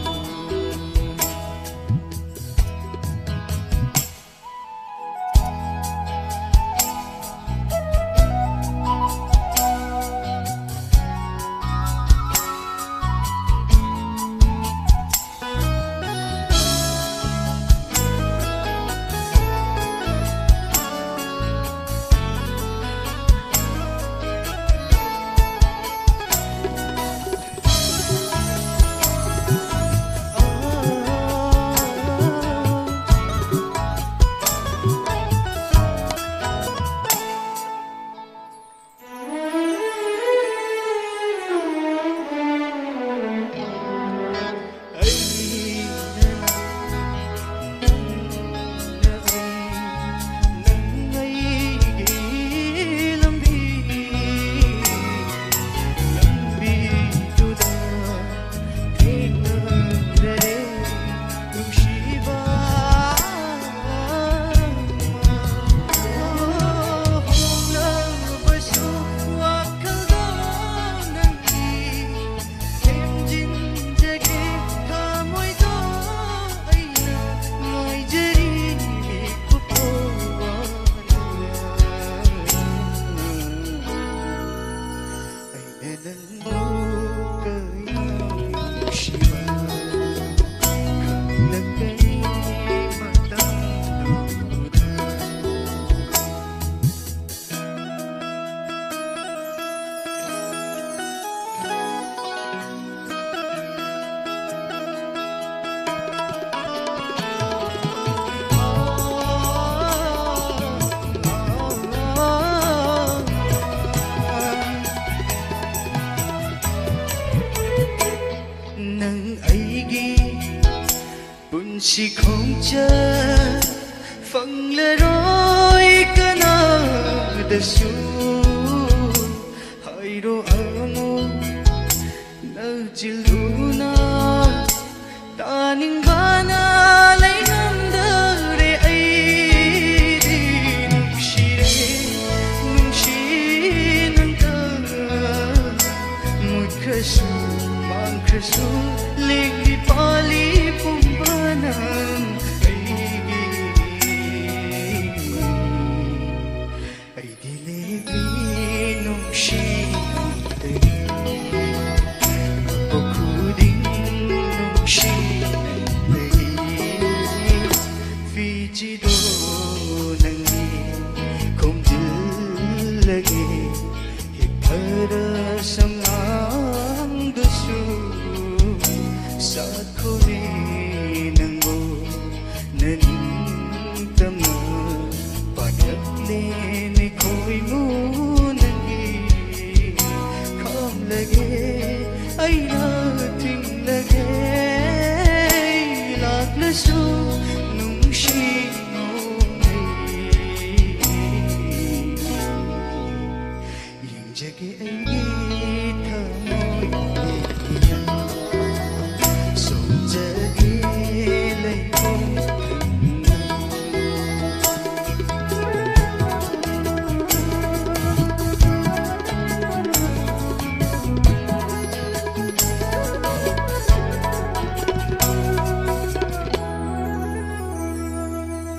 ꯅꯪ ꯑꯩꯒꯤ ꯄꯨꯟꯁꯤ ꯈꯣꯡꯆꯠ ꯐꯪꯂꯔꯣꯏ ꯀꯅꯥꯗꯁꯨ꯫ ꯍꯥꯏꯔꯣ ꯑꯃꯨꯛ ꯅꯛꯆꯤꯜꯂꯨꯅ, ꯇꯥꯅꯤꯡꯕꯅ ꯂꯩꯉꯝꯗꯔꯦ ꯑꯩꯗꯤ꯫ ꯅꯨꯡꯁꯤ ꯅꯣꯡꯃꯩ ꯌꯦꯡꯖꯒꯦ ꯑꯩꯒꯤ ꯊꯃꯣꯏ ꯁꯣꯝꯖꯒꯦ ꯂꯩꯈꯣꯝ ꯊꯝꯅ꯫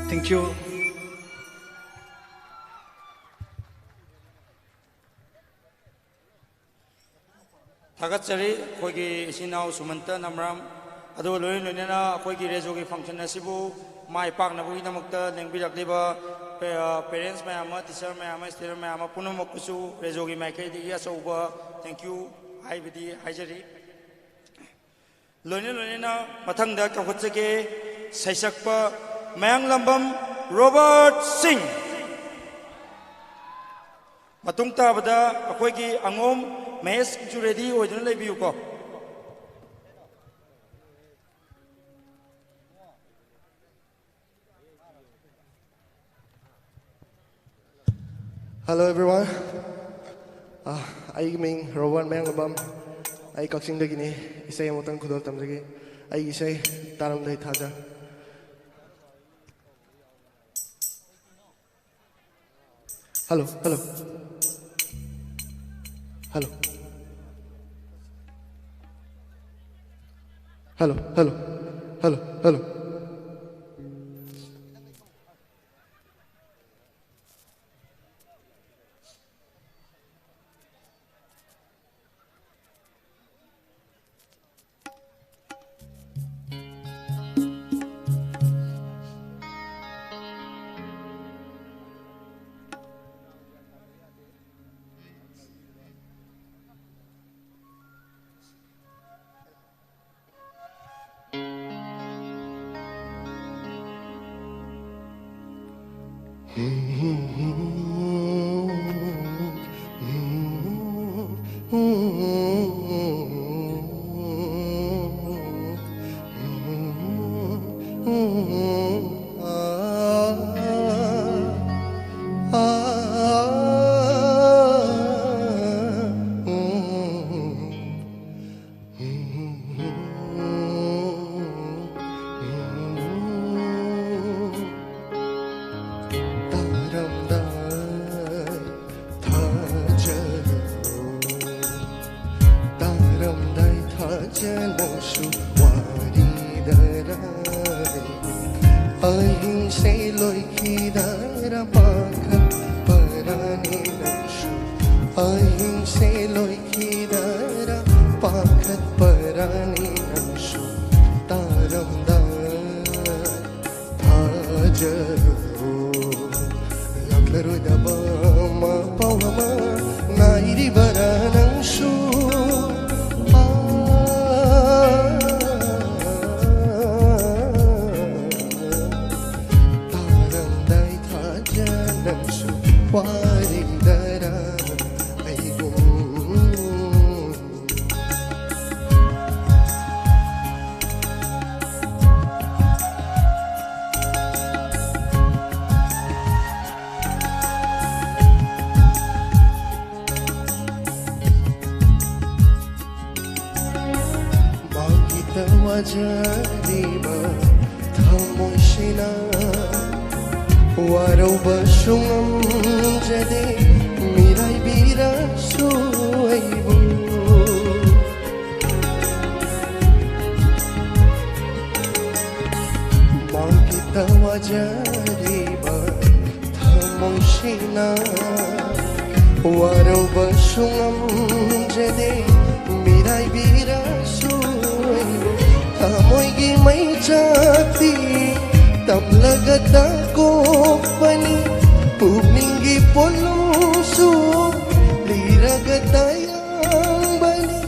Thank you. ꯊꯥꯒꯠꯆꯔꯤ ꯑꯩꯈꯣꯏꯒꯤ ꯏꯆꯤꯟ ꯏꯅꯥꯎ ꯁꯨꯃꯟꯇ ꯅꯝꯔꯥꯝ, ꯑꯗꯨꯒ ꯂꯣꯏꯅ ꯂꯣꯏꯅꯅ ꯑꯩꯈꯣꯏꯒꯤ ꯔꯦꯖꯣꯒꯤ function ꯑꯁꯤꯕꯨ ꯃꯥꯏ ꯄꯥꯛꯅꯕꯒꯤꯗꯃꯛꯇ ꯂꯦꯡꯕꯤꯔꯛꯂꯤꯕ, ꯑ, parents ꯃꯌꯥꯝ ꯑꯃ, teacher ꯃꯌꯥꯝ ꯑꯃ, student ꯃꯌꯥꯝ ꯑꯃ ꯄꯨꯝꯅꯃꯛꯄꯨꯁꯨ ꯔꯦꯖꯣꯒꯤ ꯃꯥꯏꯀꯩꯗꯒꯤ ꯑꯆꯧꯕ thank you ꯍꯥꯏꯕꯗꯤ ꯍꯥꯏꯖꯔꯤ꯫ ꯂꯣꯏꯅ ꯂꯣꯏꯅꯅ ꯃꯊꯪꯗ ꯀꯧꯈꯠꯆꯒꯦ ꯁꯩꯁꯛꯄ ꯃꯌꯥꯡꯂꯝꯕꯝ ꯔꯣꯕꯔꯠ ꯁꯤꯡ꯫ ꯃꯇꯨꯡ ꯇꯥꯕꯗ ꯑꯩꯈꯣꯏꯒꯤ ꯑꯉꯣꯝ ꯃꯍꯦꯁ ꯀꯤꯁꯨ ready ꯑꯣꯏꯗꯨꯅ ꯂꯩꯕꯤꯌꯨꯀꯣ꯫ Hello everyone. ꯑꯥ, ꯑꯩꯒꯤ ꯃꯤꯡ ꯔꯣꯕꯔꯠ ꯃꯌꯥꯡꯂꯝꯕꯝ꯫ ꯑꯩ ꯀꯛꯆꯤꯡꯗꯒꯤꯅꯤ꯫ ꯏꯁꯩ ꯑꯃꯇꯪ ꯈꯨꯗꯣꯜ ꯇꯝꯖꯒꯦ꯫ ꯑꯩꯒꯤ ꯏꯁꯩ ꯇꯥꯔꯝꯗꯥꯏ ꯊꯥꯖ꯫ Hello, hello. Hello. Hello, hello. Hello, hello. ꯇꯥꯔꯝꯗꯥꯏ ꯊꯥꯖꯅꯁꯨ ꯋꯥꯔꯤꯗꯔꯥꯏ꯫ ꯑꯍꯤꯡꯁꯦ ꯂꯣꯏꯈꯤꯗꯔꯥ ꯄꯥꯈꯠꯄꯔꯥꯅꯦ ꯅꯪꯁꯨ꯫ ꯑꯍꯤꯡꯁꯦ ꯂꯣꯏꯈꯤꯗꯔꯥ ꯄꯥꯈꯠꯄꯔꯥꯅꯦ ꯅꯪꯁꯨ꯫ ꯇꯥꯔꯝꯗꯥꯏ ꯊꯥꯖꯔꯣ꯫ ꯂꯥꯛꯂꯔꯣꯏꯗꯕ ꯃꯄꯥꯎ ꯑꯃ ꯉꯥꯏꯔꯤꯕꯔꯥ ꯅꯪꯁꯨ? ꯑꯥ, ꯇꯥꯔꯝꯗꯥꯏ ꯊꯥꯖꯅꯁꯨ ꯋꯥꯔꯤꯗꯔꯥ ꯑꯩꯒꯨꯝ꯫ ꯃꯥꯡꯈꯤꯗ ꯋꯥꯖꯔꯤꯕ ꯊꯃꯣꯏꯁꯤꯅ ꯋꯥꯔꯧꯕꯁꯨ ꯉꯝꯖꯗꯦ, ꯃꯤꯔꯥꯏꯕꯤꯔꯁꯨ ꯑꯩꯕꯨ꯫ ꯃꯥꯡꯈꯤꯗ ꯋꯥꯖꯔꯤꯕ ꯊꯃꯣꯏꯁꯤꯅ ꯋꯥꯔꯧꯕꯁꯨ ꯉꯝꯖꯗꯦ, ꯃꯤꯔꯥꯏꯕꯤꯔꯁꯨ ꯊꯃꯣꯏꯒꯤ ꯃꯩꯆꯥꯛꯇꯤ ꯇꯝꯂꯒ ꯇꯥꯛꯄꯅꯤ, ꯄꯨꯛꯅꯤꯡꯒꯤ ꯄꯣꯠꯂꯨꯝꯁꯨ ꯂꯤꯔꯒ ꯇꯥꯛꯄꯅꯤ꯫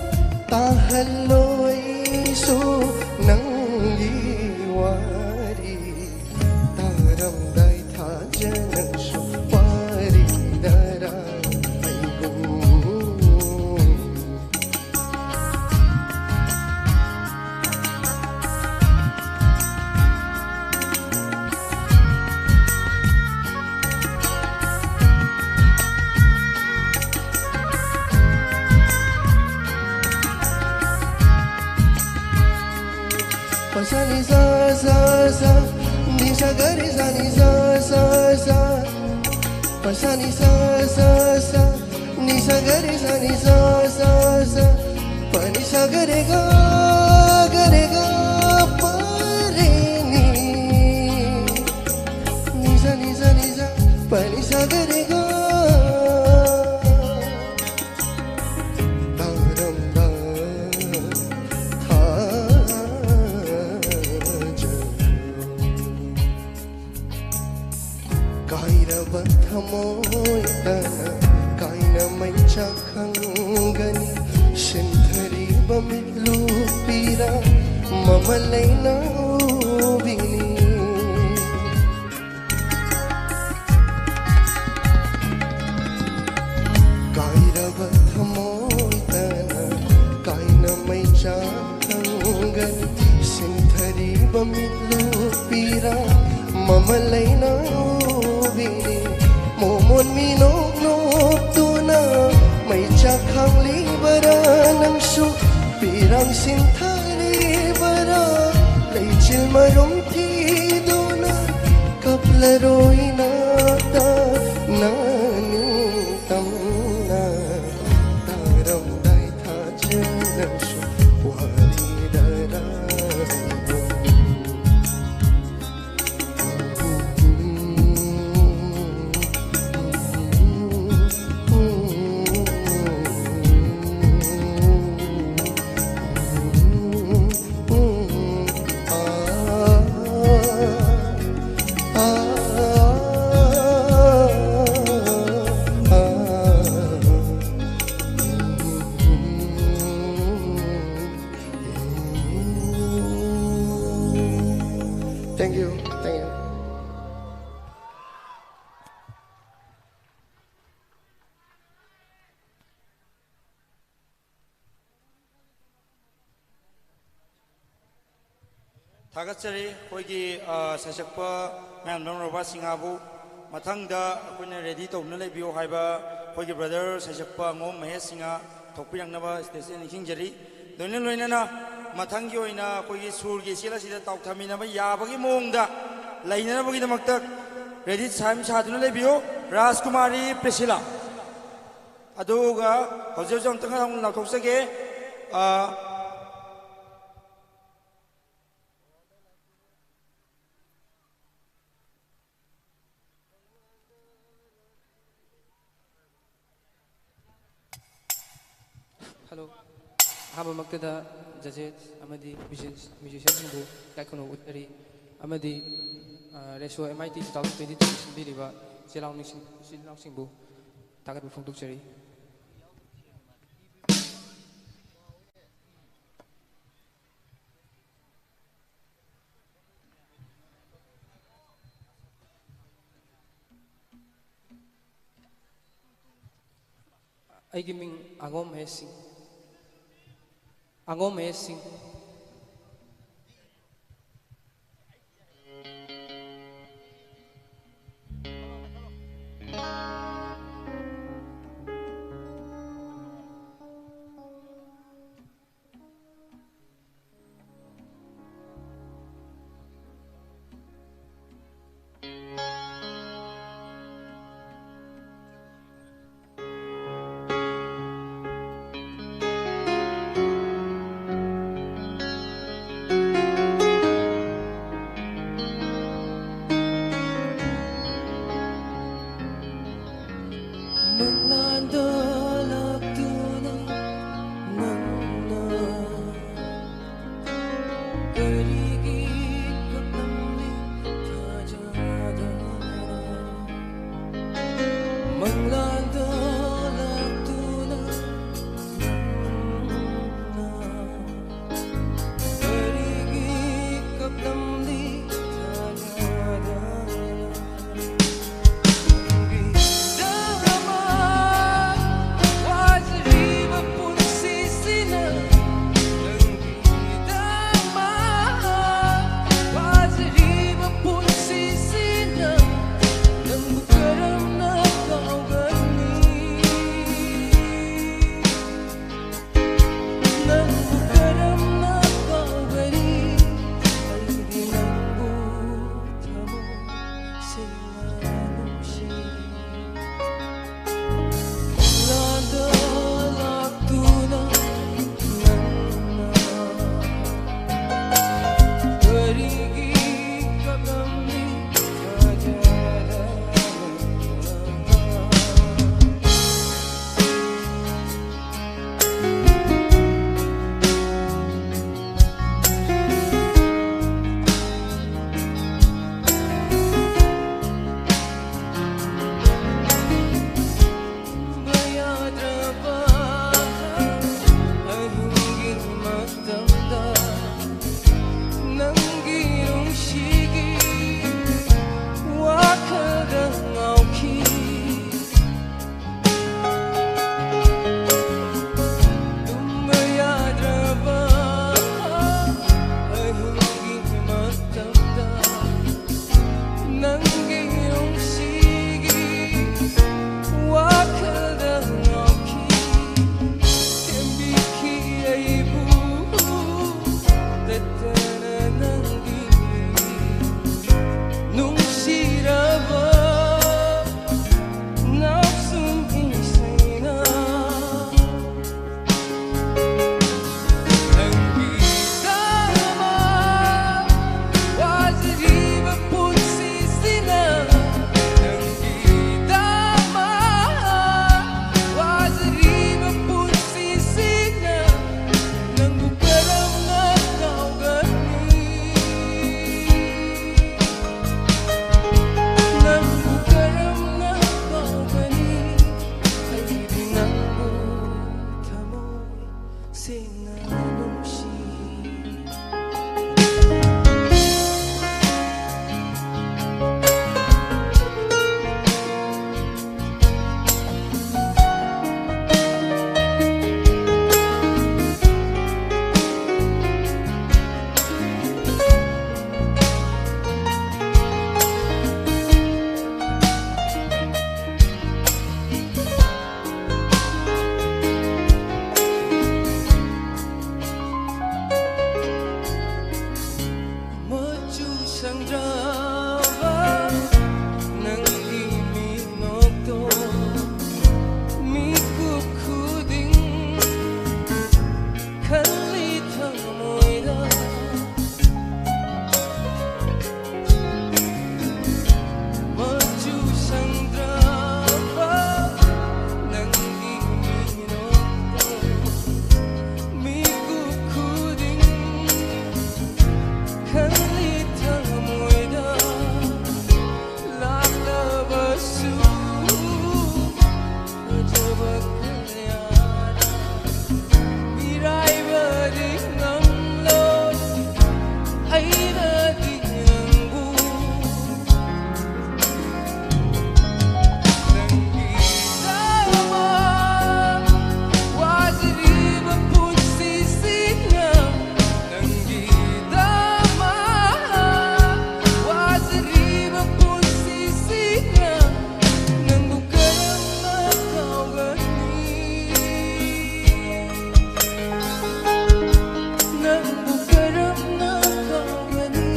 ꯇꯥꯍꯜꯂꯣꯏꯁꯨ ꯅꯪꯒꯤ ꯋꯥꯔꯤ, ꯇꯥꯔꯝꯗꯥꯏ ꯊꯥꯖꯅꯁꯨ ꯋꯥꯔꯤꯗꯔꯥ ꯑꯩꯒꯨꯝ꯫ Sa ga re sa ni sa sa sa, pa sa ni sa sa sa, ni sa ga re sa ni sa sa sa, pa ni sa ga re ga, ga re ga, pa re ni, ni sa ni sa ni sa, pa ni sa ga re ga. Taram da tha ja. ꯀꯥꯏꯔꯕ ꯊꯃꯣꯏ ꯇꯅ ꯀꯥꯏꯅ ꯃꯩꯆꯥꯛ ꯈꯪꯒꯅꯤ꯫ ꯁꯤꯟꯊꯔꯤꯕ ꯃꯤꯠꯂꯨ ꯄꯤꯔꯥ ꯃꯃꯜ ꯂꯩꯅ ꯎꯕꯤꯅꯤ꯫ ꯀꯥꯏꯔꯕ ꯊꯃꯣꯏ ꯇꯅ ꯀꯥꯏꯅ ꯃꯩꯆꯥꯛ ꯈꯪꯒꯅꯤ꯫ ꯁꯤꯟꯊꯔꯤꯕ ꯃꯤꯠꯂꯨ ꯄꯤꯔꯥ ꯃꯃꯜ ꯂꯩꯅ ꯎꯕꯤꯅꯤ꯫ ꯃꯣꯃꯣꯟ ꯃꯤꯅꯣꯛ ꯅꯣꯛꯇꯨꯅ ꯃꯩꯆꯥꯛ ꯈꯥꯡꯂꯤꯕꯔꯥ ꯅꯪꯁꯨ? ꯄꯤꯔꯥꯡ ꯁꯤꯟꯊꯔꯤꯕꯔꯥ ꯂꯩꯆꯤꯜ ꯃꯔꯨꯝ ꯊꯤꯗꯨꯅ? ꯀꯞꯂꯔꯣꯏ ꯅꯥꯇꯥ ꯅꯥꯅꯤ ꯇꯝꯅ ꯇꯥꯔꯝꯗꯥꯏ ꯊꯥꯖꯅꯁꯨ ꯋꯥꯔꯤꯗꯔꯥꯏꯕ꯫ Thank you. Thank you. ꯊꯥꯒꯠꯆꯔꯤ ꯑꯩꯈꯣꯏꯒꯤ, ꯑ, ꯁꯩꯁꯛꯄ ꯃꯌꯥꯝ ꯂꯧꯅꯔꯕ ꯁꯤꯡꯍꯥꯕꯨ꯫ ꯃꯊꯪꯗ ꯑꯩꯈꯣꯏꯅ ready ꯇꯧꯗꯨꯅ ꯂꯩꯕꯤꯌꯨ ꯍꯥꯏꯕ ꯑꯩꯈꯣꯏꯒꯤ brother ꯁꯩꯁꯛꯄ ꯑꯉꯣꯝ ꯃꯍꯦꯁ ꯁꯤꯡꯍ ꯊꯣꯛꯄꯤꯔꯛꯅꯕ stage ꯇ ꯅꯤꯡꯁꯤꯡꯖꯔꯤ꯫ ꯂꯣꯏꯅ ꯂꯣꯏꯅꯅ ꯃꯊꯪꯒꯤ ꯑꯣꯏꯅ ꯑꯩꯈꯣꯏꯒꯤ ꯁꯨꯔꯒꯤ ꯏꯆꯦꯜ ꯑꯁꯤꯗ ꯇꯥꯎꯊꯃꯤꯟꯅꯕ ꯌꯥꯕꯒꯤ ꯃꯑꯣꯡꯗ ꯂꯩꯅꯅꯕꯒꯤꯗꯃꯛꯇ ready ꯁꯥꯏꯝ ꯁꯥꯗꯨꯅ ꯂꯩꯕꯤꯌꯨ꯫ ꯔꯥꯖꯀꯨꯃꯥꯔꯤ ꯄ꯭ꯔꯤꯁꯤꯂꯥ꯫ ꯑꯗꯨꯒ ꯍꯧꯖꯤꯛ ꯍꯧꯖꯤꯛ ꯑꯃꯨꯛꯇꯪ ꯂꯥꯎꯊꯣꯛꯆꯒꯦ꯫ ꯑ, Hello. ꯑꯍꯥꯟꯕꯃꯛꯇꯗ judges ꯑꯃꯗꯤ musicians, musicianꯁꯤꯡꯕꯨ ꯏꯀꯥꯏ ꯈꯨꯝꯅꯕ ꯎꯠꯆꯔꯤ꯫ ꯑꯃꯗꯤ, ꯑ, ꯔꯦꯁꯣ M I T two thousand twenty-three ꯁꯤꯟꯕꯤꯔꯤꯕ ꯏꯆꯤꯜ ꯏꯅꯥꯎꯁꯤꯡ, ꯏꯆꯤꯜ ꯏꯅꯥꯎꯁꯤꯡꯕꯨ ꯊꯥꯒꯠꯄ ꯐꯣꯡꯗꯣꯛꯆꯔꯤ꯫ ꯑꯩꯒꯤ ꯃꯤꯡ ꯑꯉꯣꯝ ꯃꯍꯦꯁ ꯁꯤꯡ꯫ ꯑꯉꯣꯝ ꯃꯍꯦꯁ ꯁꯤꯡ꯫ ꯅꯪꯒꯤ ꯃꯤꯅꯣꯛꯇꯣ ꯃꯤꯀꯨꯞ ꯈꯨꯗꯤꯡ ꯈꯜꯂꯤ ꯊꯃꯣꯏꯗ꯫ ꯃꯆꯨ ꯁꯪꯗ꯭ꯔꯕ ꯅꯪꯒꯤ ꯃꯤꯅꯣꯛꯇꯣ ꯃꯤꯀꯨꯞ ꯈꯨꯗꯤꯡ ꯈꯜꯂꯤ ꯊꯃꯣꯏꯗ꯫ ꯂꯥꯛꯂꯕꯁꯨ ꯐꯖꯕ ꯀꯌꯥꯅ ꯃꯤꯔꯥꯏꯕꯗꯤ ꯉꯝꯂꯣꯏ ꯑꯩꯅꯗꯤ ꯅꯪꯕꯨ꯫ ꯅꯪꯒꯤꯗꯃꯛ ꯋꯥꯖꯔꯤꯕ ꯄꯨꯟꯁꯤꯁꯤꯅ, ꯅꯪꯒꯤꯗꯃꯛ ꯋꯥꯖꯔꯤꯕ ꯄꯨꯟꯁꯤꯁꯤꯅ, ꯅꯪꯕꯨ ꯀꯔꯝꯅ ꯀꯥꯎꯒꯅꯤ? ꯅꯪꯕꯨ ꯀꯔꯝꯅ ꯀꯥꯎꯒꯅꯤ?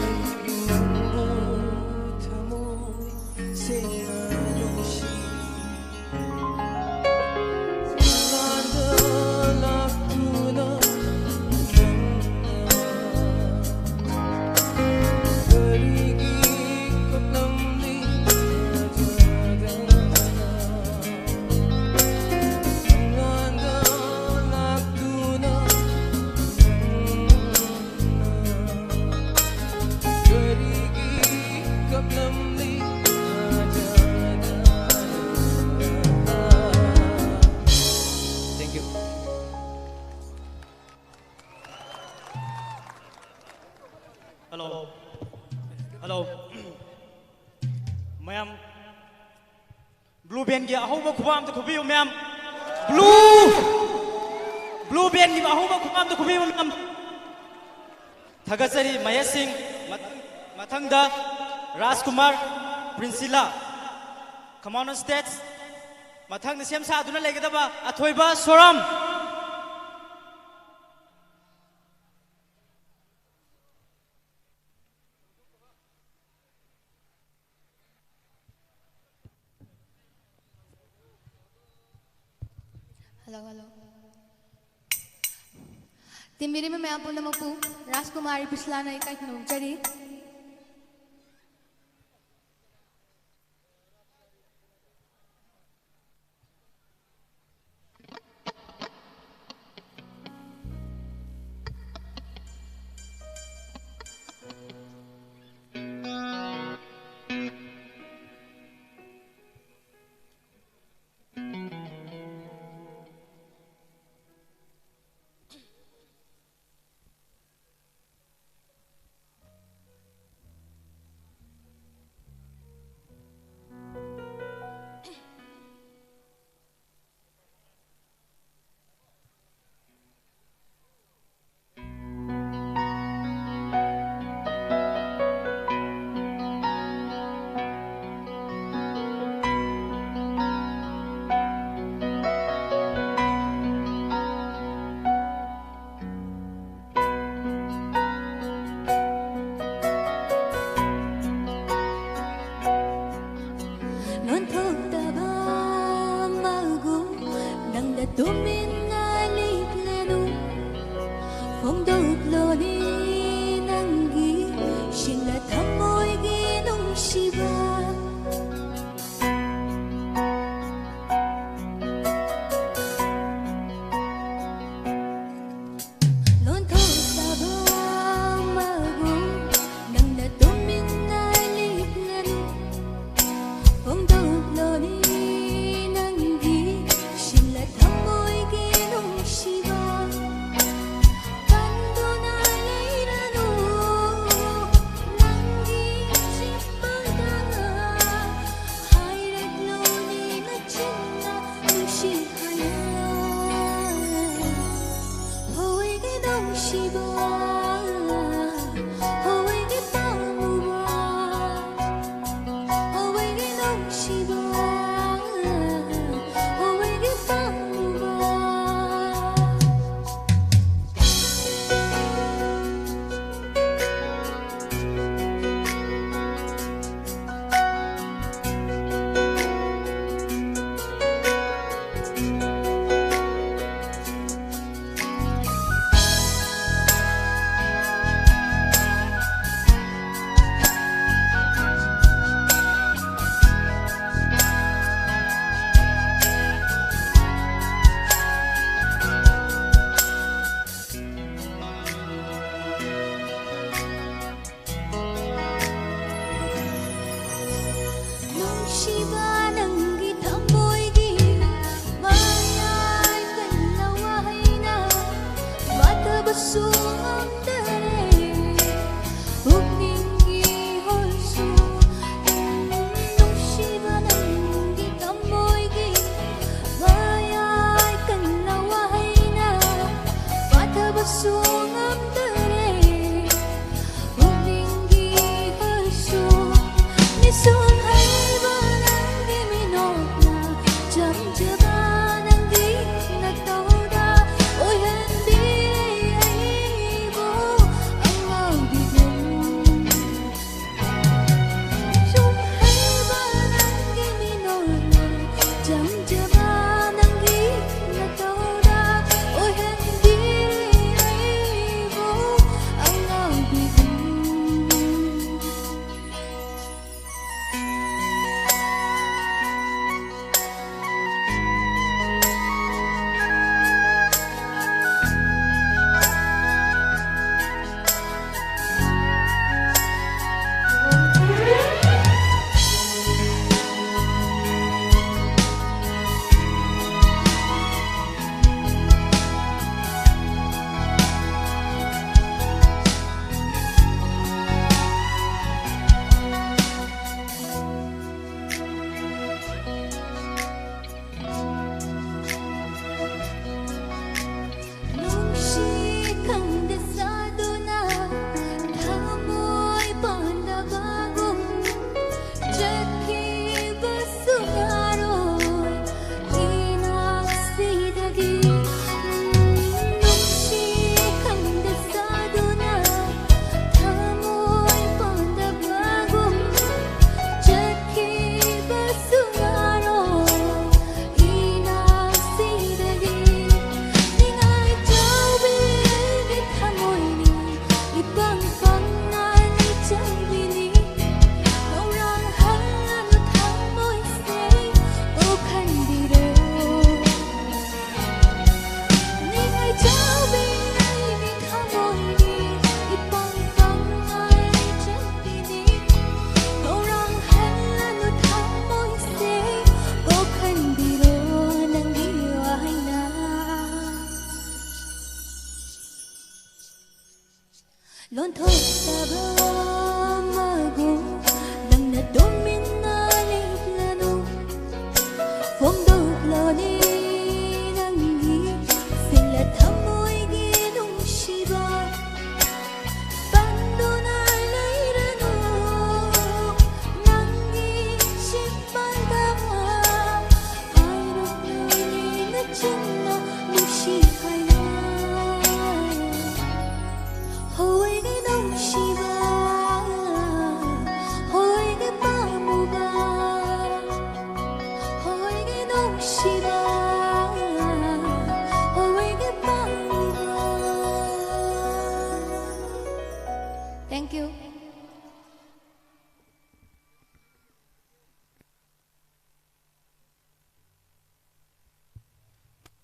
ꯑꯩꯒꯤ ꯅꯪꯕꯨ ꯊꯃꯣꯏ ꯁꯦꯡꯅ ꯅꯨꯡꯁꯤ꯫ ꯃꯤꯠꯃꯥꯡꯗ ꯂꯥꯛꯇꯨꯅ ꯅꯪꯅ ꯀꯔꯤꯒꯤ ꯀꯞꯂꯝꯂꯤ ꯊꯥꯖꯗꯅ? ꯃꯤꯠꯃꯥꯡꯗ ꯂꯥꯛꯇꯨꯅ ꯅꯪꯅ ꯀꯔꯤꯒꯤ ꯀꯞꯂꯝꯂꯤ ꯊꯥꯖꯗꯅ? Thank you. Hello. Hello. ꯃꯌꯥꯝ, Blue Bandꯒꯤ ꯑꯍꯧꯕ ꯈꯨꯕꯥꯛ ꯑꯝꯇ ꯈꯨꯕꯤꯌꯨ, ꯃꯌꯥꯝ꯫ Blue, Blue Bandꯒꯤ ꯑꯍꯧꯕ ꯈꯨꯕꯥꯛ ꯑꯝꯇ ꯈꯨꯕꯤꯌꯨ, ꯃꯌꯥꯝ꯫ ꯊꯥꯒꯠꯆꯔꯤ, ꯃꯍꯦꯁ ꯁꯤꯡ꯫ ꯃꯊꯪ-, ꯃꯊꯪꯗ ꯔꯥꯖꯀꯨꯃꯥꯔ, ꯄ꯭ꯔꯤꯟꯁꯤꯂꯥ꯫ Come on stage. ꯃꯊꯪꯗ ꯁꯦꯝ ꯁꯥꯗꯨꯅ ꯂꯩꯒꯗꯕ ꯑꯊꯣꯏꯕ ꯁꯣꯔꯥꯝ꯫ Hello, hello. ꯇꯤꯟꯕꯤꯔꯤꯕ ꯃꯌꯥꯝ ꯄꯨꯝꯅꯃꯛꯄꯨ ꯔꯥꯖꯀꯨꯃꯥꯔꯤ ꯄ꯭ꯔꯤꯁꯤꯂꯥꯅ ꯏꯀꯥꯏ ꯈꯨꯝꯅꯕ ꯎꯠꯆꯔꯤ꯫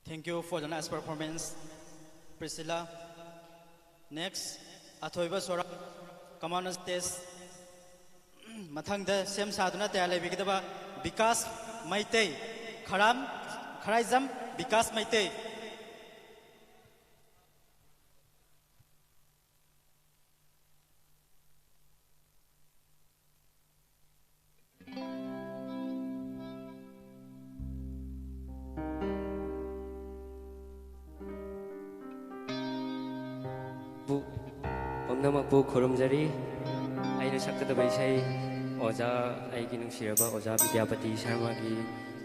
Thank you for the nice performance, Priscilla. Next, ꯑꯊꯣꯏꯕ ꯁꯣꯔꯥ, come on stage. ꯃꯊꯪꯗ ꯁꯦꯝ ꯁꯥꯗꯨꯅ ꯇꯌꯥꯔ ꯂꯩꯕꯤꯒꯗꯕ ꯕꯤꯀꯥꯁ ꯃꯩꯇꯩ, ꯈꯔꯥꯝ, ꯈꯔꯥꯏꯖꯝ ꯕꯤꯀꯥꯁ ꯃꯩꯇꯩ꯫ ꯄꯨ-, ꯄꯨꯝꯅꯃꯛꯄꯨ ꯈꯨꯔꯨꯝꯖꯔꯤ꯫ ꯑꯩꯅ ꯁꯛꯀꯗꯕ ꯏꯁꯩ ꯑꯣꯖꯥ, ꯑꯩꯒꯤ ꯅꯨꯡꯁꯤꯔꯕ ꯑꯣꯖꯥ ꯕꯤꯗ꯭ꯌꯥꯄꯇꯤ ꯁꯔꯃꯒꯤ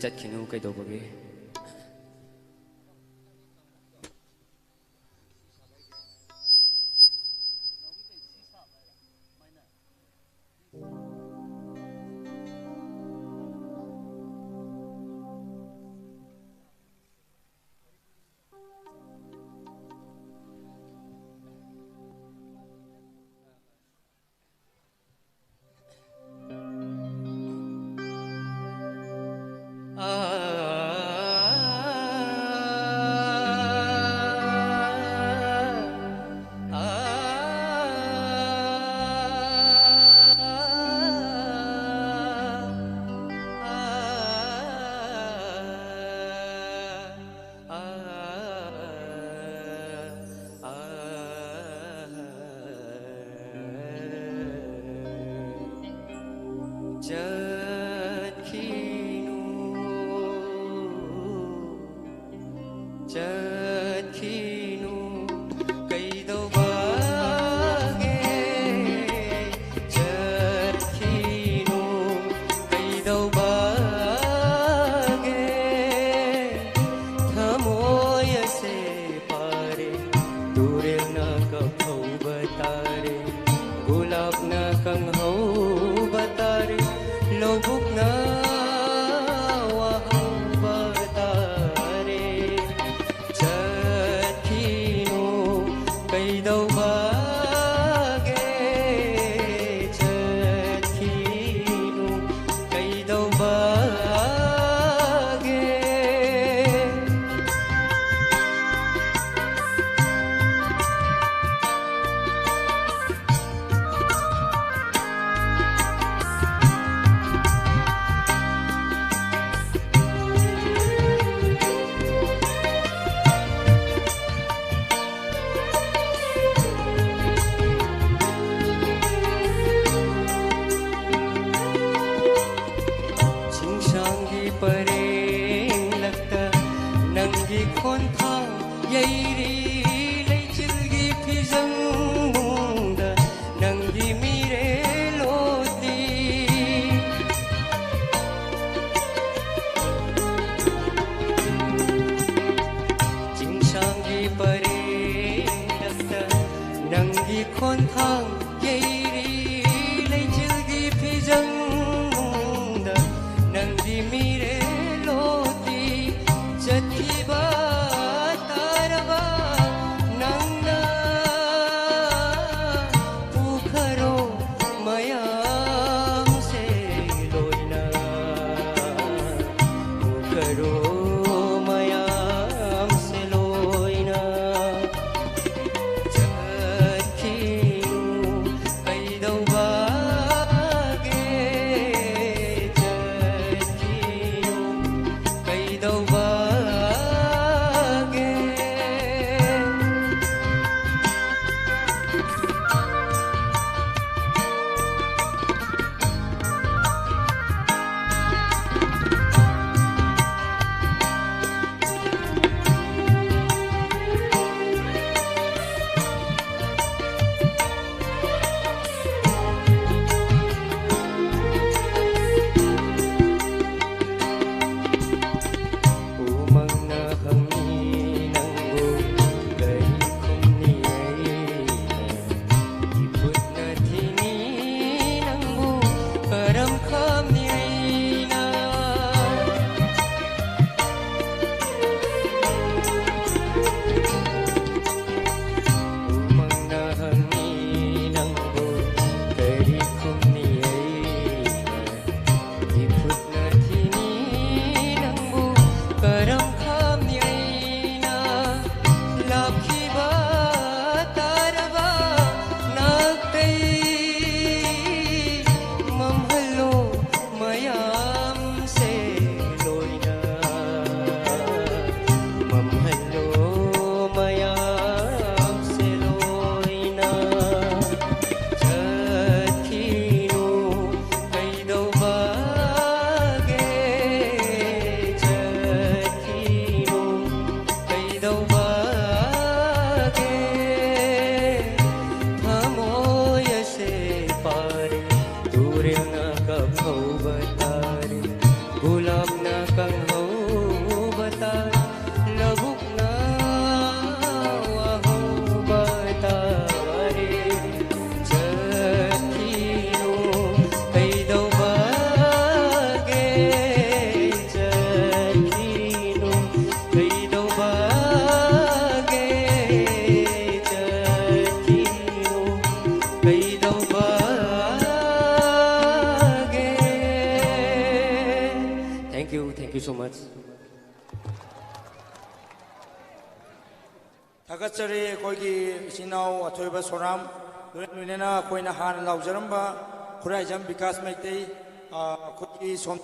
ꯆꯠꯈꯤꯅꯨ ꯀꯩꯗꯧꯕꯒꯦ꯫ ꯄ꯭ꯔꯦꯝꯅ ꯀꯞꯍꯧꯕ ꯇꯥꯔꯦ, ꯒꯨꯂꯥꯞꯅ ꯀꯪꯍꯧꯕ ꯇꯥꯔꯦ, ꯂꯧꯕꯨꯛꯅ ꯋꯥꯍꯧꯕ ꯇꯥꯔꯦ꯫ ꯆꯠꯈꯤꯅꯨ, ꯀꯩꯗꯧꯕꯒꯦ ꯆꯠꯈꯤꯅꯨ, ꯀꯩꯗꯧꯕꯒꯦ ꯆꯠꯈꯤꯅꯨ, ꯀꯩꯗꯧꯕꯒꯦ? Thank you, thank you so much. ꯊꯥꯒꯠꯆꯔꯤ ꯑꯩꯈꯣꯏꯒꯤ ꯏꯆꯤꯟ ꯏꯅꯥꯎ ꯑꯊꯣꯏꯕ ꯁꯣꯔꯥꯝ, ꯂꯣꯏꯅ ꯂꯣꯏꯅꯅ ꯑꯩꯈꯣꯏꯅ ꯍꯥꯟꯅ ꯂꯥꯎꯖꯔꯝꯕ ꯈꯨꯔꯥꯏꯖꯝ ꯕꯤꯀꯥꯁ ꯃꯩꯇꯩ, ꯑ, ꯑꯩꯈꯣꯏꯒꯤ ꯁꯣꯝ,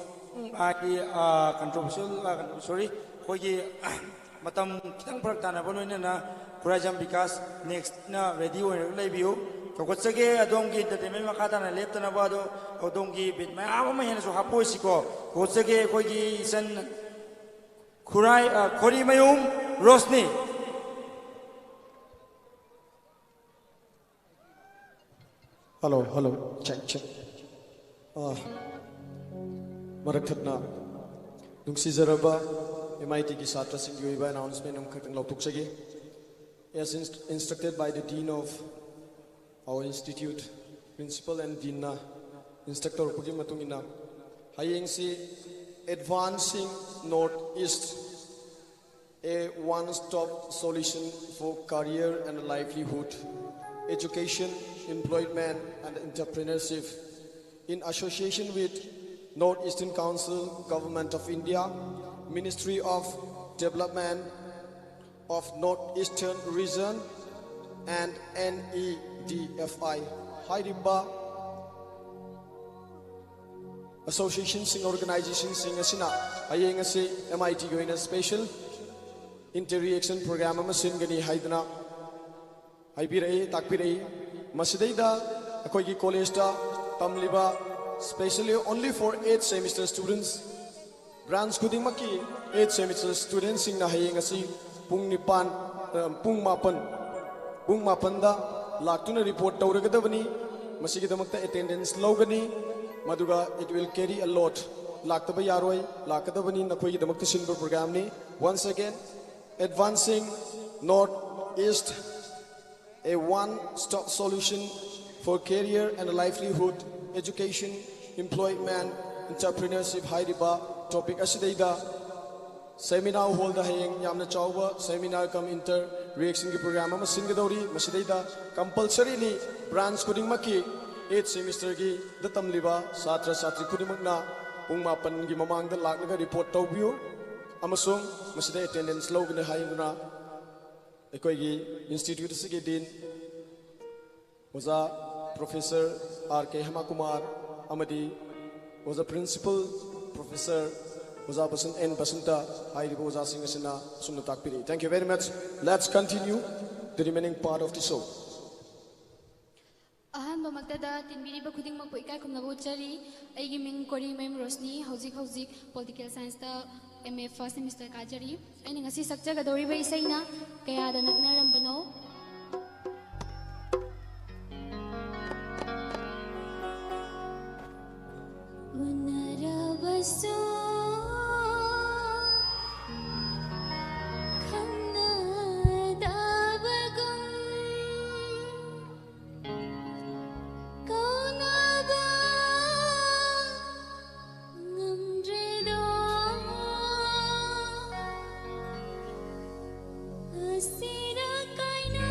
ꯍꯥꯏꯗꯤ, ꯑ, controversial, ꯑ, sorry, ꯑꯩꯈꯣꯏꯒꯤ ꯃꯇꯝ ꯈꯤꯇꯪ ꯐꯔꯛ ꯇꯥꯅꯕ ꯂꯣꯏꯅꯅ ꯈꯨꯔꯥꯏꯖꯝ ꯕꯤꯀꯥꯁ next ꯅ ready ꯑꯣꯏꯔꯒ ꯂꯩꯕꯤꯌꯨ꯫ ꯆꯥꯎꯈꯠꯆꯒꯦ ꯑꯗꯣꯝꯒꯤ entertainment ꯃꯈꯥ ꯇꯥꯅ ꯂꯦꯞꯇꯅꯕ꯫ ꯑꯗꯣ ꯑꯗꯣꯝꯒꯤ beat ꯃꯌꯥꯝ ꯑꯃ ꯍꯦꯟꯅꯁꯨ ꯍꯥꯞꯄꯣꯏꯁꯤꯀꯣ꯫ ꯆꯥꯎꯈꯠꯆꯒꯦ ꯑꯩꯈꯣꯏꯒꯤ ꯏꯆꯟ ꯈꯨꯔꯥꯏ, ꯑ, ꯈꯣꯔꯤꯃꯌꯨꯝ Roshni. Hello, hello, check, check. ꯑꯥ, ꯃꯔꯛ ꯊꯠꯅ ꯅꯨꯡꯁꯤꯖꯔꯕ M I T ꯒꯤ ꯁꯥꯇ꯭ꯔꯁꯤꯡꯒꯤ ꯑꯣꯏꯕ announcement ꯑꯃꯈꯛꯇꯪ ꯂꯧꯊꯣꯛꯆꯒꯦ꯫ As inst-, instructed by the Dean of our institute, Principal and Dean ꯅ instruct ꯇꯧꯔꯛꯄꯒꯤ ꯃꯇꯨꯡ ꯏꯟꯅ, ꯍꯌꯦꯡꯁꯤ Advancing North East, a one-stop solution for career and livelihood, education, employment, and entrepreneurship, in association with North Eastern Council, Government of India, Ministry of Development of North Eastern Region, and N E D F I꯫ ꯍꯥꯏꯔꯤꯕ association ꯁꯤꯡ, organization ꯁꯤꯡ ꯑꯁꯤꯅ ꯍꯌꯦꯡ ꯑꯁꯤ M I T ꯒꯤ ꯑꯣꯏꯅ special interaction program ꯑꯃ ꯁꯤꯟꯒꯅꯤ ꯍꯥꯏꯗꯨꯅ ꯍꯥꯏꯕꯤꯔꯛꯏ, ꯇꯥꯛꯄꯤꯔꯛꯏ꯫ ꯃꯁꯤꯗꯩꯗ ꯑꯩꯈꯣꯏꯒꯤ college ꯇ ꯇꯝꯂꯤꯕ, specially only for eighth semester students, branch ꯈꯨꯗꯤꯡꯃꯛꯀꯤ eighth semester student ꯁꯤꯡꯅ ꯍꯌꯦꯡ ꯑꯁꯤ ꯄꯨꯡ ꯅꯤꯄꯥꯟ, ꯑ, ꯄꯨꯡ ꯃꯥꯄꯟ, ꯄꯨꯡ ꯃꯥꯄꯟꯗ ꯂꯥꯛꯇꯨꯅ report ꯇꯧꯔꯒꯗꯕꯅꯤ꯫ ꯃꯁꯤꯒꯤꯗꯃꯛꯇ ꯑꯦꯇꯦꯟꯗꯦꯟꯁ ꯂꯧꯒꯅꯤ꯫ ꯃꯗꯨꯒ it will carry a load. ꯂꯥꯛꯇꯕ ꯌꯥꯔꯣꯏ, ꯂꯥꯛꯀꯗꯕꯅꯤ, ꯅꯈꯣꯏꯒꯤꯗꯃꯛꯇ ꯁꯤꯟꯕ ꯄ꯭ꯔꯣꯒ꯭ꯔꯥꯝꯅꯤ꯫ Once again, advancing North East, a one stop solution for career and livelihood, education, employment, entrepreneurship ꯍꯥꯏꯔꯤꯕ ꯇꯣꯄꯤꯛ ꯑꯁꯤꯗꯩꯗ ꯁꯦꯃꯤꯅꯥꯔ ꯍꯣꯜꯗ ꯍꯌꯦꯡ ꯌꯥꯝꯅ ꯆꯥꯎꯕ ꯁꯦꯃꯤꯅꯥꯔ ꯀꯝ ꯏꯟꯇꯔ ꯔꯤꯑꯦꯛꯁꯟꯒꯤ ꯄ꯭ꯔꯣꯒ꯭ꯔꯥꯝ ꯑꯃ ꯁꯤꯟꯒꯗꯧꯔꯤ꯫ ꯃꯁꯤꯗꯩꯗ ꯀꯝꯄꯜꯁꯔꯤꯂꯤ ꯕ꯭ꯔꯥꯟꯁ ꯈꯨꯗꯤꯡꯃꯛꯀꯤ ꯑꯩꯠ ꯁꯦꯃꯤꯁꯇꯔꯒꯤꯗ ꯇꯝꯂꯤꯕ ꯁꯥꯇ꯭ꯔ ꯁꯥꯇ꯭ꯔꯤ ꯈꯨꯗꯤꯡꯃꯛꯅ ꯄꯨꯡ ꯃꯥꯄꯟꯒꯤ ꯃꯃꯥꯡꯗ ꯂꯥꯛꯂꯒ ꯔꯤꯄꯣꯔꯠ ꯇꯧꯕꯤꯌꯨ ꯑꯃꯁꯨꯡ ꯃꯁꯤꯗ ꯑꯦꯇꯦꯟꯗꯦꯟꯁ ꯂꯧꯒꯅꯤ ꯍꯥꯏꯗꯨꯅ ꯑꯩꯈꯣꯏꯒꯤ ꯏꯟꯁꯇꯤꯇ꯭ꯌꯨꯠ ꯑꯁꯤꯒꯤ ꯗꯤꯟ ꯑꯣꯖꯥ ꯄ꯭ꯔꯣꯐꯦꯁꯔ ꯑꯥꯔ ꯀꯦ ꯍꯦꯃꯥꯀꯨꯃꯥꯔ ꯑꯃꯗꯤ ꯑꯣꯖꯥ ꯄ꯭ꯔꯤꯟꯁꯤꯄꯜ ꯄ꯭ꯔꯣꯐꯦꯁꯔ ꯑꯣꯖꯥ ꯕꯁꯟ ꯑꯦꯟ ꯕꯁꯟꯇ ꯍꯥꯏꯔꯤꯕ ꯑꯣꯖꯥꯁꯤꯡ ꯑꯁꯤꯅ ꯑꯁꯨꯝꯅ ꯇꯥꯛꯄꯤꯔꯤ꯫ Thank you very much. Let's continue the remaining part of the show. ꯑꯍꯥꯟꯕꯃꯛꯇꯗ ꯇꯤꯟꯕꯤꯔꯤꯕ ꯈꯨꯗꯤꯡꯃꯛꯄꯨ ꯏꯀꯥꯏ ꯈꯨꯝꯅꯕ ꯎꯠꯆꯔꯤ꯫ ꯑꯩꯒꯤ ꯃꯤꯡ ꯀꯣꯔꯤꯃꯌꯨꯝ ꯔꯣꯁꯅꯤ, ꯍꯧꯖꯤꯛ ꯍꯧꯖꯤꯛ ꯄꯣꯂꯤꯇꯤꯀꯦꯜ ꯁꯥꯏꯟꯁꯇ ꯑꯦꯝ ꯑꯦ ꯐꯥꯔꯁ ꯁꯦꯃꯤꯁꯇꯔ ꯀꯥꯖꯔꯤ꯫ ꯑꯩꯅ ꯉꯁꯤ ꯁꯛꯆꯒꯗꯧꯔꯤꯕ ꯏꯁꯩꯅ ꯀꯌꯥꯗ ꯅꯛꯅꯔꯝꯕꯅꯣ꯫ ꯎꯅꯔꯕꯁꯨ ꯈꯪꯅꯗꯕꯒꯨꯝ ꯀꯥꯎꯅꯕ ꯉꯝꯗ꯭ꯔꯦꯗꯣ꯫ ꯑꯁꯤꯗ ꯀꯥꯏꯅ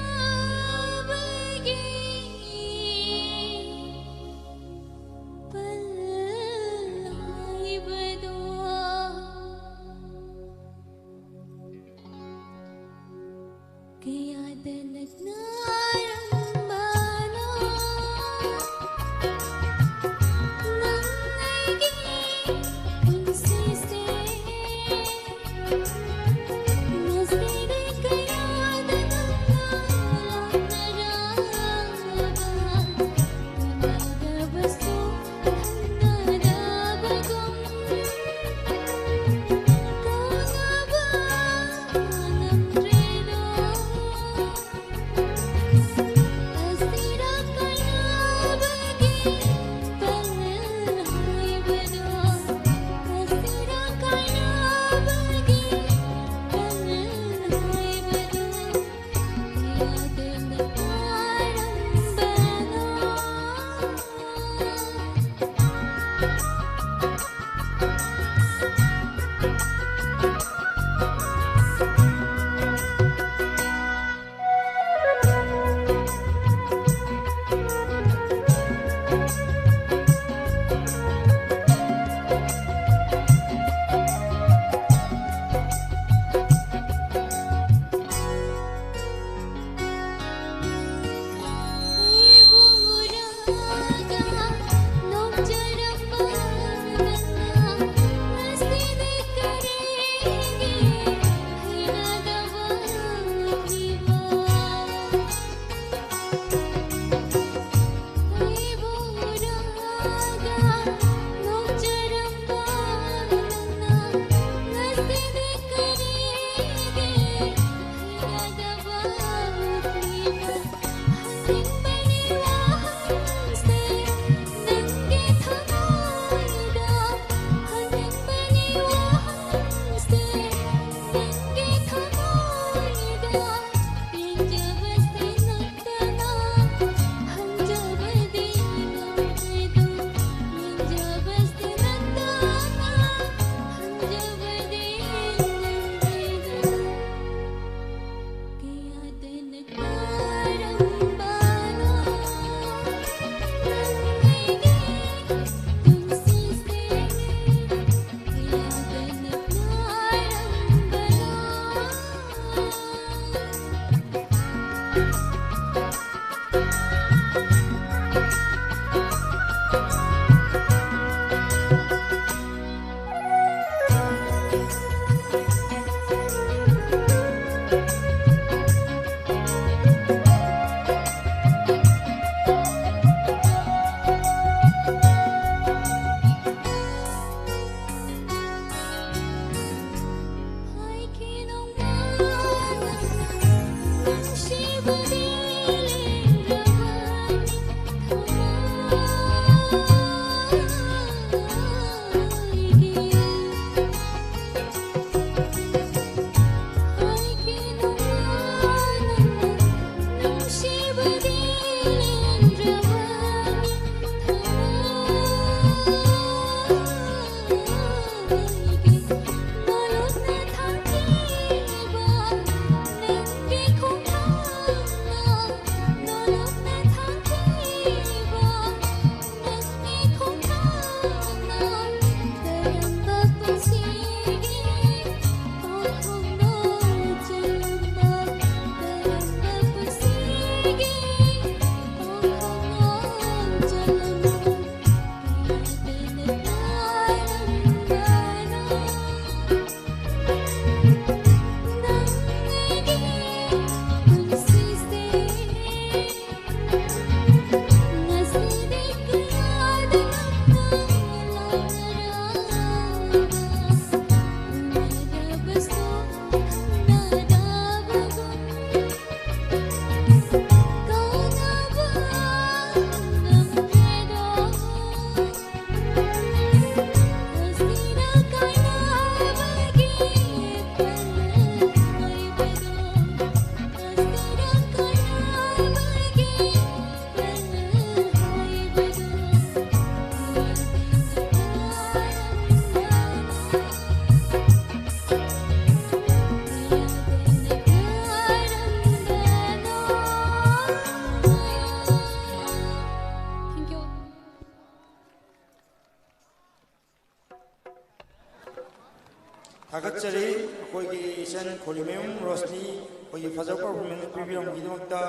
ꯊꯥꯒꯠꯆꯔꯤ ꯑꯩꯈꯣꯏꯒꯤ ꯏꯆꯟ ꯈꯣꯔꯤꯃꯌꯨꯝ ꯔꯣꯁꯅꯤ ꯑꯩꯈꯣꯏꯒꯤ ꯐꯖꯕ ꯄꯔꯐꯣꯔꯃꯦꯟꯁ ꯄꯤꯕꯤꯔꯝꯕꯒꯤꯗꯃꯛꯇ꯫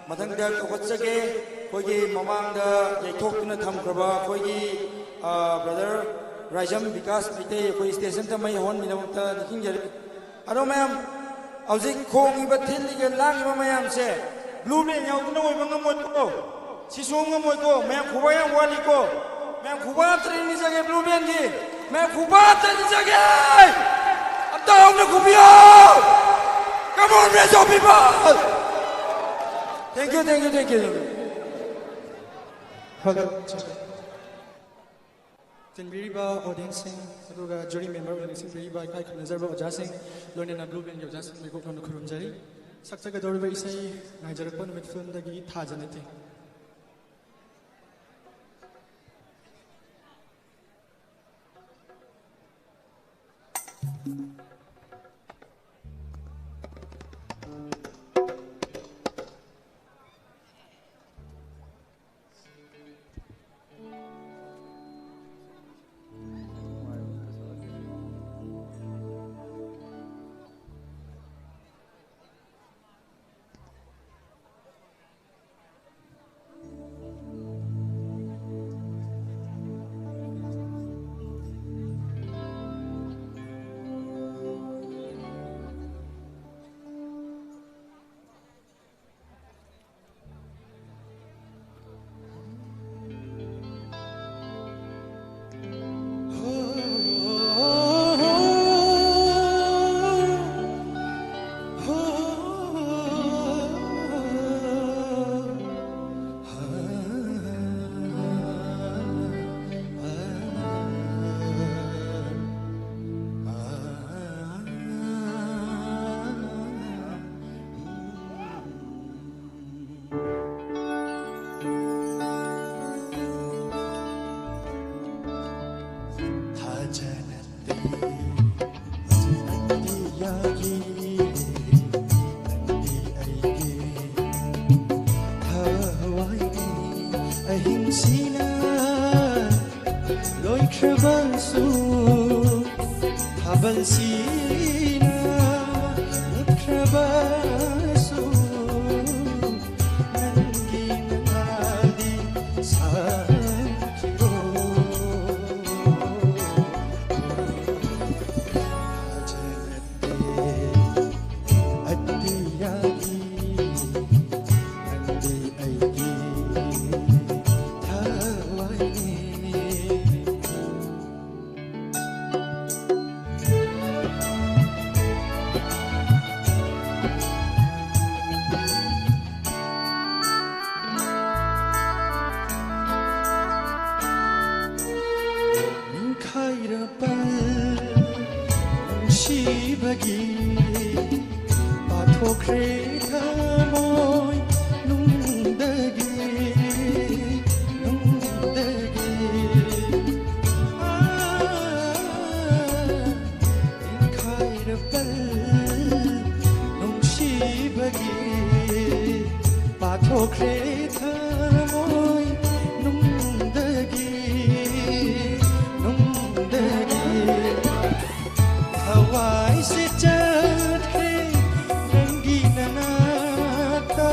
ꯃꯊꯪꯗ ꯀꯧꯈꯠꯆꯒꯦ ꯑꯩꯈꯣꯏꯒꯤ ꯃꯃꯥꯡꯗ ꯌꯩꯊꯣꯛꯇꯨꯅ ꯊꯝꯈ꯭ꯔꯕ ꯑꯩꯈꯣꯏꯒꯤ ꯕ꯭ꯔꯗꯔ ꯔꯥꯏꯖꯝ ꯕꯤꯀꯥꯁ ꯃꯩꯇꯩ ꯑꯩꯈꯣꯏ ꯁ꯭ꯇꯦꯖ ꯑꯝꯇ ꯃꯩ ꯍꯧꯍꯟꯕꯒꯤꯗꯃꯛꯇ ꯅꯤꯡꯁꯤꯡꯖꯔꯤ꯫ ꯑꯗꯣ ꯃꯌꯥꯝ ꯍꯧꯖꯤꯛ ꯈꯣꯡꯉꯤꯕ, ꯊꯤꯜꯂꯤꯕ, ꯂꯥꯡꯉꯤꯕ ꯃꯌꯥꯝꯁꯦ ꯕ꯭ꯂꯨ ꯕꯦꯟ ꯌꯥꯎꯗꯅ ꯑꯣꯏꯕ ꯉꯝꯃꯣꯏꯀꯣ꯫ ꯁꯤꯁꯨ ꯉꯝꯃꯣꯏꯀꯣ꯫ ꯃꯌꯥꯝ ꯈꯨꯕꯥꯛ ꯌꯥꯝ ꯋꯥꯠꯂꯤꯀꯣ꯫ ꯃꯌꯥꯝ ꯈꯨꯕꯥꯛ ꯑꯝꯇ ꯅꯤꯖꯒꯦ ꯕ꯭ꯂꯨ ꯕꯦꯟꯒꯤ꯫ ꯃꯌꯥꯝ ꯈꯨꯕꯥꯛ ꯑꯝꯇ ꯅꯤꯖꯒꯦ꯫ ꯑꯝꯇ ꯍꯧꯅ ꯈꯨꯕꯤꯌꯣ꯫ Come on, raise your people. Thank you, thank you, thank you, thank you. ꯇꯤꯟꯕꯤꯔꯤꯕ ꯑꯣꯗꯤꯌꯦꯟꯁꯁꯤꯡ ꯑꯗꯨꯒ ꯖꯨꯔꯤ ꯃꯦꯝꯕꯔ ꯑꯣꯏꯅ ꯅꯤꯡꯁꯤꯡꯕꯤꯔꯤꯕ ꯏꯀꯥꯏ ꯈꯨꯝꯅꯖꯔꯕ ꯑꯣꯖꯥꯁꯤꯡ, ꯂꯣꯏꯅꯅ ꯕ꯭ꯂꯨ ꯕꯦꯟꯒꯤ ꯑꯣꯖꯥꯁꯤꯡꯕꯨ ꯏꯀꯣꯛ ꯊꯣꯡꯅ ꯈꯨꯔꯨꯝꯖꯔꯤ꯫ ꯁꯛꯆꯒꯗꯧꯔꯤꯕ ꯏꯁꯩ ꯉꯥꯏꯖꯔꯛꯄ ꯅꯨꯃꯤꯠ ꯐꯤꯂꯝꯗꯒꯤ ꯊꯥꯖꯅ ꯊꯦꯡ꯫ ꯊꯥꯖꯅꯗꯦ ꯅꯪꯗꯤ ꯌꯥꯒꯤꯅꯦ, ꯅꯪꯗꯤ ꯑꯩꯒꯤ ꯊꯋꯥꯏꯅꯤ꯫ ꯑꯍꯤꯡꯁꯤꯅ ꯂꯣꯏꯈ꯭ꯔꯕꯁꯨ ꯊꯥꯕꯜꯁꯤꯅ ꯃꯨꯠꯈ꯭ꯔꯕꯁꯨ ꯅꯪꯒꯤ ꯅꯅꯥꯗꯤ ꯁꯥꯈꯤꯔꯣ꯫ ꯊꯥꯖꯅꯗꯦ ꯑꯇꯤꯌꯥꯒꯤ ꯅꯪꯗꯤ ꯑꯩꯒꯤ ꯊꯋꯥꯏꯅꯤ꯫ ꯅꯤꯡꯈꯥꯏꯔꯕ ꯅꯨꯡꯁꯤꯕꯒꯤ ꯄꯥꯊꯣꯛꯈ꯭ꯔꯦ ꯊꯃꯣꯏ ꯅꯨꯡꯗꯒꯤ, ꯅꯨꯡꯗꯒꯤ꯫ ꯑꯥ, ꯅꯤꯡꯈꯥꯏꯔꯕ ꯅꯨꯡꯁꯤꯕꯒꯤ ꯄꯥꯊꯣꯛꯈ꯭ꯔꯦ ꯊꯃꯣꯏ ꯅꯨꯡꯗꯒꯤ, ꯅꯨꯡꯗꯒꯤ꯫ ꯊꯋꯥꯏꯁꯦ ꯆꯠꯈ꯭ꯔꯦ ꯅꯪꯒꯤ ꯅꯅꯥꯛꯇ꯫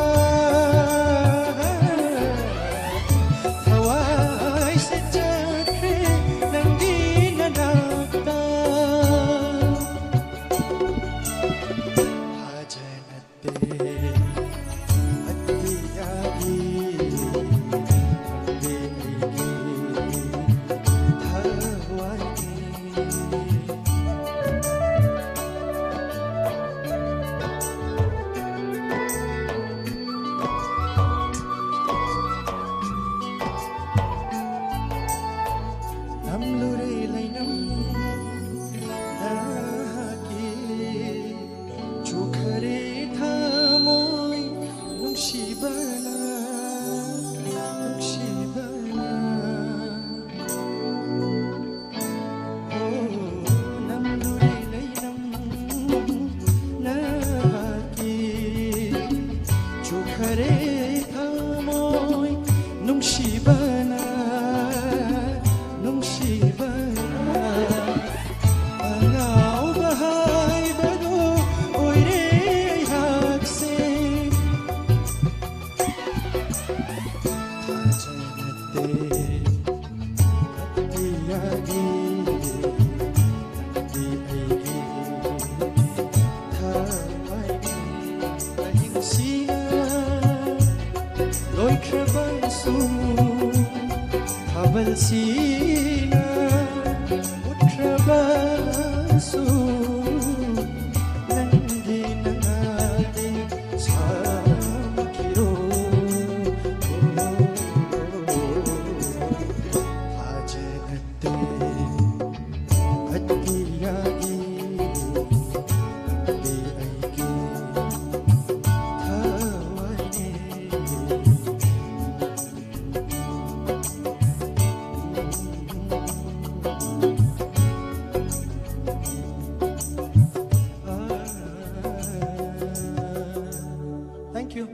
ꯑꯩꯒꯤ ꯊꯋꯥꯏꯅꯤ ꯑꯍꯤꯡꯁꯤꯅ ꯂꯣꯏꯈ꯭ꯔꯕꯁꯨ, ꯊꯥꯕꯜꯁꯤꯅ ꯃꯨꯠꯈ꯭ꯔꯕꯁꯨ, ꯅꯪꯒꯤ ꯅꯉꯥꯜꯗꯤ ꯁꯥꯃꯛꯈꯤꯔꯣ꯫ ꯊꯥꯖꯅꯗꯦ ꯑꯇꯤꯌꯥꯒꯤ ꯅꯪꯗꯤ ꯑꯩꯒꯤ ꯊꯋꯥꯏꯅꯦ꯫ Thank you.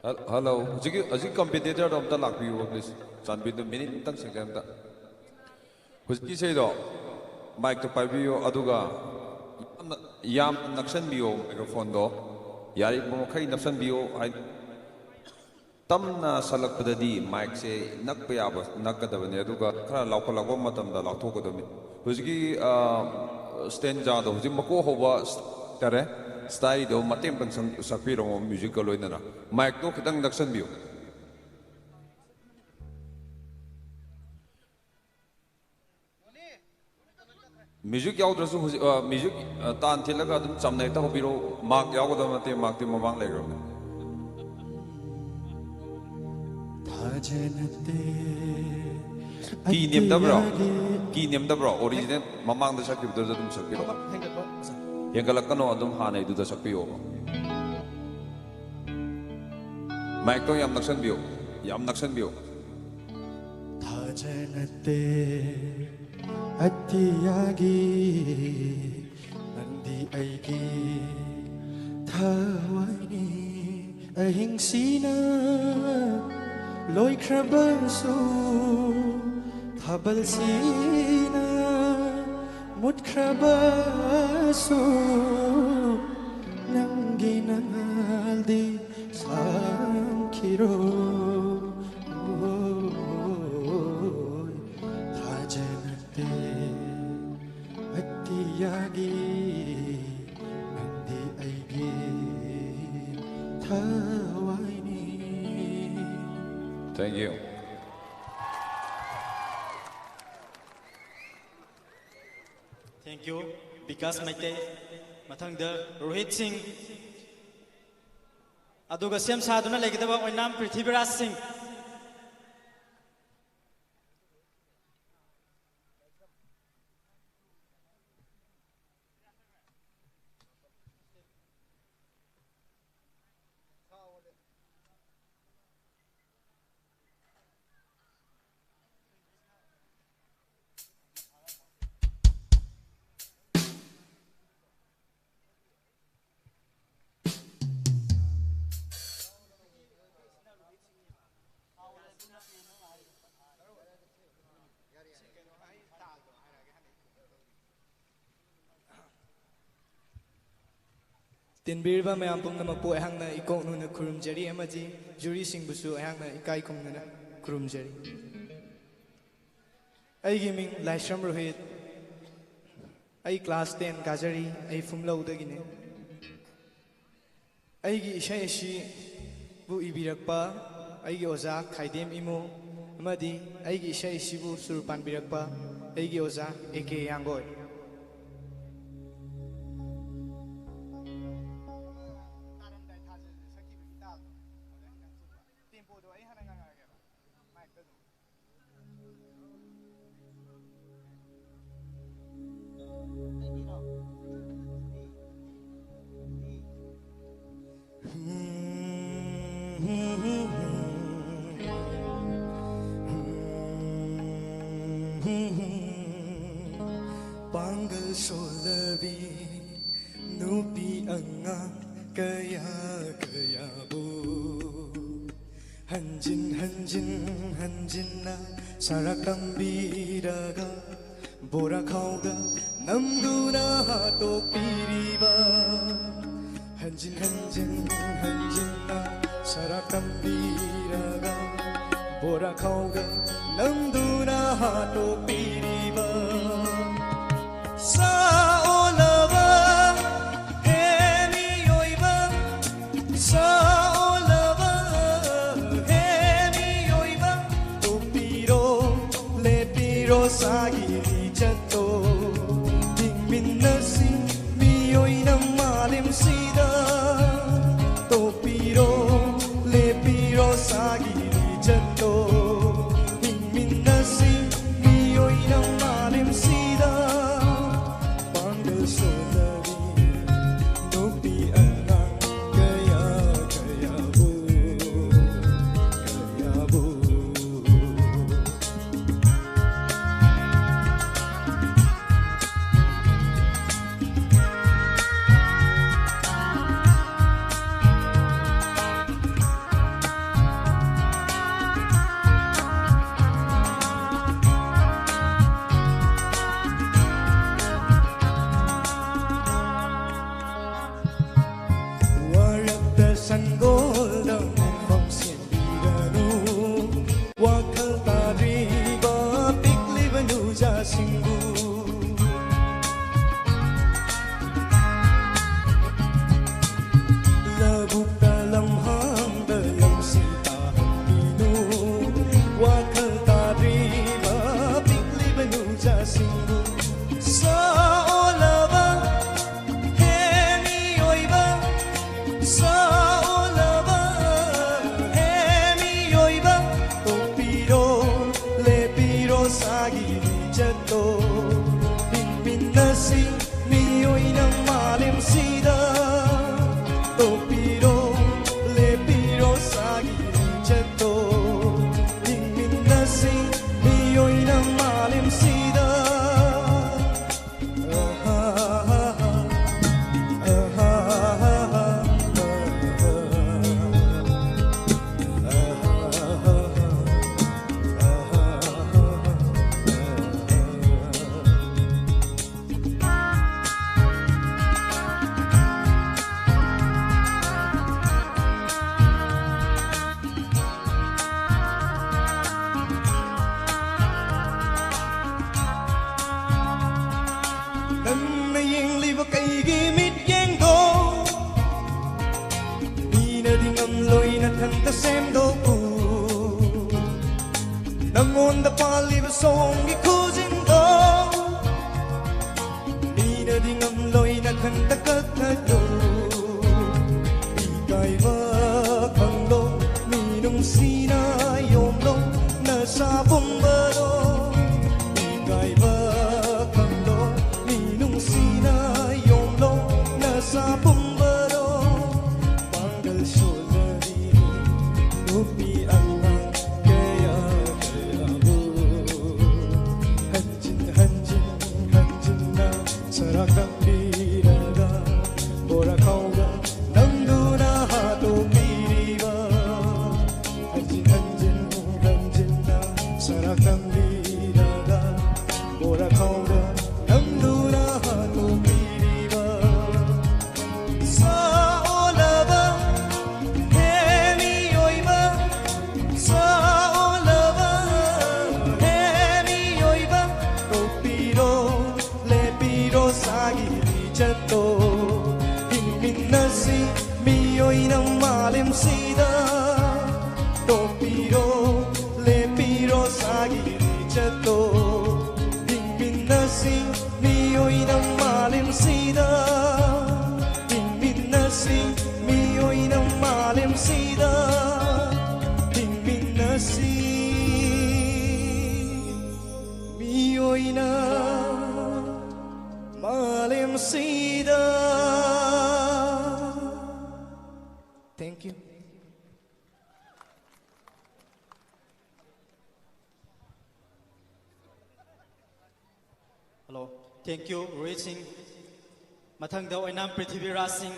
Health-, hello. ꯍꯧꯖꯤꯛꯀꯤ, ꯍꯧꯖꯤꯛ ꯀꯝꯄꯤꯇꯤꯇꯔꯗꯣ ꯑꯝꯇ ꯂꯥꯛꯄꯤꯌꯨꯕ, ꯄ꯭ꯂꯤꯖ꯫ ꯆꯥꯟꯕꯤꯗꯨꯅ ꯃꯤꯅꯤꯠ ꯑꯝꯇꯪ, ꯁꯦꯀꯦꯟ ꯑꯝꯇ꯫ ꯍꯧꯖꯤꯛꯀꯤ ꯏꯁꯩꯗꯣ ꯃꯥꯏꯛꯇꯣ ꯄꯥꯏꯕꯤꯌꯣ, ꯑꯗꯨꯒ ꯌꯥꯝꯅ, ꯌꯥꯝ ꯅꯛꯁꯟꯕꯤꯌꯣ ꯃꯥꯏꯀ꯭ꯔꯣꯐꯣꯟꯗꯣ꯫ ꯌꯥꯔꯤꯕ ꯃꯈꯩ ꯅꯛꯁꯟꯕꯤꯌꯣ꯫ ꯍꯥꯏ-, ꯇꯝꯅ ꯁꯜꯂꯛꯄꯗꯗꯤ ꯃꯥꯏꯛꯁꯦ ꯅꯛꯄ ꯌꯥꯕ ꯅꯛꯀꯗꯕꯅꯤ, ꯑꯗꯨꯒ ꯈꯔ ꯂꯥꯎꯈꯠꯂꯛꯄ ꯃꯇꯝꯗ ꯂꯥꯎꯊꯣꯛꯀꯗꯕꯅꯤ꯫ ꯍꯧꯖꯤꯛꯀꯤ, ꯑ, ꯁ꯭ꯇꯦꯟꯖꯥꯗꯣ, ꯍꯧꯖꯤꯛ ꯃꯀꯣꯛ ꯍꯧꯕ ꯁ꯭ꯇꯥꯏꯜꯗꯣ ꯃꯇꯦꯛ ꯑꯃꯇꯪ ꯁꯪ-, ꯁꯛꯄꯤꯔꯝꯃꯣ, ꯃ꯭ꯌꯨꯖꯤꯛꯀ ꯂꯣꯏꯅꯅ꯫ ꯃꯥꯏꯛꯇꯣ ꯈꯤꯇꯪ ꯅꯛꯁꯟꯕꯤꯌꯨ꯫ ꯃ꯭ꯌꯨꯖꯤꯛ ꯌꯥꯎꯗ꯭ꯔꯁꯨ ꯍꯧꯖꯤꯛ, ꯑ, ꯃ꯭ꯌꯨꯖꯤꯛ, ꯑ, ꯇꯥꯟ ꯊꯤꯜꯂꯒ ꯑꯗꯨꯝ ꯆꯝꯅ ꯍꯦꯛꯇ ꯍꯧꯕꯤꯔꯛꯑꯣ꯫ ꯃꯥꯔꯛ ꯌꯥꯎꯒꯗꯕ ꯅꯠꯇꯦ, ꯃꯥꯔꯛꯇꯤ ꯃꯃꯥꯡ ꯂꯩꯈ꯭ꯔꯕꯅꯦ꯫ ꯊꯥꯖꯅꯗꯦ ꯀꯤ ꯅꯦꯝꯗꯕ꯭ꯔꯣ? ꯑꯇꯤꯌꯥꯒꯤ ꯀꯤ ꯅꯦꯝꯗꯕ꯭ꯔꯣ? ꯑꯣꯔꯤꯖꯤꯅꯦꯜ ꯃꯃꯥꯡꯗ ꯁꯛꯈꯤꯕꯗꯨꯗ ꯑꯗꯨꯝ ꯁꯛꯄꯤꯔꯣ꯫ ꯍꯦꯟꯒꯠꯂꯛꯀꯅꯣ, ꯑꯗꯨꯝ ꯍꯥꯟꯅꯩꯗꯨꯗ ꯁꯛꯄꯤꯌꯣꯕ꯫ ꯃꯥꯏꯛꯇꯣ ꯌꯥꯝ ꯅꯛꯁꯟꯕꯤꯌꯨ, ꯌꯥꯝ ꯅꯛꯁꯟꯕꯤꯌꯨ꯫ ꯊꯥꯖꯅꯗꯦ ꯑꯇꯤꯌꯥꯒꯤ ꯅꯪꯗꯤ ꯑꯩꯒꯤ ꯊꯋꯥꯏꯅꯤ꯫ ꯑꯍꯤꯡꯁꯤꯅ ꯂꯣꯏꯈ꯭ꯔꯕꯁꯨ, ꯊꯥꯕꯜꯁꯤꯅ ꯃꯨꯠꯈ꯭ꯔꯕꯁꯨ, ꯅꯪꯒꯤ ꯅꯉꯥꯜꯗꯤ ꯁꯥꯡꯈꯤ꯫ ꯏꯔꯣꯏ ꯊꯥꯖꯅꯠꯇꯦ ꯑꯇꯤꯌꯥꯒꯤ ꯅꯪꯗꯤ ꯑꯩꯒꯤ ꯊꯋꯥꯏꯅꯤ꯫ Thank you. Thank you, Vikas Meitei. ꯃꯊꯪꯗ ꯔꯣꯍꯤꯠ ꯁꯤꯡ꯫ ꯑꯗꯨꯒ ꯁꯦꯝ ꯁꯥꯗꯨꯅ ꯂꯩꯒꯗꯕ ꯑꯣꯏꯅꯥꯝ ꯄ꯭ꯔꯤꯊꯤꯕꯤꯔꯥꯖ ꯁꯤꯡ꯫ ꯇꯤꯟꯕꯤꯔꯤꯕ ꯃꯌꯥꯝ ꯄꯨꯝꯅꯃꯛꯄꯨ ꯑꯩꯍꯥꯛꯅ ꯏꯀꯣꯛ ꯅꯨꯅ ꯈꯨꯔꯨꯝꯖꯔꯤ ꯑꯃꯗꯤ ꯖꯨꯔꯤꯁꯤꯡꯕꯨꯁꯨ ꯑꯩꯍꯥꯛꯅ ꯏꯀꯥꯏ ꯈꯨꯝꯅꯅ ꯈꯨꯔꯨꯝꯖꯔꯤ꯫ ꯑꯩꯒꯤ ꯃꯤꯡ ꯂꯥꯏꯁ꯭ꯔꯝ ꯔꯣꯍꯤꯠ꯫ ꯑꯩ class ten ꯀꯥꯖꯔꯤ꯫ ꯑꯩ ꯐꯨꯝꯂꯧꯗꯒꯤꯅꯤ꯫ ꯑꯩꯒꯤ ꯏꯁꯩ ꯑꯁꯤꯕꯨ ꯏꯕꯤꯔꯛꯄ ꯑꯩꯒꯤ ꯑꯣꯖꯥ ꯈꯥꯏꯗꯦꯝ ꯏꯃꯣ ꯑꯃꯗꯤ ꯑꯩꯒꯤ ꯏꯁꯩ ꯑꯁꯤꯕꯨ ꯁꯨꯔ ꯄꯥꯟꯕꯤꯔꯛꯄ ꯑꯩꯒꯤ ꯑꯣꯖꯥ ꯑꯦ ꯀꯦ ꯌꯥꯡꯒꯣꯏ꯫ ꯄꯥꯡꯒꯜ ꯁꯣꯜꯂꯕꯤ ꯅꯨꯄꯤ ꯑꯉꯥꯡ ꯀꯌꯥ ꯀꯌꯥꯕꯨ ꯍꯟꯖꯤꯟ ꯍꯟꯖꯤꯟ ꯍꯟꯖꯤꯟꯅ ꯁꯔꯥꯛ ꯇꯝꯕꯤꯔꯒ ꯕꯣꯔꯥꯈꯥꯎꯗ ꯅꯝꯗꯨꯅ ꯍꯥꯠꯇꯣꯛꯄꯤꯔꯤꯕ ꯍꯟꯖꯤꯟ ꯍꯟꯖꯤꯟ ꯍꯟꯖꯤꯟꯅ ꯁꯔꯥꯛ ꯇꯝꯕꯤꯔꯒ ꯕꯣꯔꯥꯈꯥꯎꯗ ꯅꯝꯗꯨꯅ ꯍꯥꯠꯇꯣꯛꯄꯤꯔꯤꯕ ꯁꯥ ꯑꯣꯜꯂꯕ ꯍꯦ ꯃꯤꯑꯣꯏꯕ, ꯁꯥ ꯑꯣꯜꯂꯕ ꯍꯦ ꯃꯤꯑꯣꯏꯕ, ꯇꯣꯛꯄꯤꯔꯣ, ꯂꯦꯞꯄꯤꯔꯣ ꯁꯥꯒꯤ ꯂꯤꯆꯠꯇꯣ꯫ ꯍꯤꯡꯃꯤꯟꯅꯁꯤ ꯃꯤꯑꯣꯏꯅ ꯃꯥꯂꯦꯝꯁꯤꯗ꯫ ꯇꯣꯛꯄꯤꯔꯣ, ꯂꯦꯞꯄꯤꯔꯣ ꯁꯥꯒꯤ ꯂꯤꯆꯠꯇꯣ꯫ ꯍꯤꯡꯃꯤꯟꯅꯁꯤ ꯃꯤꯑꯣꯏꯅ ꯃꯥꯂꯦꯝꯁꯤꯗ꯫ ꯄꯥꯡ ꯁꯣꯝꯒꯤ ꯈꯨꯖꯤꯟꯗꯣ ꯃꯤꯅꯗꯤ ꯉꯝꯂꯣꯏ ꯅꯊꯟꯇ ꯀꯛꯊꯠꯂꯨ꯫ ꯏꯀꯥꯏꯕ ꯈꯪꯂꯣ, ꯃꯤ ꯅꯨꯡꯁꯤꯅ ꯌꯣꯝꯂꯣ ꯅꯁꯥ ꯄꯨꯝꯕꯗꯣ꯫ ꯏꯀꯥꯏꯕ ꯈꯪꯂꯣ, ꯃꯤ ꯅꯨꯡꯁꯤꯅ ꯌꯣꯝꯂꯣ ꯅꯁꯥ ꯄꯨꯝꯕꯗꯣ꯫ ꯄꯥꯡꯒꯜ ꯁꯣꯜꯂꯕꯤ ꯅꯨꯄꯤ ꯑꯉꯥꯡ ꯀꯌꯥ ꯀꯌꯥꯕꯨ ꯍꯟꯖꯤꯟ ꯍꯟꯖꯤꯟ ꯍꯟꯖꯤꯟꯅ ꯁꯔꯥꯛ ꯇꯝꯕꯤꯔꯒ ꯕꯣꯔꯥꯈꯥꯎꯗ ꯅꯝꯗꯨꯅ ꯍꯥꯠꯇꯣꯛꯄꯤꯔꯤꯕ꯫ ꯍꯟꯖꯤꯟ ꯍꯟꯖꯤꯟ ꯍꯟꯖꯤꯟꯅ ꯁꯔꯥꯛ ꯇꯝꯕꯤꯔꯒ ꯕꯣꯔꯥꯈꯥꯎꯗ ꯅꯝꯗꯨꯅ ꯍꯥꯠꯇꯣꯛꯄꯤꯔꯤꯕ꯫ ꯁꯥ ꯑꯣꯜꯂꯕ ꯍꯦ ꯃꯤꯑꯣꯏꯕ, ꯁꯥ ꯑꯣꯜꯂꯕ ꯍꯦ ꯃꯤꯑꯣꯏꯕ, ꯇꯣꯛꯄꯤꯔꯣ, ꯂꯦꯞꯄꯤꯔꯣ ꯁꯥꯒꯤ ꯂꯤꯆꯠꯇꯣ꯫ ꯍꯤꯡꯃꯤꯟꯅꯁꯤ ꯃꯤꯑꯣꯏꯅ ꯃꯥꯂꯦꯝꯁꯤꯗ꯫ ꯇꯣꯛꯄꯤꯔꯣ, ꯂꯦꯞꯄꯤꯔꯣ ꯁꯥꯒꯤ ꯂꯤꯆꯠꯇꯣ꯫ ꯍꯤꯡꯃꯤꯟꯅꯁꯤ ꯃꯤꯑꯣꯏꯅ ꯃꯥꯂꯦꯝꯁꯤꯗ꯫ ꯍꯤꯡꯃꯤꯟꯅꯁꯤ ꯃꯤꯑꯣꯏꯅ ꯃꯥꯂꯦꯝꯁꯤꯗ꯫ ꯍꯤꯡꯃꯤꯟꯅꯁꯤ ꯃꯤꯑꯣꯏꯅ ꯃꯥꯂꯦꯝꯁꯤꯗ꯫ Thank you. Hello. Thank you, Rohit ꯁꯤꯡ꯫ ꯃꯊꯪꯗ ꯑꯣꯏꯅꯥꯝ ꯄ꯭ꯔꯤꯊꯤꯕꯤꯔꯥꯖ ꯁꯤꯡ꯫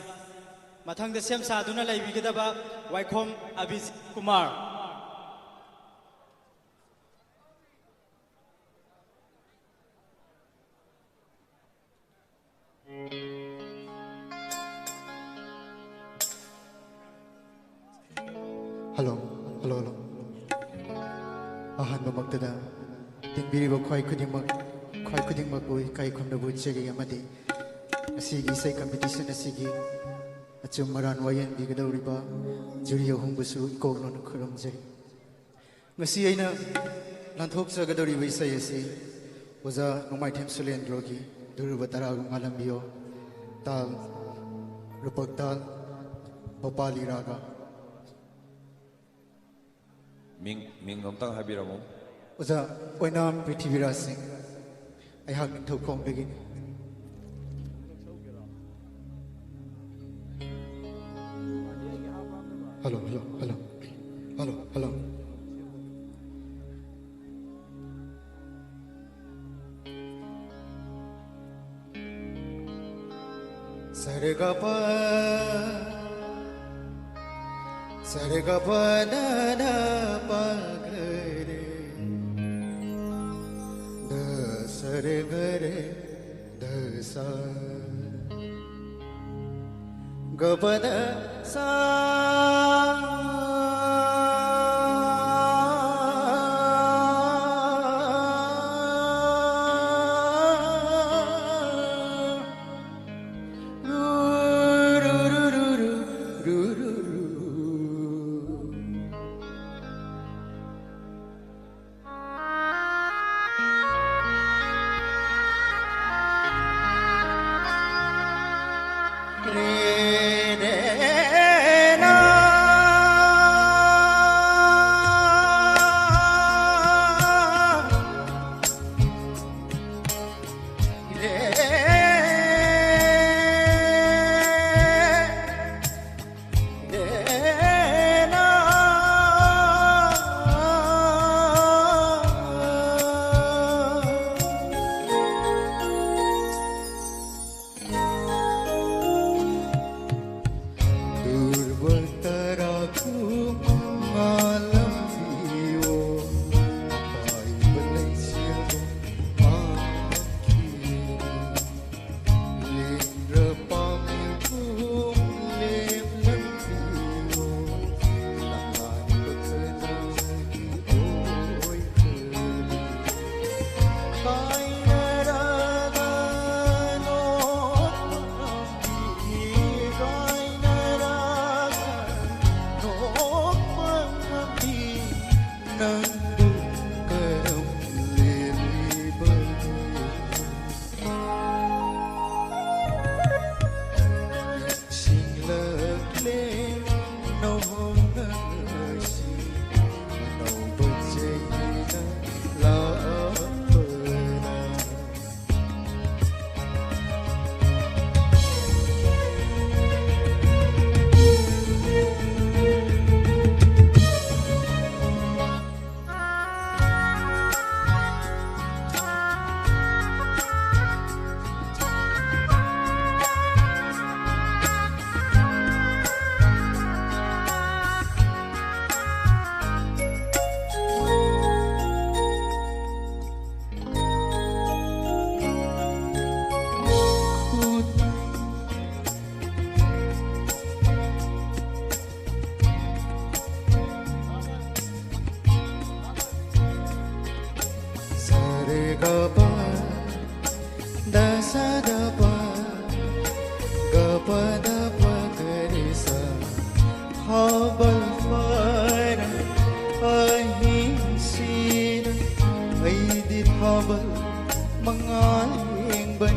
ꯃꯊꯪꯗ ꯁꯦꯝ ꯁꯥꯗꯨꯅ ꯂꯩꯕꯤꯒꯗꯕ ꯋꯥꯏꯈꯣꯝ Abhijit Kumar. Hello, hello, hello. ꯑꯍꯥꯟꯕꯃꯛꯇꯗ ꯇꯤꯟꯕꯤꯔꯤꯕ ꯈ꯭ꯋꯥꯏ ꯈꯨꯗꯤꯡꯃꯛ, ꯈ꯭ꯋꯥꯏ ꯈꯨꯗꯤꯡꯃꯛꯄꯨ ꯏꯀꯥꯏ ꯈꯨꯝꯅꯕ ꯎꯠꯆꯔꯤ ꯑꯃꯗꯤ ꯉꯁꯤꯒꯤ ꯏꯁꯩ competition ꯑꯁꯤꯒꯤ ꯑꯆꯨꯝ ꯑꯔꯥꯟ ꯋꯥꯌꯦꯟꯕꯤꯒꯗꯧꯔꯤꯕ jury ꯑꯍꯨꯝꯕꯨꯁꯨ ꯏꯀꯣꯛꯅꯅ ꯈꯨꯔꯨꯝꯖꯔꯤ꯫ ꯉꯁꯤ ꯑꯩꯅ ꯂꯥꯟꯊꯣꯛꯆꯒꯗꯧꯔꯤꯕ ꯏꯁꯩ ꯑꯁꯤ ꯑꯣꯖꯥ ꯅꯣꯡꯃꯥꯏꯊꯦꯝ ꯁꯨꯂꯦꯟꯗ꯭ꯔꯣꯒꯤ ꯙ꯭ꯔꯨꯕ ꯇꯔꯥꯒ ꯉꯥꯜꯂꯝꯕꯤꯌꯣ, ꯇꯥꯜ, ꯔꯨꯄꯛ ꯇꯥꯜ, ꯚꯣꯄꯥꯂꯤ ꯔꯥꯒ꯫ ꯃꯤꯡ, ꯃꯤꯡ ꯑꯝꯇꯪ ꯍꯥꯏꯕꯤꯔꯝꯃꯨ꯫ ꯑꯣꯖꯥ ꯑꯣꯏꯅꯥꯝ ꯄ꯭ꯔꯤꯊꯤꯕꯤꯔꯥꯖ ꯁꯤꯡ, ꯑꯩꯍꯥꯛ ꯅꯤꯡꯊꯧꯈꯣꯡꯗꯒꯤꯅꯤ꯫ Hello, hello, hello, hello, hello. ꯁꯔꯒꯄ, ꯁꯔꯒꯄ ꯅꯅ ꯄꯒꯔꯦ, ꯗ ꯁꯔꯒꯔꯦ, ꯗ ꯁ, ꯒ ꯄ ꯗ ꯁ꯫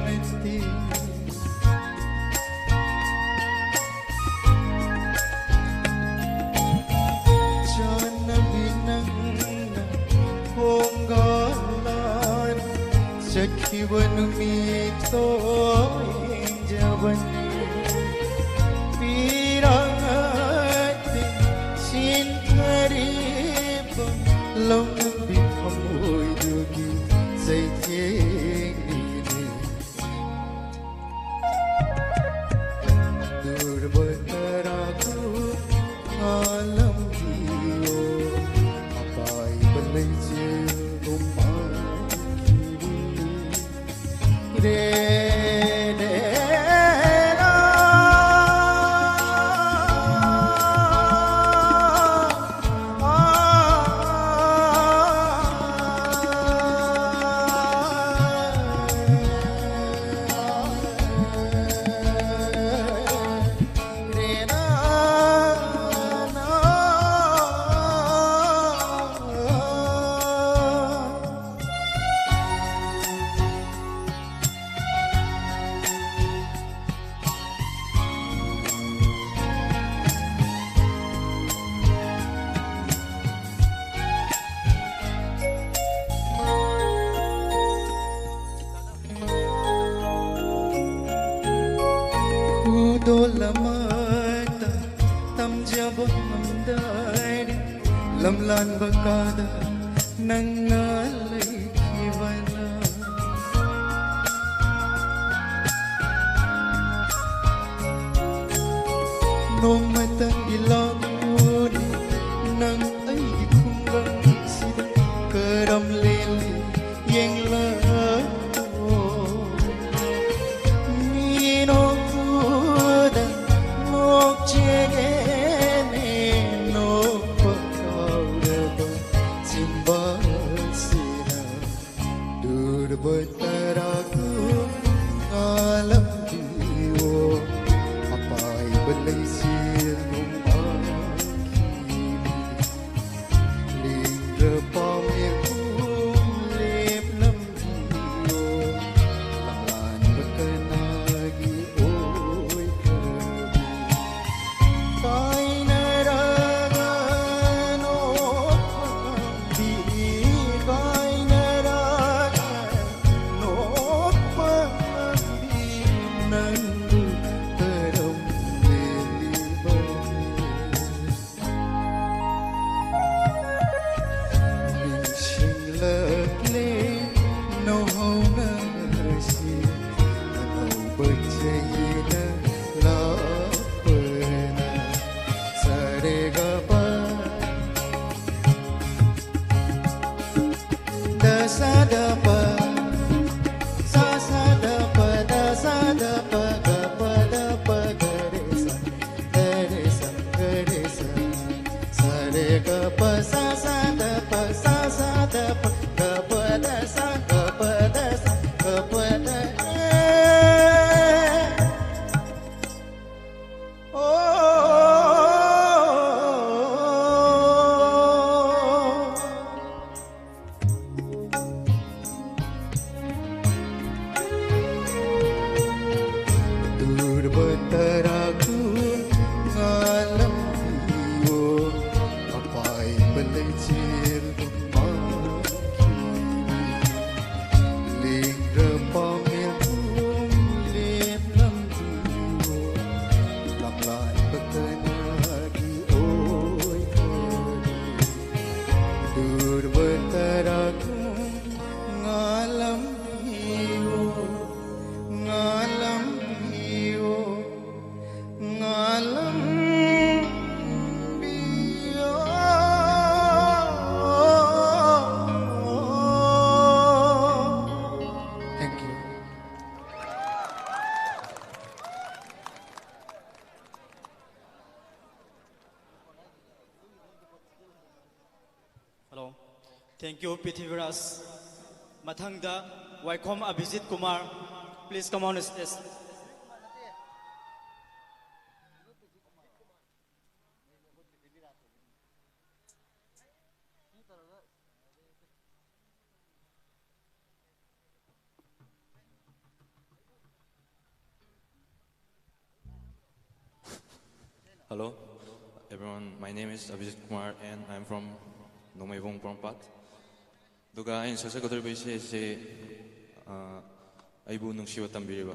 ꯅꯠꯇꯦ꯫ ꯆꯥꯟꯅꯕꯤ ꯅꯪꯅ ꯈꯣꯡꯒꯥꯜ ꯂꯥꯟ ꯆꯠꯈꯤꯕ ꯅꯨꯃꯤꯠꯇꯣ ꯌꯦꯡꯖꯕꯅꯤ꯫ ꯄꯤꯔꯥꯡ ꯅꯠꯇꯦ ꯁꯤꯟꯊꯔꯤꯕ ꯂꯧꯅꯕꯤ ꯊꯃꯣꯏꯗꯨꯒꯤ ꯆꯩꯊꯦꯡꯅꯤꯅꯦ꯫ ꯗꯨꯔꯕ ꯇꯔꯥꯒꯨ ꯉꯥꯂꯝꯕꯤꯌꯣ, ꯑꯄꯥꯏꯕ ꯂꯩꯆꯤꯜꯒꯨꯝ ꯃꯥꯡꯈꯤꯕꯤ꯫ ꯔꯦ, ꯔꯦ, ꯔꯥ꯫ ꯈꯨꯗꯣꯜ ꯑꯃꯠꯇ ꯇꯝꯖꯕ ꯉꯝꯗꯔꯦ, ꯂꯝꯂꯥꯟꯕ ꯀꯥꯗ ꯅꯪꯅ ꯂꯩꯈꯤꯕꯅ꯫ ꯅꯣꯡꯃꯇꯪꯗꯤ ꯂꯥꯛꯎꯅꯦ, ꯅꯪ ꯑꯩꯒꯤ ꯈꯨꯡꯒꯪꯁꯤꯗ ꯀꯔꯝ ꯂꯦꯜꯂꯤ ꯌꯦꯡꯂꯛꯑꯣ꯫ ꯃꯤꯅꯣꯛꯄꯗ ꯅꯣꯛꯆꯒꯦꯅꯦ, ꯅꯣꯛꯄ ꯀꯥꯎꯔꯕ ꯆꯤꯝꯕꯥꯜꯁꯤꯅ꯫ ꯗꯨꯔꯕ ꯇꯔꯥꯒꯨ ꯉꯥꯂꯝꯕꯤꯌꯣ, ꯑꯄꯥꯏꯕ ꯂꯩꯆꯤꯜꯒꯨꯝ ꯃꯥꯡꯈꯤꯕꯤ꯫ ꯂꯤꯡꯒ ꯄꯥꯝꯃꯦꯒꯨꯝ ꯂꯦꯞꯂꯝꯕꯤ꯫ Re ga pa sa sa da pa sa sa da pa ga pa da sa ga pa da sa ga pa da. Oh. Durbataraku ngalam iwo, apai belechir maki. Lingra pamilum liplam iwo, lamlai bakanagi oi kari. Durbataraku ngalam iwo, ngalam iwo, ngalam iwo. Thank you. Hello. Thank you, Prithviraj. ꯃꯊꯪꯗ ꯋꯥꯏꯈꯣꯝ ꯑꯚꯤꯖꯤꯠ Kumar, please come on stage. Hello, everyone. My name is Abhijit Kumar, and I'm from Nongmeibong Porompat. ꯑꯗꯨꯒ ꯑꯩꯅ ꯁꯛꯆꯒꯗꯧꯔꯤꯕ ꯏꯁꯩ ꯑꯁꯤ, ꯑ, ꯑꯩꯕꯨ ꯅꯨꯡꯁꯤꯕ ꯇꯝꯕꯤꯔꯤꯕ꯫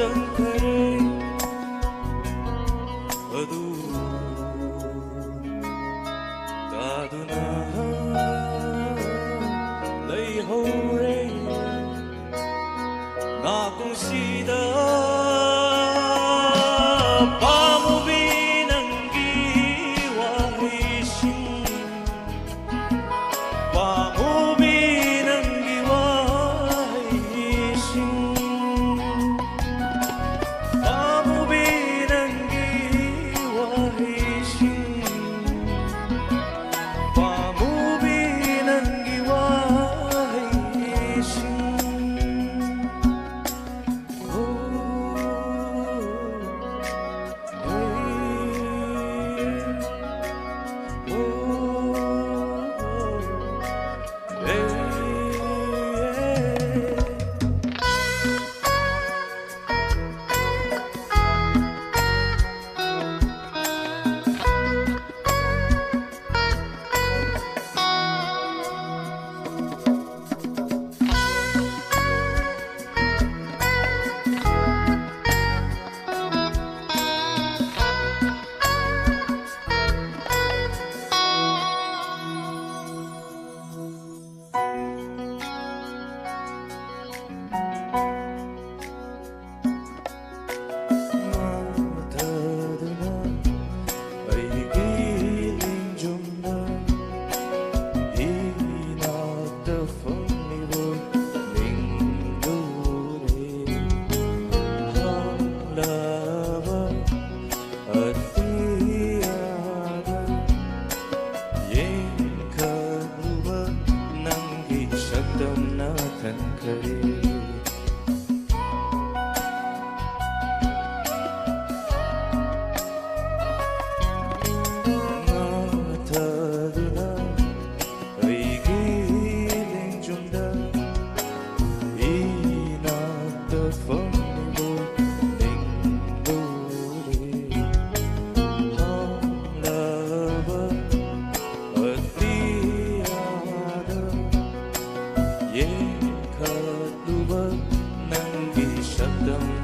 ꯆꯪꯈ꯭ꯔꯦ꯫ ꯑꯗꯨ ꯇꯥꯗꯨꯅ ꯂꯩꯍꯧꯔꯦ꯫ ꯅꯥꯀꯣꯡꯁꯤꯗ ꯄꯥꯝꯃꯨꯕꯤ ꯅꯪꯒꯤ ꯋꯥꯍꯩꯁꯤꯡ, ꯄꯥꯝꯃꯨꯕꯤ ꯅꯪꯒꯤ ꯋꯥꯍꯩꯁꯤꯡ, ꯄꯥꯝꯃꯨꯕꯤ ꯅꯪꯒꯤ ꯋꯥꯍꯩꯁꯤꯡ, ꯄꯥꯝꯃꯨꯕꯤ ꯅꯪꯒꯤ ꯋꯥꯍꯩꯁꯤꯡ꯫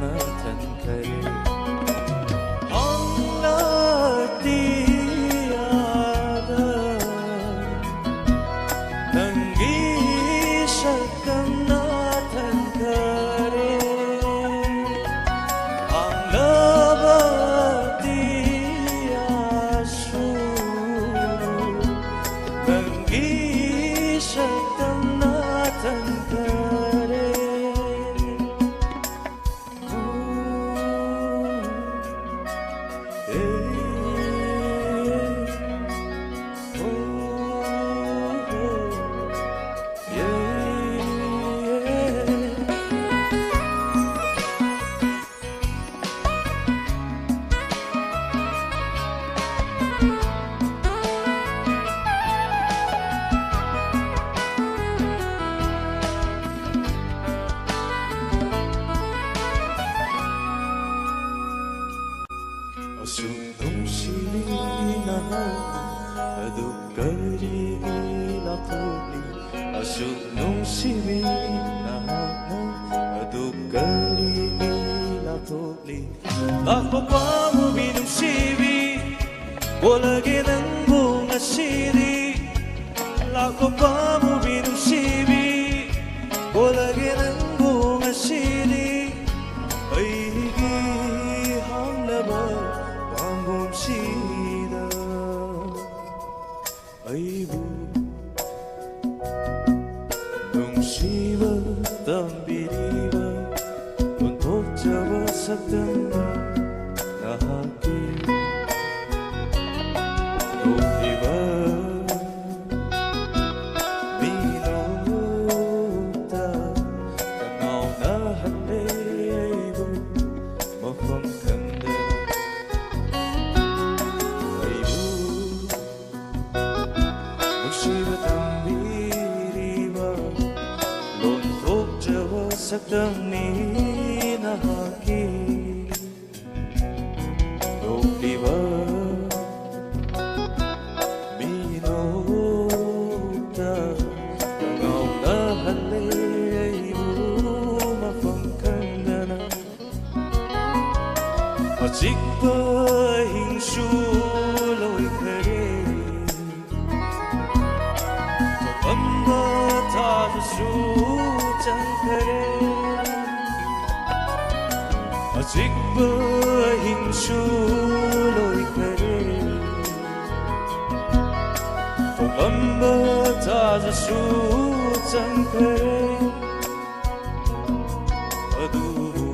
ꯊꯟꯈꯔꯦ꯫ ꯍꯥꯡꯂꯛꯇꯤꯌꯥꯗ ꯅꯪꯒꯤ ꯁꯛꯇꯝꯅ ꯊꯟꯈꯔꯦ꯫ ꯍꯥꯡꯂꯕꯗꯤꯌꯥꯁꯨ ꯅꯪꯒꯤ ꯁꯛꯇꯝꯅ ꯊꯟꯈꯔꯦ꯫ ꯑꯁꯨꯛ ꯅꯨꯡꯁꯤꯕꯤ ꯅꯍꯥꯛ ꯑꯗꯨ ꯀꯔꯤꯒꯤ ꯂꯥꯞꯊꯣꯛꯂꯤ? ꯑꯁꯨꯛ ꯅꯨꯡꯁꯤꯕꯤ ꯅꯍꯥꯛꯅ ꯑꯗꯨ ꯀꯔꯤꯒꯤ ꯂꯥꯞꯊꯣꯛꯂꯤ? ꯂꯥꯛꯄ ꯄꯥꯝꯃꯨꯕꯤ ꯅꯨꯡꯁꯤꯕꯤ, ꯄꯣꯜꯂꯒꯦ ꯅꯪꯕꯨ ꯉꯁꯤꯗꯤ꯫ ꯂꯥꯛꯄ ꯄꯥꯝꯃꯨꯕꯤ ꯅꯨꯡꯁꯤꯕꯤ, ꯄꯣꯜꯂꯒꯦ ꯅꯪꯕꯨ ꯉꯁꯤꯗꯤ꯫ ꯑꯩꯒꯤ ꯍꯥꯡꯂꯕ ꯄꯥꯝꯕꯣꯝꯁꯤꯗ ꯑꯩꯕꯨ ꯅꯨꯡꯁꯤꯕ ꯇꯝꯕꯤꯔꯤꯕ ꯑꯣꯟꯊꯣꯛꯆꯕ ꯁꯛꯇꯝꯅꯤ ꯅꯍꯥꯛꯀꯤ꯫ ꯅꯣꯛꯂꯤꯕ ꯃꯤꯅꯣꯛꯇ ꯀꯉꯥꯎꯅꯍꯜꯂꯦ ꯑꯩꯕꯨ ꯃꯐꯝ ꯈꯪꯗꯅ꯫ ꯑꯩꯕꯨ ꯅꯨꯡꯁꯤꯕ ꯇꯝꯕꯤꯔꯤꯕ ꯂꯣꯟ ꯊꯣꯛꯆꯕ ꯁꯛꯇꯝꯅꯤ ꯅꯍꯥꯛꯀꯤ꯫ ꯅꯣꯛꯂꯤꯕ ꯃꯤꯅꯣꯛꯇ ꯉꯥꯎꯅꯍꯜꯂꯦ ꯑꯩꯕꯨ ꯃꯐꯝ ꯈꯪꯗꯅ꯫ ꯑꯆꯤꯛꯄ ꯑꯍꯤꯡꯁꯨ ꯂꯣꯏꯈꯔꯦ, ꯊꯣꯛꯂꯝꯕ ꯊꯥꯁꯨ ꯆꯪꯈꯔꯦ꯫ ꯑꯆꯤꯛꯄ ꯑꯍꯤꯡꯁꯨ ꯂꯣꯏꯈꯔꯦ, ꯊꯣꯛꯂꯝꯕ ꯊꯥꯁꯨ ꯆꯪꯈꯔꯦ꯫ ꯑꯗꯨꯕꯨ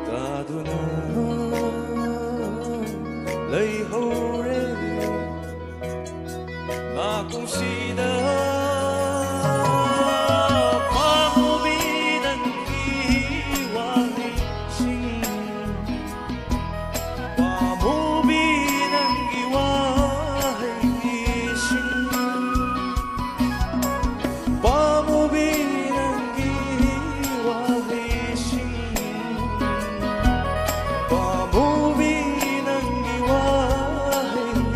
ꯇꯥꯗꯨꯅ ꯂꯩꯍꯧꯔꯦ ꯅꯥꯀꯣꯡꯁꯤꯗ ꯄꯥꯝꯃꯨꯕꯤ ꯅꯪꯒꯤ ꯋꯥꯍꯩꯁꯤꯡ꯫ ꯄꯥꯝꯃꯨꯕꯤ ꯅꯪꯒꯤ ꯋꯥꯍꯩꯁꯤꯡ꯫ ꯄꯥꯝꯃꯨꯕꯤ ꯅꯪꯒꯤ ꯋꯥꯍꯩꯁꯤꯡ꯫ ꯄꯥꯝꯃꯨꯕꯤ ꯅꯪꯒꯤ ꯋꯥꯍꯩꯁꯤꯡ꯫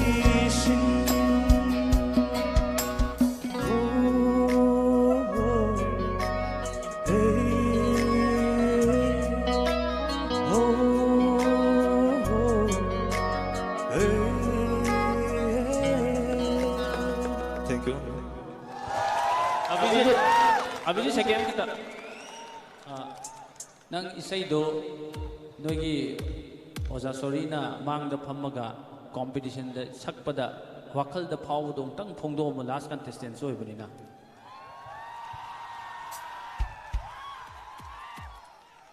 Thank you. ꯑꯕꯤꯖꯤꯠ, ꯑꯕꯤꯖꯤꯠ ꯁꯦꯀꯦꯟ ꯈꯤꯇ꯫ ꯑꯥ, ꯅꯪ ꯏꯁꯩꯗꯣ ꯅꯣꯏꯒꯤ ꯑꯣꯖꯥ ꯁꯣꯔꯤꯅ ꯃꯥꯡꯗ ꯐꯝꯃꯒ ꯀꯣꯝꯄꯤꯇꯤꯁꯟꯗ ꯁꯛꯄꯗ ꯋꯥꯈꯜꯗ ꯐꯥꯎꯕꯗꯣ ꯑꯃꯨꯛꯇꯪ ꯐꯣꯡꯗꯣꯛꯑꯝꯃꯣ, ꯂꯥꯁ ꯀꯟꯇꯦꯁꯇꯦꯟꯁ ꯑꯣꯏꯕꯅꯤꯅ꯫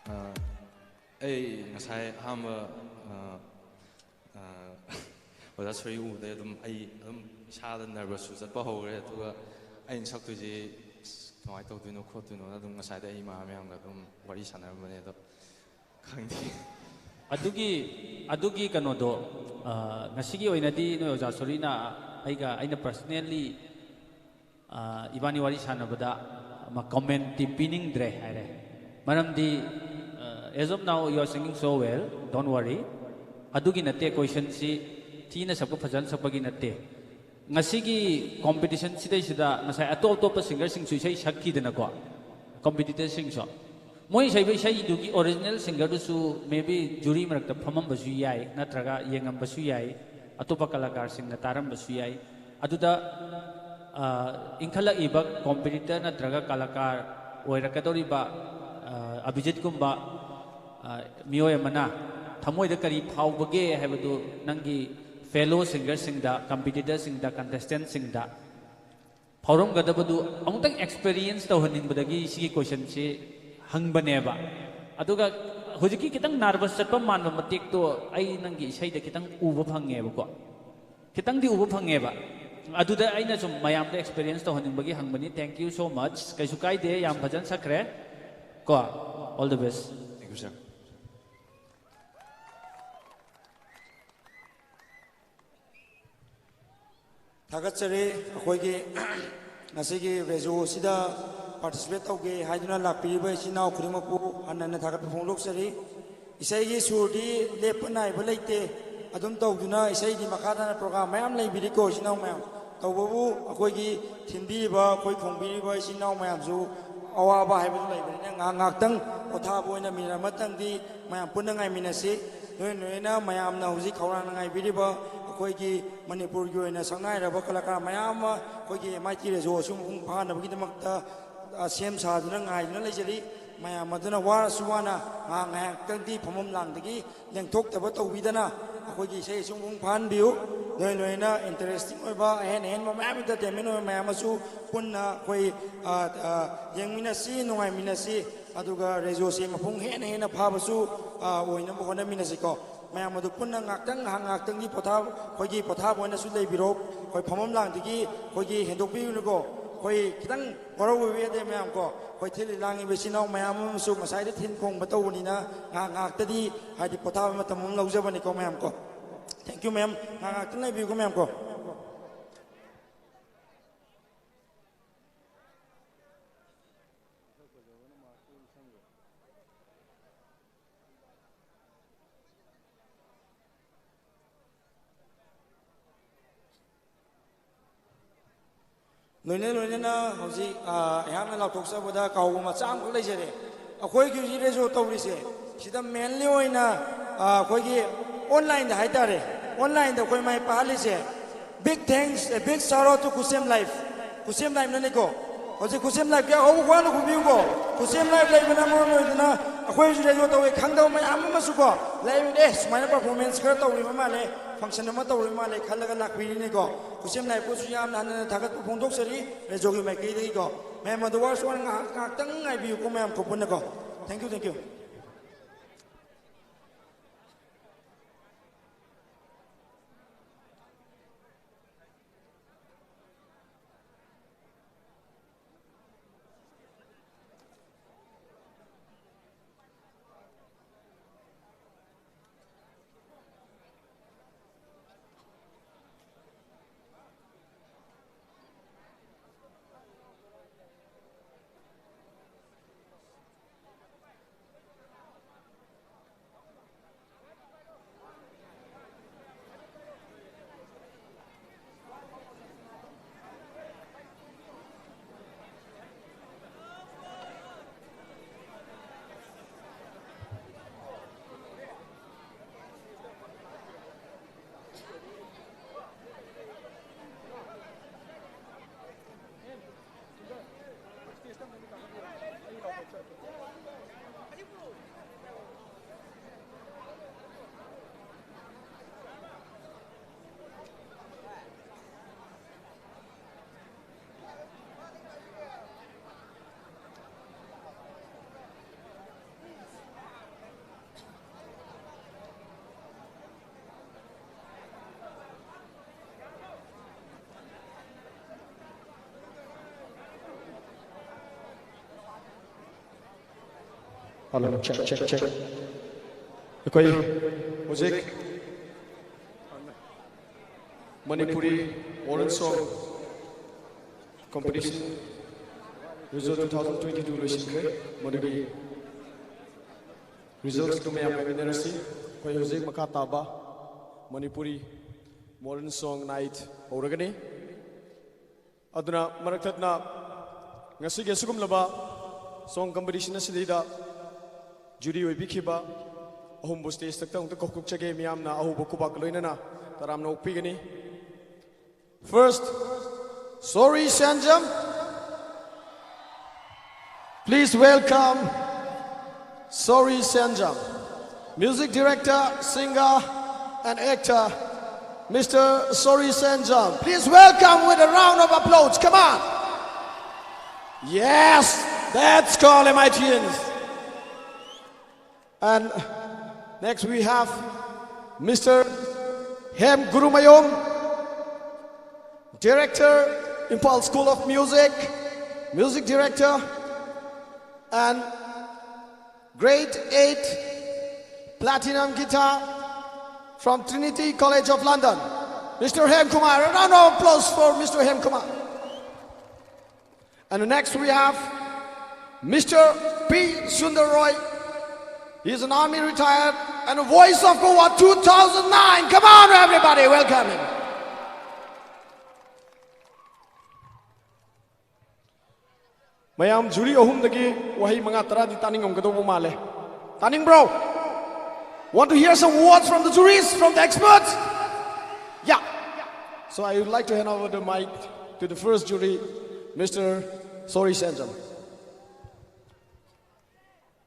ꯑ, ꯑꯩ ꯉꯁꯥꯏ ꯑꯍꯥꯟꯕ ꯑ, ꯑ, ꯑꯣꯖꯥ ꯁꯣꯔꯤ ꯎꯕꯗꯩ ꯑꯗꯨꯝ ꯑꯩ ꯑꯗꯨꯝ ꯏꯁꯥꯗ ꯅꯔꯚꯁꯁꯨ ꯆꯠꯄ ꯍꯧꯈ꯭ꯔꯦ꯫ ꯑꯗꯨꯒ ꯑꯩꯅ ꯁꯛꯇꯣꯏꯁꯦ ꯑꯁ, ꯀꯃꯥꯏꯅ ꯇꯧꯗꯣꯏꯅꯣ ꯈꯣꯠꯇꯣꯏꯅꯣꯅ ꯑꯗꯨꯝ ꯉꯁꯥꯏꯗꯩ ꯑꯩ ꯏꯃꯥꯟꯅꯕ ꯃꯌꯥꯝꯒ ꯑꯗꯨꯝ ꯋꯥꯔꯤ ꯁꯥꯟꯅꯔꯝꯕꯅꯦ꯫ ꯑꯗꯣ ꯈꯪꯗꯦ꯫ ꯑꯗꯨꯒꯤ, ꯑꯗꯨꯒꯤ ꯀꯩꯅꯣꯗꯣ, ꯑ, ꯉꯁꯤꯒꯤ ꯑꯣꯏꯅꯗꯤ ꯅꯣꯏ ꯑꯣꯖꯥ ꯁꯣꯔꯤꯅ ꯑꯩꯒ, ꯑꯩꯅ ꯄꯔꯁꯅꯦꯜꯂꯤ, ꯑ, ꯏꯕꯥꯅꯤ ꯋꯥꯔꯤ ꯁꯥꯟꯅꯕꯗ ꯑꯃ ꯀꯃꯦꯟꯇꯤ ꯄꯤꯅꯤꯡꯗ꯭ꯔꯦ ꯍꯥꯏꯔꯦ꯫ ꯃꯔꯝꯗꯤ, ꯑ, as of now you are singing so well, don't worry꯫ ꯑꯗꯨꯒꯤ ꯅꯠꯇꯦ ꯀꯣꯏꯁꯟꯁꯤ, ꯊꯤꯅ ꯁꯛꯄ ꯐꯖꯅ ꯁꯛꯄꯒꯤ ꯅꯠꯇꯦ꯫ ꯉꯁꯤꯒꯤ ꯀꯣꯝꯄꯤꯇꯤꯁꯟ ꯁꯤꯗꯩꯁꯤꯗ ꯉꯁꯥꯏ ꯑꯇꯣꯞ ꯑꯇꯣꯞꯄ ꯁꯤꯡꯒꯔꯁꯤꯡꯁꯨ ꯏꯁꯩ ꯁꯛꯈꯤꯗꯅꯀꯣ, ꯀꯣꯝꯄꯤꯇꯤꯇꯔꯁꯤꯡꯁꯨ꯫ ꯃꯣꯏ ꯁꯛꯏꯕ ꯏꯁꯩꯗꯨꯒꯤ original singerꯗꯨꯁꯨ maybe jury ꯃꯔꯛꯇ ꯐꯝꯃꯝꯕꯁꯨ ꯌꯥꯏ, ꯅꯠꯇ꯭ꯔꯒ ꯌꯦꯡꯉꯝꯕꯁꯨ ꯌꯥꯏ, ꯑꯇꯣꯞꯄ ꯀꯂꯥꯀꯥꯔꯁꯤꯡꯅ ꯇꯥꯔꯝꯕꯁꯨ ꯌꯥꯏ꯫ ꯑꯗꯨꯗ, ꯑ, ꯏꯟꯈꯠꯂꯛꯏꯕ competitor ꯅꯠꯇ꯭ꯔꯒ ꯀꯂꯥꯀꯥꯔ ꯑꯣꯏꯔꯛꯀꯗꯧꯔꯤꯕ, ꯑ, ꯑꯚꯤꯖꯤꯠꯀꯨꯝꯕ, ꯑ, ꯃꯤꯑꯣꯏ ꯑꯃꯅ ꯊꯃꯣꯏꯗ ꯀꯔꯤ ꯐꯥꯎꯕꯒꯦ ꯍꯥꯏꯕꯗꯨ ꯅꯪꯒꯤ fellow singerꯁꯤꯡꯗ, competitorꯁꯤꯡꯗ, contestantꯁꯤꯡꯗ ꯐꯥꯎꯔꯝꯒꯗꯕꯗꯨ ꯑꯃꯨꯛꯇꯪ experience ꯇꯧꯍꯟꯅꯤꯡꯕꯗꯒꯤ ꯁꯤꯒꯤ questionꯁꯤ ꯍꯪꯕꯅꯦꯕ꯫ ꯑꯗꯨꯒ ꯍꯧꯖꯤꯛꯀꯤ ꯈꯤꯇꯪ nervous ꯆꯠꯄ ꯃꯥꯟꯕ ꯃꯇꯦꯛꯇꯣ ꯑꯩ ꯅꯪꯒꯤ ꯏꯁꯩꯗ ꯈꯤꯇꯪ ꯎꯕ ꯐꯪꯉꯦꯕꯀꯣ, ꯈꯤꯇꯪꯗꯤ ꯎꯕ ꯐꯪꯉꯦꯕ꯫ ꯑꯗꯨꯗ ꯑꯩꯅ ꯁꯨꯝ ꯃꯌꯥꯝꯗ experience ꯇꯧꯍꯟꯅꯤꯡꯕꯒꯤ ꯍꯪꯕꯅꯤ꯫ Thank you so much꯫ ꯀꯩꯁꯨ ꯀꯥꯏꯗꯦ, ꯌꯥꯝ ꯐꯖꯅ ꯁꯛꯈ꯭ꯔꯦ ꯀꯣ꯫ All the best꯫ Thank you, sir꯫ ꯊꯥꯒꯠꯆꯔꯤ꯫ ꯑꯩꯈꯣꯏꯒꯤ ꯉꯁꯤꯒꯤ ꯔꯦꯖꯣ ꯑꯁꯤꯗ participate ꯇꯧꯒꯦ ꯍꯥꯏꯗꯨꯅ ꯂꯥꯛꯄꯤꯔꯤꯕ ꯏꯆꯤꯟ ꯏꯅꯥꯎ ꯈꯨꯗꯤꯡꯃꯛꯄꯨ ꯍꯟꯅ ꯍꯟꯅ ꯊꯥꯒꯠꯄ ꯐꯣꯡꯗꯣꯛꯆꯔꯤ꯫ ꯏꯁꯩꯒꯤ ꯁꯨꯔꯗꯤ ꯂꯦꯞꯄ ꯅꯥꯏꯕ ꯂꯩꯇꯦ꯫ ꯑꯗꯨꯝ ꯇꯧꯗꯨꯅ ꯏꯁꯩꯗꯤ ꯃꯈꯥ ꯇꯥꯅ program ꯃꯌꯥꯝ ꯂꯩꯕꯤꯔꯤꯀꯣ, ꯏꯆꯤꯟ ꯏꯅꯥꯎ ꯃꯌꯥꯝ꯫ ꯇꯧꯕꯕꯨ ꯑꯩꯈꯣꯏꯒꯤ ꯊꯤꯟꯕꯤꯔꯤꯕ, ꯑꯩꯈꯣꯏ ꯈꯣꯡꯕꯤꯔꯤꯕ ꯏꯆꯤꯟ ꯏꯅꯥꯎ ꯃꯌꯥꯝꯁꯨ ꯑꯋꯥꯕ ꯍꯥꯏꯕꯗꯨ ꯂꯩꯕꯅꯤꯅ, ꯉꯥꯏꯍꯥꯛ ꯉꯥꯏꯍꯥꯛꯇꯪ ꯄꯣꯊꯥꯕ ꯑꯣꯏꯅ ꯃꯤꯅꯤꯠ ꯑꯃꯇꯪꯗꯤ ꯃꯌꯥꯝ ꯄꯨꯟꯅ ꯉꯥꯏꯃꯤꯟꯅꯁꯤ꯫ ꯂꯣꯏ ꯂꯣꯏꯅ ꯃꯌꯥꯝꯅ ꯍꯧꯖꯤꯛ ꯈꯧꯔꯥꯡꯅ ꯉꯥꯏꯕꯤꯔꯤꯕ ꯑꯩꯈꯣꯏꯒꯤ ꯃꯅꯤꯄꯨꯔꯒꯤ ꯑꯣꯏꯅ ꯁꯛꯅꯥꯏꯔꯕ ꯀꯂꯥꯀꯥꯔ ꯃꯌꯥꯝ ꯑꯃ ꯑꯩꯈꯣꯏꯒꯤ M I T ꯔꯦꯖꯣ ꯑꯁꯤ ꯃꯄꯨꯡ ꯐꯥꯅꯕꯒꯤꯗꯃꯛꯇ, ꯑ, ꯁꯦꯝ ꯁꯥꯗꯨꯅ ꯉꯥꯏꯗꯨꯅ ꯂꯩꯖꯔꯤ꯫ ꯃꯌꯥꯝ ꯑꯗꯨꯅ ꯋꯥꯔꯁꯨ ꯋꯥꯅ ꯉꯥꯏꯍꯥꯛ ꯉꯥꯏꯍꯥꯛꯇꯪꯗꯤ ꯐꯝꯐꯝ ꯂꯥꯡꯗꯒꯤ ꯂꯦꯡꯊꯣꯛꯇꯕ ꯇꯧꯕꯤꯗꯅ ꯑꯩꯈꯣꯏꯒꯤ ꯏꯁꯩ ꯑꯁꯤ ꯃꯄꯨꯡ ꯐꯥꯍꯟꯕꯤꯌꯨ꯫ ꯂꯣꯏ ꯂꯣꯏꯅ interesting ꯑꯣꯏꯕ, ꯑꯍꯦꯟ ꯑꯍꯦꯟꯕ ꯃꯌꯥꯝ entertainment ꯑꯣꯏꯕ ꯃꯌꯥꯝ ꯑꯃꯁꯨ ꯄꯨꯟꯅ ꯑꯩꯈꯣꯏ, ꯑ, ꯑ, ꯌꯦꯡꯃꯤꯟꯅꯁꯤ, ꯅꯨꯡꯉꯥꯏꯃꯤꯟꯅꯁꯤ꯫ ꯑꯗꯨꯒ ꯔꯦꯖꯣꯁꯦ ꯃꯄꯨꯡ ꯍꯦꯟꯅ ꯍꯦꯟꯅ ꯐꯥꯕꯁꯨ, ꯑ, ꯑꯣꯏꯅꯕ ꯍꯣꯠꯅꯃꯤꯟꯅꯁꯤꯀꯣ꯫ ꯃꯌꯥꯝ ꯑꯗꯨ ꯄꯨꯟꯅ ꯉꯥꯛꯇꯪ, ꯉꯥꯏꯍꯥꯛ ꯉꯥꯛꯇꯪꯒꯤ ꯄꯣꯊꯥ-, ꯑꯩꯈꯣꯏꯒꯤ ꯄꯣꯊꯥꯕ ꯑꯣꯏꯅꯁꯨ ꯂꯩꯕꯤꯔꯣ꯫ ꯑꯩꯈꯣꯏ ꯐꯝꯐꯝ ꯂꯥꯡꯗꯒꯤ ꯑꯩꯈꯣꯏꯒꯤ ꯍꯦꯟꯗꯣꯛꯄꯤꯒꯅꯨꯀꯣ꯫ ꯑꯩꯈꯣꯏ ꯈꯤꯇꯪ ꯋꯥꯔꯧꯕꯤꯕ ꯌꯥꯗꯦ ꯃꯌꯥꯝ ꯀꯣ꯫ ꯑꯩꯈꯣꯏ ꯊꯤꯜꯂꯤ ꯂꯥꯡꯉꯤꯕ ꯏꯆꯤꯟ ꯏꯅꯥꯎ ꯃꯌꯥꯝ ꯑꯃꯁꯨ ꯉꯁꯥꯏꯗ ꯊꯤꯟ ꯈꯣꯡꯕ ꯇꯧꯕꯅꯤꯅ ꯉꯥꯏꯍꯥꯛ ꯉꯥꯏꯍꯥꯛꯇꯗꯤ ꯍꯥꯏꯗꯤ ꯄꯣꯊꯥꯕ ꯃꯇꯝ ꯑꯃ ꯂꯧꯖꯕꯅꯤꯀꯣ ꯃꯌꯥꯝ ꯀꯣ꯫ Thank you ꯃꯌꯥꯝ꯫ ꯉꯥꯏꯍꯥꯛ ꯉꯥꯏꯍꯥꯛꯇꯪ ꯂꯩꯕꯤꯌꯨꯀꯣ ꯃꯌꯥꯝ ꯀꯣ꯫ ꯂꯣꯏꯅ ꯂꯣꯏꯅꯅ ꯍꯧꯖꯤꯛ, ꯑ, ꯑꯩꯍꯥꯛꯅ ꯂꯥꯎꯊꯣꯛꯆꯕꯗ ꯀꯥꯎꯕ ꯃꯆꯥ ꯑꯃꯈꯛ ꯂꯩꯖꯔꯦ꯫ ꯑꯩꯈꯣꯏꯒꯤ ꯍꯧꯖꯤꯛ ꯔꯦꯖꯣ ꯇꯧꯔꯤꯁꯦ, ꯁꯤꯗ mainly ꯑꯣꯏꯅ, ꯑ, ꯑꯩꯈꯣꯏꯒꯤ online ꯗ ꯍꯥꯏꯇꯥꯔꯦ, online ꯗ ꯑꯩꯈꯣꯏ ꯃꯥꯏ ꯄꯥꯛꯍꯜꯂꯤꯁꯦ, big thanks, a big shout out to Khusem Live. Khusem Live ꯅꯅꯤꯀꯣ꯫ ꯍꯧꯖꯤꯛ Khusem Live ꯀꯤ ꯑꯍꯧꯕ ꯈꯨꯍꯥꯟꯗꯣ ꯈꯨꯕꯤꯌꯨꯀꯣ꯫ Khusem Live ꯂꯩꯕꯅ ꯃꯔꯝ ꯑꯣꯏꯗꯨꯅ ꯑꯩꯈꯣꯏ ꯍꯧꯖꯤꯛ ꯔꯦꯖꯣ ꯇꯧꯋꯦ ꯈꯪꯗꯕ ꯃꯌꯥꯝ ꯑꯃꯁꯨꯀꯣ, live ꯑꯦ, ꯁꯨꯃꯥꯏꯅ performance ꯈꯔ ꯇꯧꯔꯤꯕ ꯃꯥꯜꯂꯦ, function ꯑꯃ ꯇꯧꯔꯤꯕ ꯃꯥꯜꯂꯦ ꯈꯜꯂꯒ ꯂꯥꯛꯄꯤꯔꯤꯅꯤꯀꯣ꯫ Khusem Live ꯄꯨꯁꯨ ꯌꯥꯝꯅ ꯍꯟꯅ ꯊꯥꯒꯠꯄ ꯐꯣꯡꯗꯣꯛꯆꯔꯤ ꯔꯦꯖꯣꯒꯤ ꯃꯥꯏꯀꯩꯗꯒꯤꯀꯣ꯫ ꯃꯌꯥꯝ ꯑꯗꯨ ꯋꯥꯔꯁꯨ ꯋꯥꯅ ꯉꯥꯏꯍꯥꯛ, ꯉꯥꯏꯍꯥꯛꯇꯪ ꯉꯥꯏꯕꯤꯌꯨꯀꯣ ꯃꯌꯥꯝ ꯈꯨꯄꯨꯟꯅꯀꯣ꯫ Thank you, thank you. Hello, check, check, check. ꯑꯩꯈꯣꯏ ꯍꯧꯖꯤꯛ Manipuri modern song competition result two thousand twenty-two ꯂꯣꯏꯁꯤꯟꯈ꯭ꯔꯦ꯫ ꯃꯗꯨꯒꯤ results ꯇꯨ ꯃꯌꯥꯝ ꯉꯥꯏꯃꯤꯟꯅꯔꯁꯤ꯫ ꯑꯩꯈꯣꯏ ꯍꯧꯖꯤꯛ ꯃꯈꯥ ꯇꯥꯕ ꯃꯅꯤꯄꯨꯔꯤ modern song night ꯍꯧꯔꯒꯅꯤ꯫ ꯑꯗꯨꯅ ꯃꯔꯛ ꯊꯠꯅ ꯉꯁꯤꯒꯤ ꯑꯁꯤꯒꯨꯝꯂꯕ Song competition ꯑꯁꯤꯗꯩꯗ jury ꯑꯣꯏꯕꯤꯈꯤꯕ ꯑꯍꯨꯝꯕꯨ stage ꯇ ꯑꯃꯨꯛꯇ ꯀꯧꯊꯣꯛꯆꯒꯦ꯫ ꯃꯤꯌꯥꯝꯅ ꯑꯍꯧꯕ ꯈꯨꯕꯥꯛꯀ ꯂꯣꯏꯅꯅ ꯇꯔꯥꯝꯅ ꯑꯣꯛꯄꯤꯒꯅꯤ꯫ First, Sori Sanjam. Please welcome Sori Sanjam, music director, singer, and actor, Mister Sori Sanjam. Please welcome with a round of applause. Come on. Yes, that's called M I T Ns. And next we have Mister Hem Gurumayom, director, Imphal School of Music, music director, and grade eight platinum guitar from Trinity College of London, Mister Hem Kumar. A round of applause for Mister Hem Kumar. And next we have Mister P Sundar Roy. He is an army retired and a voice of Goa two thousand nine. Come on, everybody, welcome him. ꯃꯌꯥꯝ jury ꯑꯍꯨꯝꯗꯒꯤ ꯋꯥꯍꯩ ꯃꯉꯥ ꯇꯔꯥꯗꯤ ꯇꯥꯅꯤꯡꯉꯝꯒꯗꯧꯕ ꯃꯥꯜꯂꯦ꯫ ꯇꯥꯅꯤꯡꯕ꯭ꯔꯣ? Want to hear some words from the juries, from the experts? Yeah. So I would like to hand over the mic to the first jury, Mister Sori Sanjam.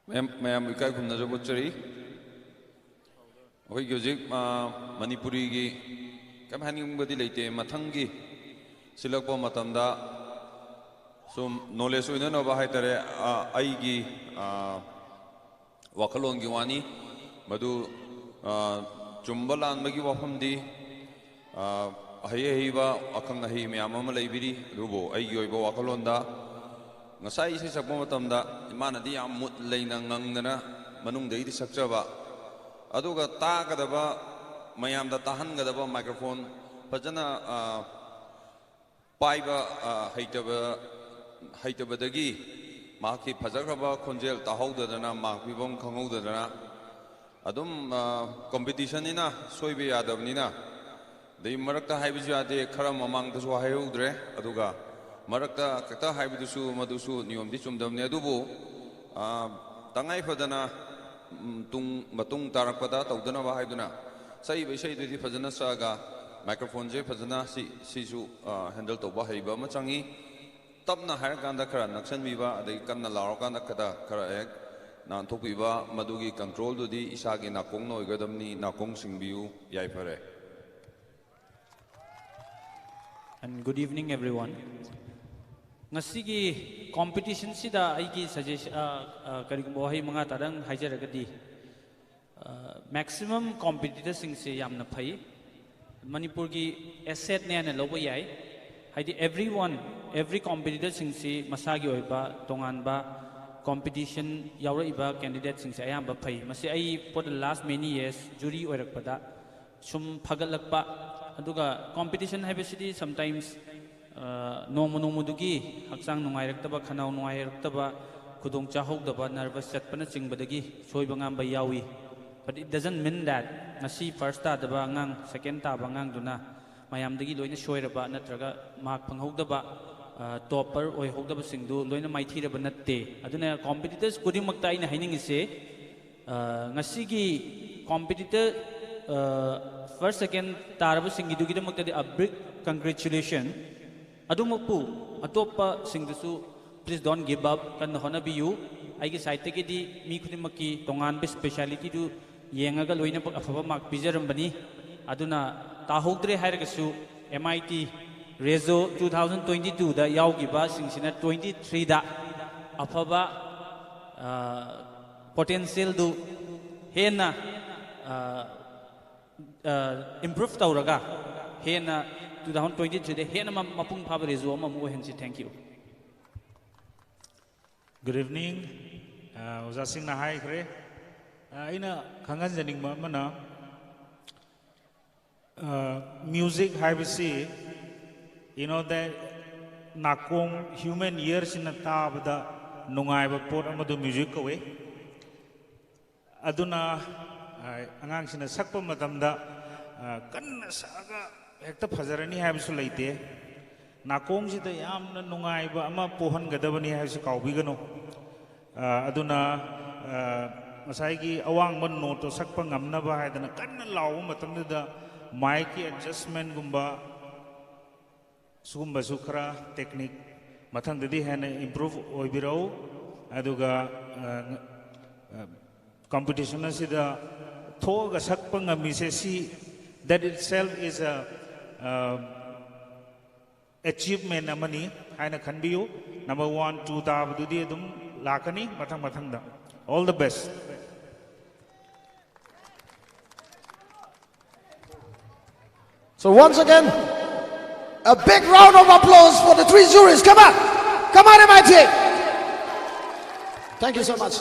ꯃꯌꯥꯝ, ꯃꯌꯥꯝꯕꯨ ꯏꯀꯥꯏ ꯈꯨꯝꯅꯖꯕ ꯎꯠꯆꯔꯤ꯫ ꯑꯩꯈꯣꯏꯒꯤ ꯍꯧꯖꯤꯛ, ꯑ, ꯃꯅꯤꯄꯨꯔꯤꯒꯤ ꯀꯩꯝ ꯍꯥꯏꯅꯤꯡꯕꯗꯤ ꯂꯩꯇꯦ꯫ ꯃꯊꯪꯒꯤ ꯁꯤꯜꯂꯛꯄ ꯃꯇꯝꯗ ꯁꯨꯝ knowledge ꯑꯣꯏꯅꯅꯕ ꯍꯥꯏꯇꯥꯔꯦ, ꯑ, ꯑꯩꯒꯤ, ꯑ, ꯋꯥꯈꯜꯂꯣꯟꯒꯤ ꯋꯥꯅꯤ꯫ ꯃꯗꯨ, ꯑ, ꯆꯨꯝꯕ ꯂꯥꯟꯕꯒꯤ ꯋꯥꯐꯝꯗꯤ, ꯑ, ꯑꯍꯩ ꯑꯍꯩꯕ ꯑꯈꯪ ꯑꯍꯩ ꯃꯌꯥꯝ ꯑꯃ ꯂꯩꯕꯤꯔꯤ꯫ ꯑꯗꯨꯕꯨ ꯑꯩꯒꯤ ꯑꯣꯏꯕ ꯋꯥꯈꯜꯂꯣꯟꯗ ꯉꯁꯥꯏ ꯏꯁꯩ ꯁꯛꯄ ꯃꯇꯝꯗ ꯏꯃꯥꯅꯗꯤ ꯌꯥꯝ ꯃꯨꯠ ꯂꯩꯅ ꯉꯪꯗꯅ ꯃꯅꯨꯡꯗꯒꯤꯗꯤ ꯁꯛꯆꯕ, ꯑꯗꯨꯒ ꯇꯥꯒꯗꯕ, ꯃꯌꯥꯝꯗ ꯇꯥꯍꯟꯒꯗꯕ microphone ꯐꯖꯅ, ꯑ, ꯄꯥꯏꯕ, ꯑ, ꯍꯩꯇꯕ, ꯍꯩꯇꯕꯗꯒꯤ ꯃꯍꯥꯛꯀꯤ ꯐꯖꯈ꯭ꯔꯕ ꯈꯣꯟꯖꯦꯜ ꯇꯥꯍꯧꯗꯗꯅ, mark ꯄꯤꯐꯝ ꯈꯪꯍꯧꯗꯗꯅ ꯑꯗꯨꯝ, ꯑ, competition ꯅꯤꯅ ꯁꯣꯏꯕ ꯌꯥꯗꯕꯅꯤꯅ, ꯑꯗꯩ ꯃꯔꯛꯇ ꯍꯥꯏꯕꯁꯨ ꯌꯥꯗꯦ, ꯈꯔ ꯃꯃꯥꯡꯗꯁꯨ ꯍꯥꯏꯍꯧꯗ꯭ꯔꯦ꯫ ꯑꯗꯨꯒ ꯃꯔꯛꯇ ꯈꯛꯇ ꯍꯥꯏꯕꯗꯨꯁꯨ, ꯃꯗꯨꯁꯨ ꯅꯤꯌꯣꯝꯗꯤ ꯆꯨꯝꯗꯕꯅꯤ꯫ ꯑꯗꯨꯕꯨ, ꯑ, ꯇꯉꯥꯏ ꯐꯗꯅ, ꯎꯝ, ꯇꯨꯡ, ꯃꯇꯨꯡ ꯇꯥꯔꯛꯄꯗ ꯇꯧꯗꯅꯕ ꯍꯥꯏꯗꯨꯅ ꯁꯛꯏꯕ ꯏꯁꯩꯗꯨꯗꯤ ꯐꯖꯅ ꯁꯛꯑꯒ, microphoneꯁꯦ ꯐꯖꯅ ꯁꯤ, ꯁꯤꯁꯨ, ꯑ, handle ꯇꯧꯕ ꯍꯩꯕ ꯑꯃ ꯆꯪꯉꯤ꯫ ꯇꯞꯅ ꯍꯥꯏꯔꯀꯥꯟꯗ ꯈꯔ ꯅꯛꯁꯟꯕꯤꯕ, ꯑꯗꯒꯤ ꯀꯟꯅ ꯂꯥꯎꯔꯀꯥꯟꯗ ꯈꯔ, ꯈꯔ ꯍꯦꯛ ꯅꯥꯟꯊꯣꯛꯄꯤꯕ, ꯃꯗꯨꯒꯤ controlꯗꯨꯗꯤ ꯏꯁꯥꯒꯤ ꯅꯥꯀꯣꯡꯅ ꯑꯣꯏꯒꯗꯕꯅꯤ꯫ ꯅꯥꯀꯣꯡ ꯁꯤꯡꯕꯤꯌꯨ꯫ ꯌꯥꯏꯐꯔꯦ꯫ And good evening, everyone. ꯉꯁꯤꯒꯤ competitionꯁꯤꯗ ꯑꯩꯒꯤ suggestion, ꯑ, ꯑ, ꯀꯔꯤꯒꯨꯝꯕ ꯋꯥꯍꯩ ꯃꯉꯥ ꯇꯔꯥꯗꯪ ꯍꯥꯏꯖꯔꯒꯗꯤ, ꯑ, maximum competitorꯁꯤꯡꯁꯦ ꯌꯥꯝꯅ ꯐꯩ꯫ ꯃꯅꯤꯄꯨꯔꯒꯤ assetꯅꯦ ꯍꯥꯏꯅ ꯂꯧꯕ ꯌꯥꯏ꯫ ꯍꯥꯏꯗꯤ everyone, every competitorꯁꯤꯡꯁꯤ ꯃꯁꯥꯒꯤ ꯑꯣꯏꯕ ꯇꯣꯉꯥꯟꯕ competition ꯌꯥꯎꯔꯛꯏꯕ candidateꯁꯤꯡꯁꯦ ꯑꯌꯥꯝꯕ ꯐꯩ꯫ ꯃꯁꯤ ꯑꯩ for the last many years jury ꯑꯣꯏꯔꯛꯄꯗ ꯁꯨꯝ ꯐꯒꯠꯂꯛꯄ, ꯑꯗꯨꯒ competition ꯍꯥꯏꯕꯁꯤꯗꯤ sometimes, ꯑ, ꯅꯣꯡꯃ ꯅꯣꯡꯃꯗꯨꯒꯤ ꯍꯛꯆꯥꯡ ꯅꯨꯡꯉꯥꯏꯔꯛꯇꯕ, ꯈꯅꯥꯎ ꯅꯨꯡꯉꯥꯏꯔꯛꯇꯕ, ꯈꯨꯗꯣꯡ ꯆꯥꯍꯧꯗꯕ, nervous ꯆꯠꯄꯅꯆꯤꯡꯕꯗꯒꯤ ꯁꯣꯏꯕ ꯉꯥꯝꯕ ꯌꯥꯎꯏ꯫ But it doesn't mean that ꯉꯁꯤ first ꯇꯥꯗꯕ ꯑꯉꯥꯡ, second ꯇꯥꯕ ꯑꯉꯥꯡꯗꯨꯅ ꯃꯌꯥꯝꯗꯒꯤ ꯂꯣꯏꯅ ꯁꯣꯏꯔꯕ ꯅꯠꯇ꯭ꯔꯒ mark ꯐꯪꯍꯧꯗꯕ, ꯑ, topper ꯑꯣꯏꯍꯧꯗꯕꯁꯤꯡꯗꯨ ꯂꯣꯏꯅ ꯃꯥꯏꯊꯤꯔꯕ ꯅꯠꯇꯦ꯫ ꯑꯗꯨꯅ competitors ꯈꯨꯗꯤꯡꯃꯛꯇ ꯑꯩꯅ ꯍꯥꯏꯅꯤꯡꯉꯤꯁꯦ, ꯑ, ꯉꯁꯤꯒꯤ competitor, ꯑ, first, second ꯇꯥꯔꯕꯁꯤꯡꯒꯤꯗꯨꯒꯤꯗꯃꯛꯇꯗꯤ a big congratulation꯫ ꯑꯗꯨꯃꯛꯄꯨ ꯑꯇꯣꯞꯄꯁꯤꯡꯗꯨꯁꯨ please don't give up, ꯀꯟꯅ ꯍꯣꯠꯅꯕꯤꯌꯨ꯫ ꯑꯩꯒꯤ sideꯇꯒꯤꯗꯤ ꯃꯤ ꯈꯨꯗꯤꯡꯃꯛꯀꯤ ꯇꯣꯉꯥꯟꯕ specialityꯗꯨ ꯌꯦꯡꯉꯒ ꯂꯣꯏꯅꯃꯛ ꯑꯐꯕ mark ꯄꯤꯖꯔꯝꯕꯅꯤ꯫ ꯑꯗꯨꯅ ꯇꯥꯍꯧꯗ꯭ꯔꯦ ꯍꯥꯏꯔꯒꯁꯨ MIT Rezo two thousand twenty twoꯗ ꯌꯥꯎꯈꯤꯕꯁꯤꯡꯁꯤꯅ twenty threeꯗ ꯑꯐꯕ, ꯑ, potentialꯗꯨ ꯍꯦꯟꯅ, ꯑ, ꯑ, improve ꯇꯧꯔꯒ ꯍꯦꯟꯅ two thousand twenty threeꯗ ꯍꯦꯟꯅ ꯃ-, ꯃꯄꯨꯡ ꯐꯥꯕ Rezo ꯑꯃꯃꯨꯛ ꯑꯣꯏꯍꯟꯁꯤ꯫ Thank you. Good evening. ꯑ, ꯑꯣꯖꯥꯁꯤꯡꯅ ꯍꯥꯏꯈ꯭ꯔꯦ꯫ ꯑ, ꯑꯩꯅ ꯈꯪꯍꯟꯖꯅꯤꯡꯕ ꯑꯃꯅ, ꯑ, music ꯍꯥꯏꯕꯁꯤ, you know that, ꯅꯥꯀꯣꯡ, human earꯁꯤꯅ ꯇꯥꯕꯗ ꯅꯨꯡꯉꯥꯏꯕ ꯄꯣꯠ ꯑꯃꯗꯨ music ꯀꯧꯏ꯫ ꯑꯗꯨꯅ, ꯑ, ꯑꯉꯥꯡꯁꯤꯡꯅ ꯁꯛꯄ ꯃꯇꯝꯗ, ꯑ, ꯀꯟꯅ ꯁꯛꯑꯒ ꯍꯦꯛꯇ ꯐꯖꯔꯅꯤ ꯍꯥꯏꯕꯁꯨ ꯂꯩꯇꯦ꯫ ꯅꯥꯀꯣꯡꯁꯤꯗ ꯌꯥꯝꯅ ꯅꯨꯡꯉꯥꯏꯕ ꯑꯃ ꯄꯣꯛꯍꯟꯒꯗꯕꯅꯤ ꯍꯥꯏꯕꯁꯤ ꯀꯥꯎꯕꯤꯒꯅꯨ꯫ ꯑ, ꯑꯗꯨꯅ, ꯑ, ꯉꯁꯥꯏꯒꯤ ꯑꯋꯥꯡꯕ ꯅꯣꯠꯇꯣ ꯁꯛꯄ ꯉꯝꯅꯕ ꯍꯥꯏꯗꯅ ꯀꯟꯅ ꯂꯥꯎꯕ ꯃꯇꯝꯗꯨꯗ ꯃꯥꯏꯛꯀꯤ ꯑꯦꯗꯖꯁꯃꯦꯟꯒꯨꯝꯕ, ꯁꯤꯒꯨꯝꯕꯁꯨ ꯈꯔ ꯇꯦꯛꯅꯤꯛ ꯃꯊꯪꯗꯗꯤ ꯍꯦꯟꯅ ꯏꯝꯄ꯭ꯔꯨꯚ ꯑꯣꯏꯕꯤꯔꯛꯎ꯫ ꯑꯗꯨꯒ, ꯑ, ꯑ, ꯀꯝꯄꯤꯇꯤꯁꯟ ꯑꯁꯤꯗ ꯊꯣꯛꯑꯒ ꯁꯛꯄ ꯉꯝꯃꯤꯁꯦ, ꯁꯤ, that itself is a, ꯑ, achievement ꯑꯃꯅꯤ ꯍꯥꯏꯅ ꯈꯟꯕꯤꯌꯨ꯫ ꯅꯝꯕꯔ ꯋꯥꯟ, ꯇꯨ ꯇꯥꯕꯗꯨꯗꯤ ꯑꯗꯨꯝ ꯂꯥꯛꯀꯅꯤ ꯃꯊꯪ ꯃꯊꯪꯗ꯫ All the best. So once again, a big round of applause for the three juries. Come on. Come on, M I T. Thank you so much.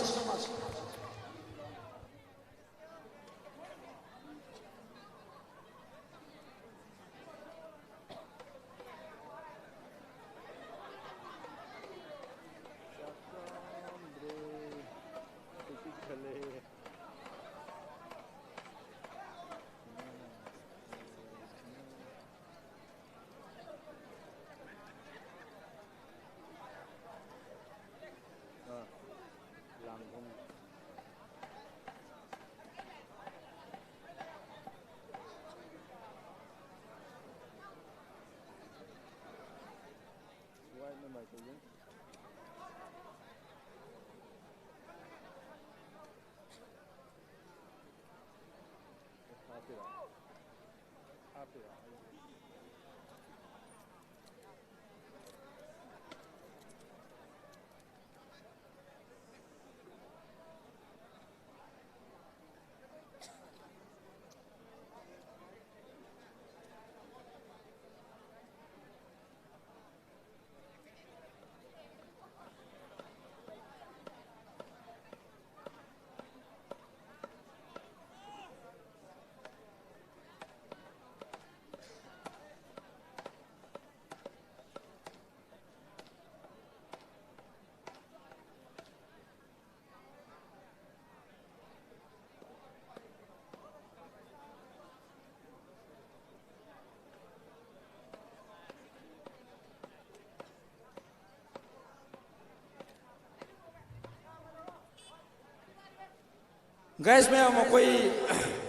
Guys, ꯃꯌꯥꯝ, ꯑꯩꯈꯣꯏ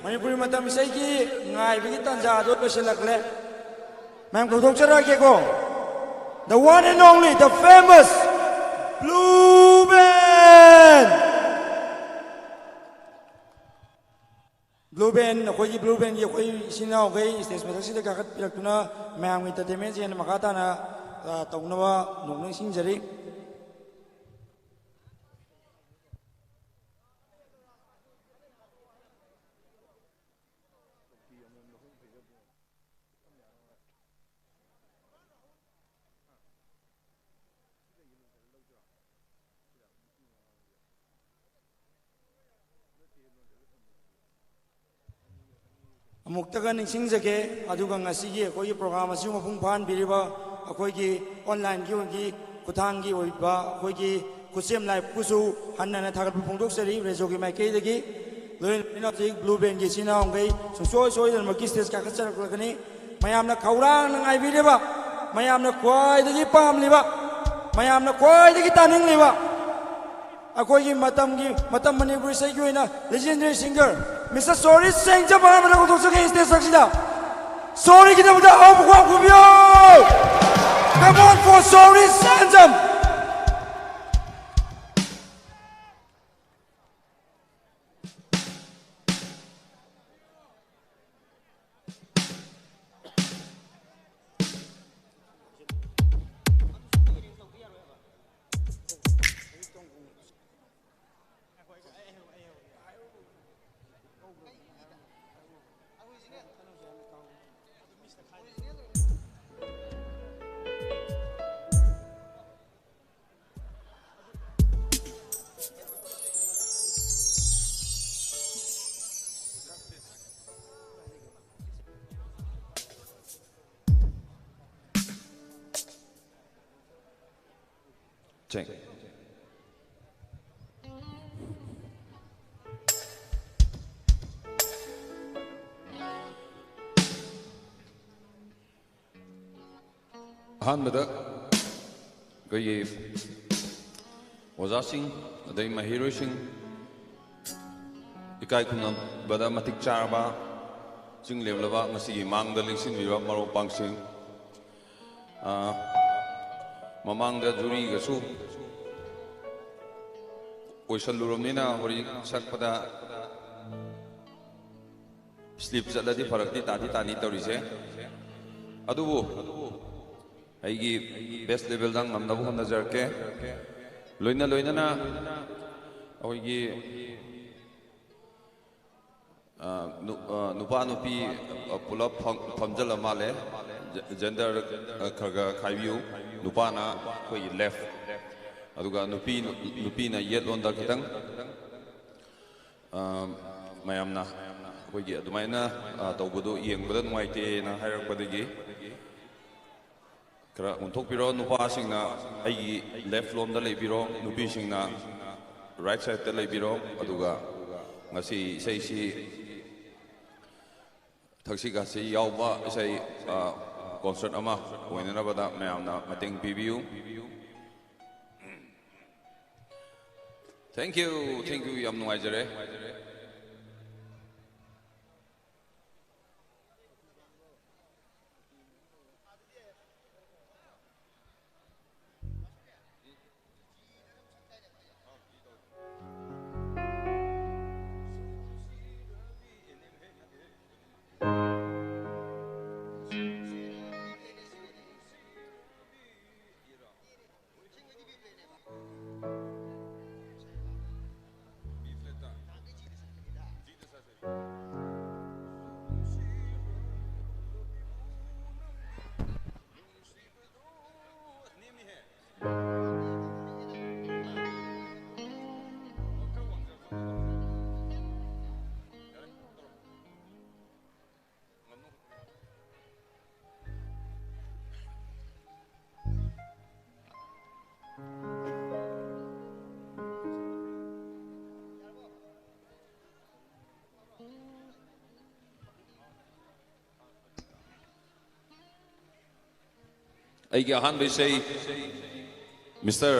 ꯃꯅꯤꯄꯨꯔꯤ ꯃꯇꯝ ꯏꯁꯩꯒꯤ ꯉꯥꯏꯕꯒꯤ ꯇꯥꯟꯖꯥ ꯑꯗꯨ ꯂꯣꯏꯁꯤꯜꯂꯛꯂꯦ꯫ ꯃꯌꯥꯝ ꯀꯧꯊꯣꯛꯆꯔꯛꯑꯒꯦꯀꯣ꯫ The one and only, the famous Blue Band! Blue Band, ꯑꯩꯈꯣꯏꯒꯤ Blue Bandꯒꯤ ꯑꯩꯈꯣꯏ ꯏꯆꯤꯟ ꯏꯅꯥꯎꯈꯩ stage ꯃꯊꯛꯁꯤꯗ ꯀꯥꯈꯠꯄꯤꯔꯛꯇꯨꯅ ꯃꯌꯥꯝꯒꯤ entertainmentꯁꯦ ꯍꯦꯟꯅ ꯃꯈꯥ ꯇꯥꯅ, ꯑ, ꯇꯧꯅꯕ ꯅꯣꯛꯅꯤꯡ ꯁꯤꯡꯖꯔꯤ꯫ ꯑꯃꯨꯛꯇꯒ ꯅꯤꯡꯁꯤꯡꯖꯒꯦ, ꯑꯗꯨꯒ ꯉꯁꯤꯒꯤ ꯑꯩꯈꯣꯏꯒꯤ program ꯑꯁꯤꯕꯨ ꯃꯄꯨꯡ ꯐꯥꯍꯟꯕꯤꯔꯤꯕ ꯑꯩꯈꯣꯏꯒꯤ onlineꯒꯤ ꯑꯣꯏꯒꯤ ꯈꯨꯠꯊꯥꯡꯒꯤ ꯑꯣꯏꯕ ꯑꯩꯈꯣꯏꯒꯤ ꯈꯨꯠꯁꯦꯝ ꯂꯥꯏꯕꯨꯁꯨ ꯍꯟꯅ ꯍꯟꯅ ꯊꯥꯒꯠꯄ ꯐꯣꯡꯗꯣꯛꯆꯔꯤ꯫ ꯔꯦꯖꯣꯒꯤ ꯃꯥꯏꯀꯩꯗꯒꯤ ꯂꯣꯏꯅ ꯂꯣꯏꯅ ꯍꯧꯖꯤꯛ Blue Bandꯒꯤ ꯏꯆꯤꯟ ꯏꯅꯥꯎꯈꯩ ꯁꯨꯡꯁꯣꯏ ꯁꯣꯏꯗꯅꯃꯛꯀꯤ stage ꯀꯥꯈꯠꯆꯔꯛꯂꯒꯅꯤ꯫ ꯃꯌꯥꯝꯅ ꯈꯧꯔꯥꯡꯅ ꯉꯥꯏꯕꯤꯔꯤꯕ, ꯃꯌꯥꯝꯅ ꯈ꯭ꯋꯥꯏꯗꯒꯤ ꯄꯥꯝꯂꯤꯕ, ꯃꯌꯥꯝꯅ ꯈ꯭ꯋꯥꯏꯗꯒꯤ ꯇꯥꯅꯤꯡꯂꯤꯕ ꯑꯩꯈꯣꯏꯒꯤ ꯃꯇꯝꯒꯤ, ꯃꯇꯝ ꯃꯅꯤꯄꯨꯔꯤ ꯏꯁꯩꯒꯤ ꯑꯣꯏꯅ legendary singer Mister ꯁꯣꯔꯤ ꯁꯦꯡꯖꯝ ꯑꯍꯥꯟꯕꯗ ꯀꯧꯊꯣꯛꯆꯒꯦ stage ꯑꯁꯤꯗ꯫ ꯁꯣꯔꯤꯒꯤꯗꯃꯛꯇ ꯑꯍꯧꯕ ꯈꯨꯕꯥꯛ ꯈꯨꯕꯤꯌꯨ! Come on for sorry ꯁꯦꯡꯖꯝ! Check. ꯑꯍꯥꯟꯕꯗ ꯑꯩꯈꯣꯏꯒꯤ ꯑꯣꯖꯥꯁꯤꯡ, ꯑꯗꯩ ꯃꯍꯩꯔꯣꯏꯁꯤꯡ, ꯏꯀꯥꯏ ꯈꯨꯝꯅꯕꯗ ꯃꯇꯤꯛ ꯆꯥꯔꯕ, ꯆꯤꯡ ꯂꯦꯝꯂꯕ ꯉꯁꯤꯒꯤ ꯃꯥꯡꯗ ꯂꯦꯡꯁꯤꯟꯕꯤꯔꯕ ꯃꯔꯨꯞ ꯃꯄꯥꯡꯁꯤꯡ, ꯑ, ꯃꯃꯥꯡꯗ ꯖꯨꯔꯤꯒꯁꯨ ꯑꯣꯏꯁꯜꯂꯨꯔꯕꯅꯤꯅ ꯍꯧꯖꯤꯛ ꯁꯛꯄꯗ slip ꯆꯠꯂꯗꯤ ꯐꯔꯛꯇꯤ ꯇꯥꯗꯤ ꯇꯥꯅꯤ ꯇꯧꯔꯤꯁꯦ꯫ ꯑꯗꯨꯕꯨ ꯑꯩꯒꯤ best levelꯗ ꯉꯝꯅꯕ ꯍꯣꯠꯅꯖꯔꯛꯀꯦ꯫ ꯂꯣꯏꯅ ꯂꯣꯏꯅꯅ ꯑꯩꯈꯣꯏꯒꯤ, ꯑ, ꯅꯨ-, ꯑ, ꯅꯨꯄꯥ ꯅꯨꯄꯤ, ꯑ, ꯄꯨꯂꯞ ꯐꯝ-, ꯐꯝꯖꯜꯂ ꯃꯥꯜꯂꯦ꯫ Ge-, gender, ꯑ, ꯈꯔ ꯈꯔ ꯈꯥꯏꯕꯤꯌꯨ꯫ ꯅꯨꯄꯥꯅ ꯑꯩꯈꯣꯏꯒꯤ left, ꯑꯗꯨꯒ ꯅꯨꯄꯤ, ꯅꯨꯄꯤꯅ ꯌꯦꯠꯂꯣꯝꯗ ꯈꯤꯇꯪ꯫ ꯑ, ꯃꯌꯥꯝꯅ ꯑꯩꯈꯣꯏꯒꯤ ꯑꯗꯨꯃꯥꯏꯅ, ꯑ, ꯇꯧꯕꯗꯣ ꯌꯦꯡꯕꯗ ꯅꯨꯡꯉꯥꯏꯇꯦꯅ ꯍꯥꯏꯔꯛꯄꯗꯒꯤ ꯈꯔ ꯑꯣꯟꯊꯣꯛꯄꯤꯔꯣ꯫ ꯅꯨꯄꯥꯁꯤꯡꯅ ꯑꯩꯒꯤ left ꯂꯣꯝꯗ ꯂꯩꯕꯤꯔꯣ, ꯅꯨꯄꯤꯁꯤꯡꯅ right sideꯇ ꯂꯩꯕꯤꯔꯣ꯫ ꯑꯗꯨꯒ ꯉꯁꯤ ꯏꯁꯩꯁꯤ ꯊꯛꯁꯤ ꯈꯥꯁꯤ ꯌꯥꯎꯕ ꯏꯁꯩ, ꯑ, concert ꯑꯃ ꯑꯣꯏꯅꯅꯕꯗ ꯃꯌꯥꯝꯅ ꯃꯇꯦꯡ ꯄꯤꯕꯤꯌꯨ꯫ Thank you, thank you, ꯌꯥꯝ ꯅꯨꯡꯉꯥꯏꯖꯔꯦ꯫ ꯑꯩꯒꯤ ꯑꯍꯥꯟꯕ ꯏꯁꯩ, Mister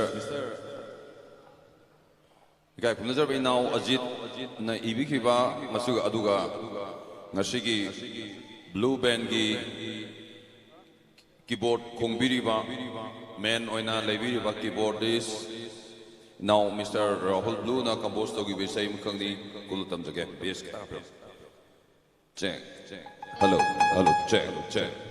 ꯏꯀꯥꯏ ꯈꯨꯝꯅꯖꯔꯕ ꯏꯅꯥꯎ ꯑꯖꯤꯠꯅ ꯏꯕꯤꯈꯤꯕ, ꯃꯁꯤꯒ ꯑꯗꯨꯒ ꯉꯁꯤꯒꯤ blue bandꯒꯤ keyboard ꯈꯣꯡꯕꯤꯔꯤꯕ, main ꯑꯣꯏꯅ ꯂꯩꯕꯤꯔꯤꯕ keyboardist ꯏꯅꯥꯎ Mister Rahul Blueꯅ compose ꯇꯧꯈꯤꯕ ꯏꯁꯩ ꯑꯃꯈꯛꯅꯤ꯫ ꯀꯨꯜ ꯇꯝꯖꯒꯦ꯫ Bass ꯈꯤꯇꯪ ꯍꯥꯞꯄꯤꯌꯨ꯫ Check, check. Hello, hello, check, check.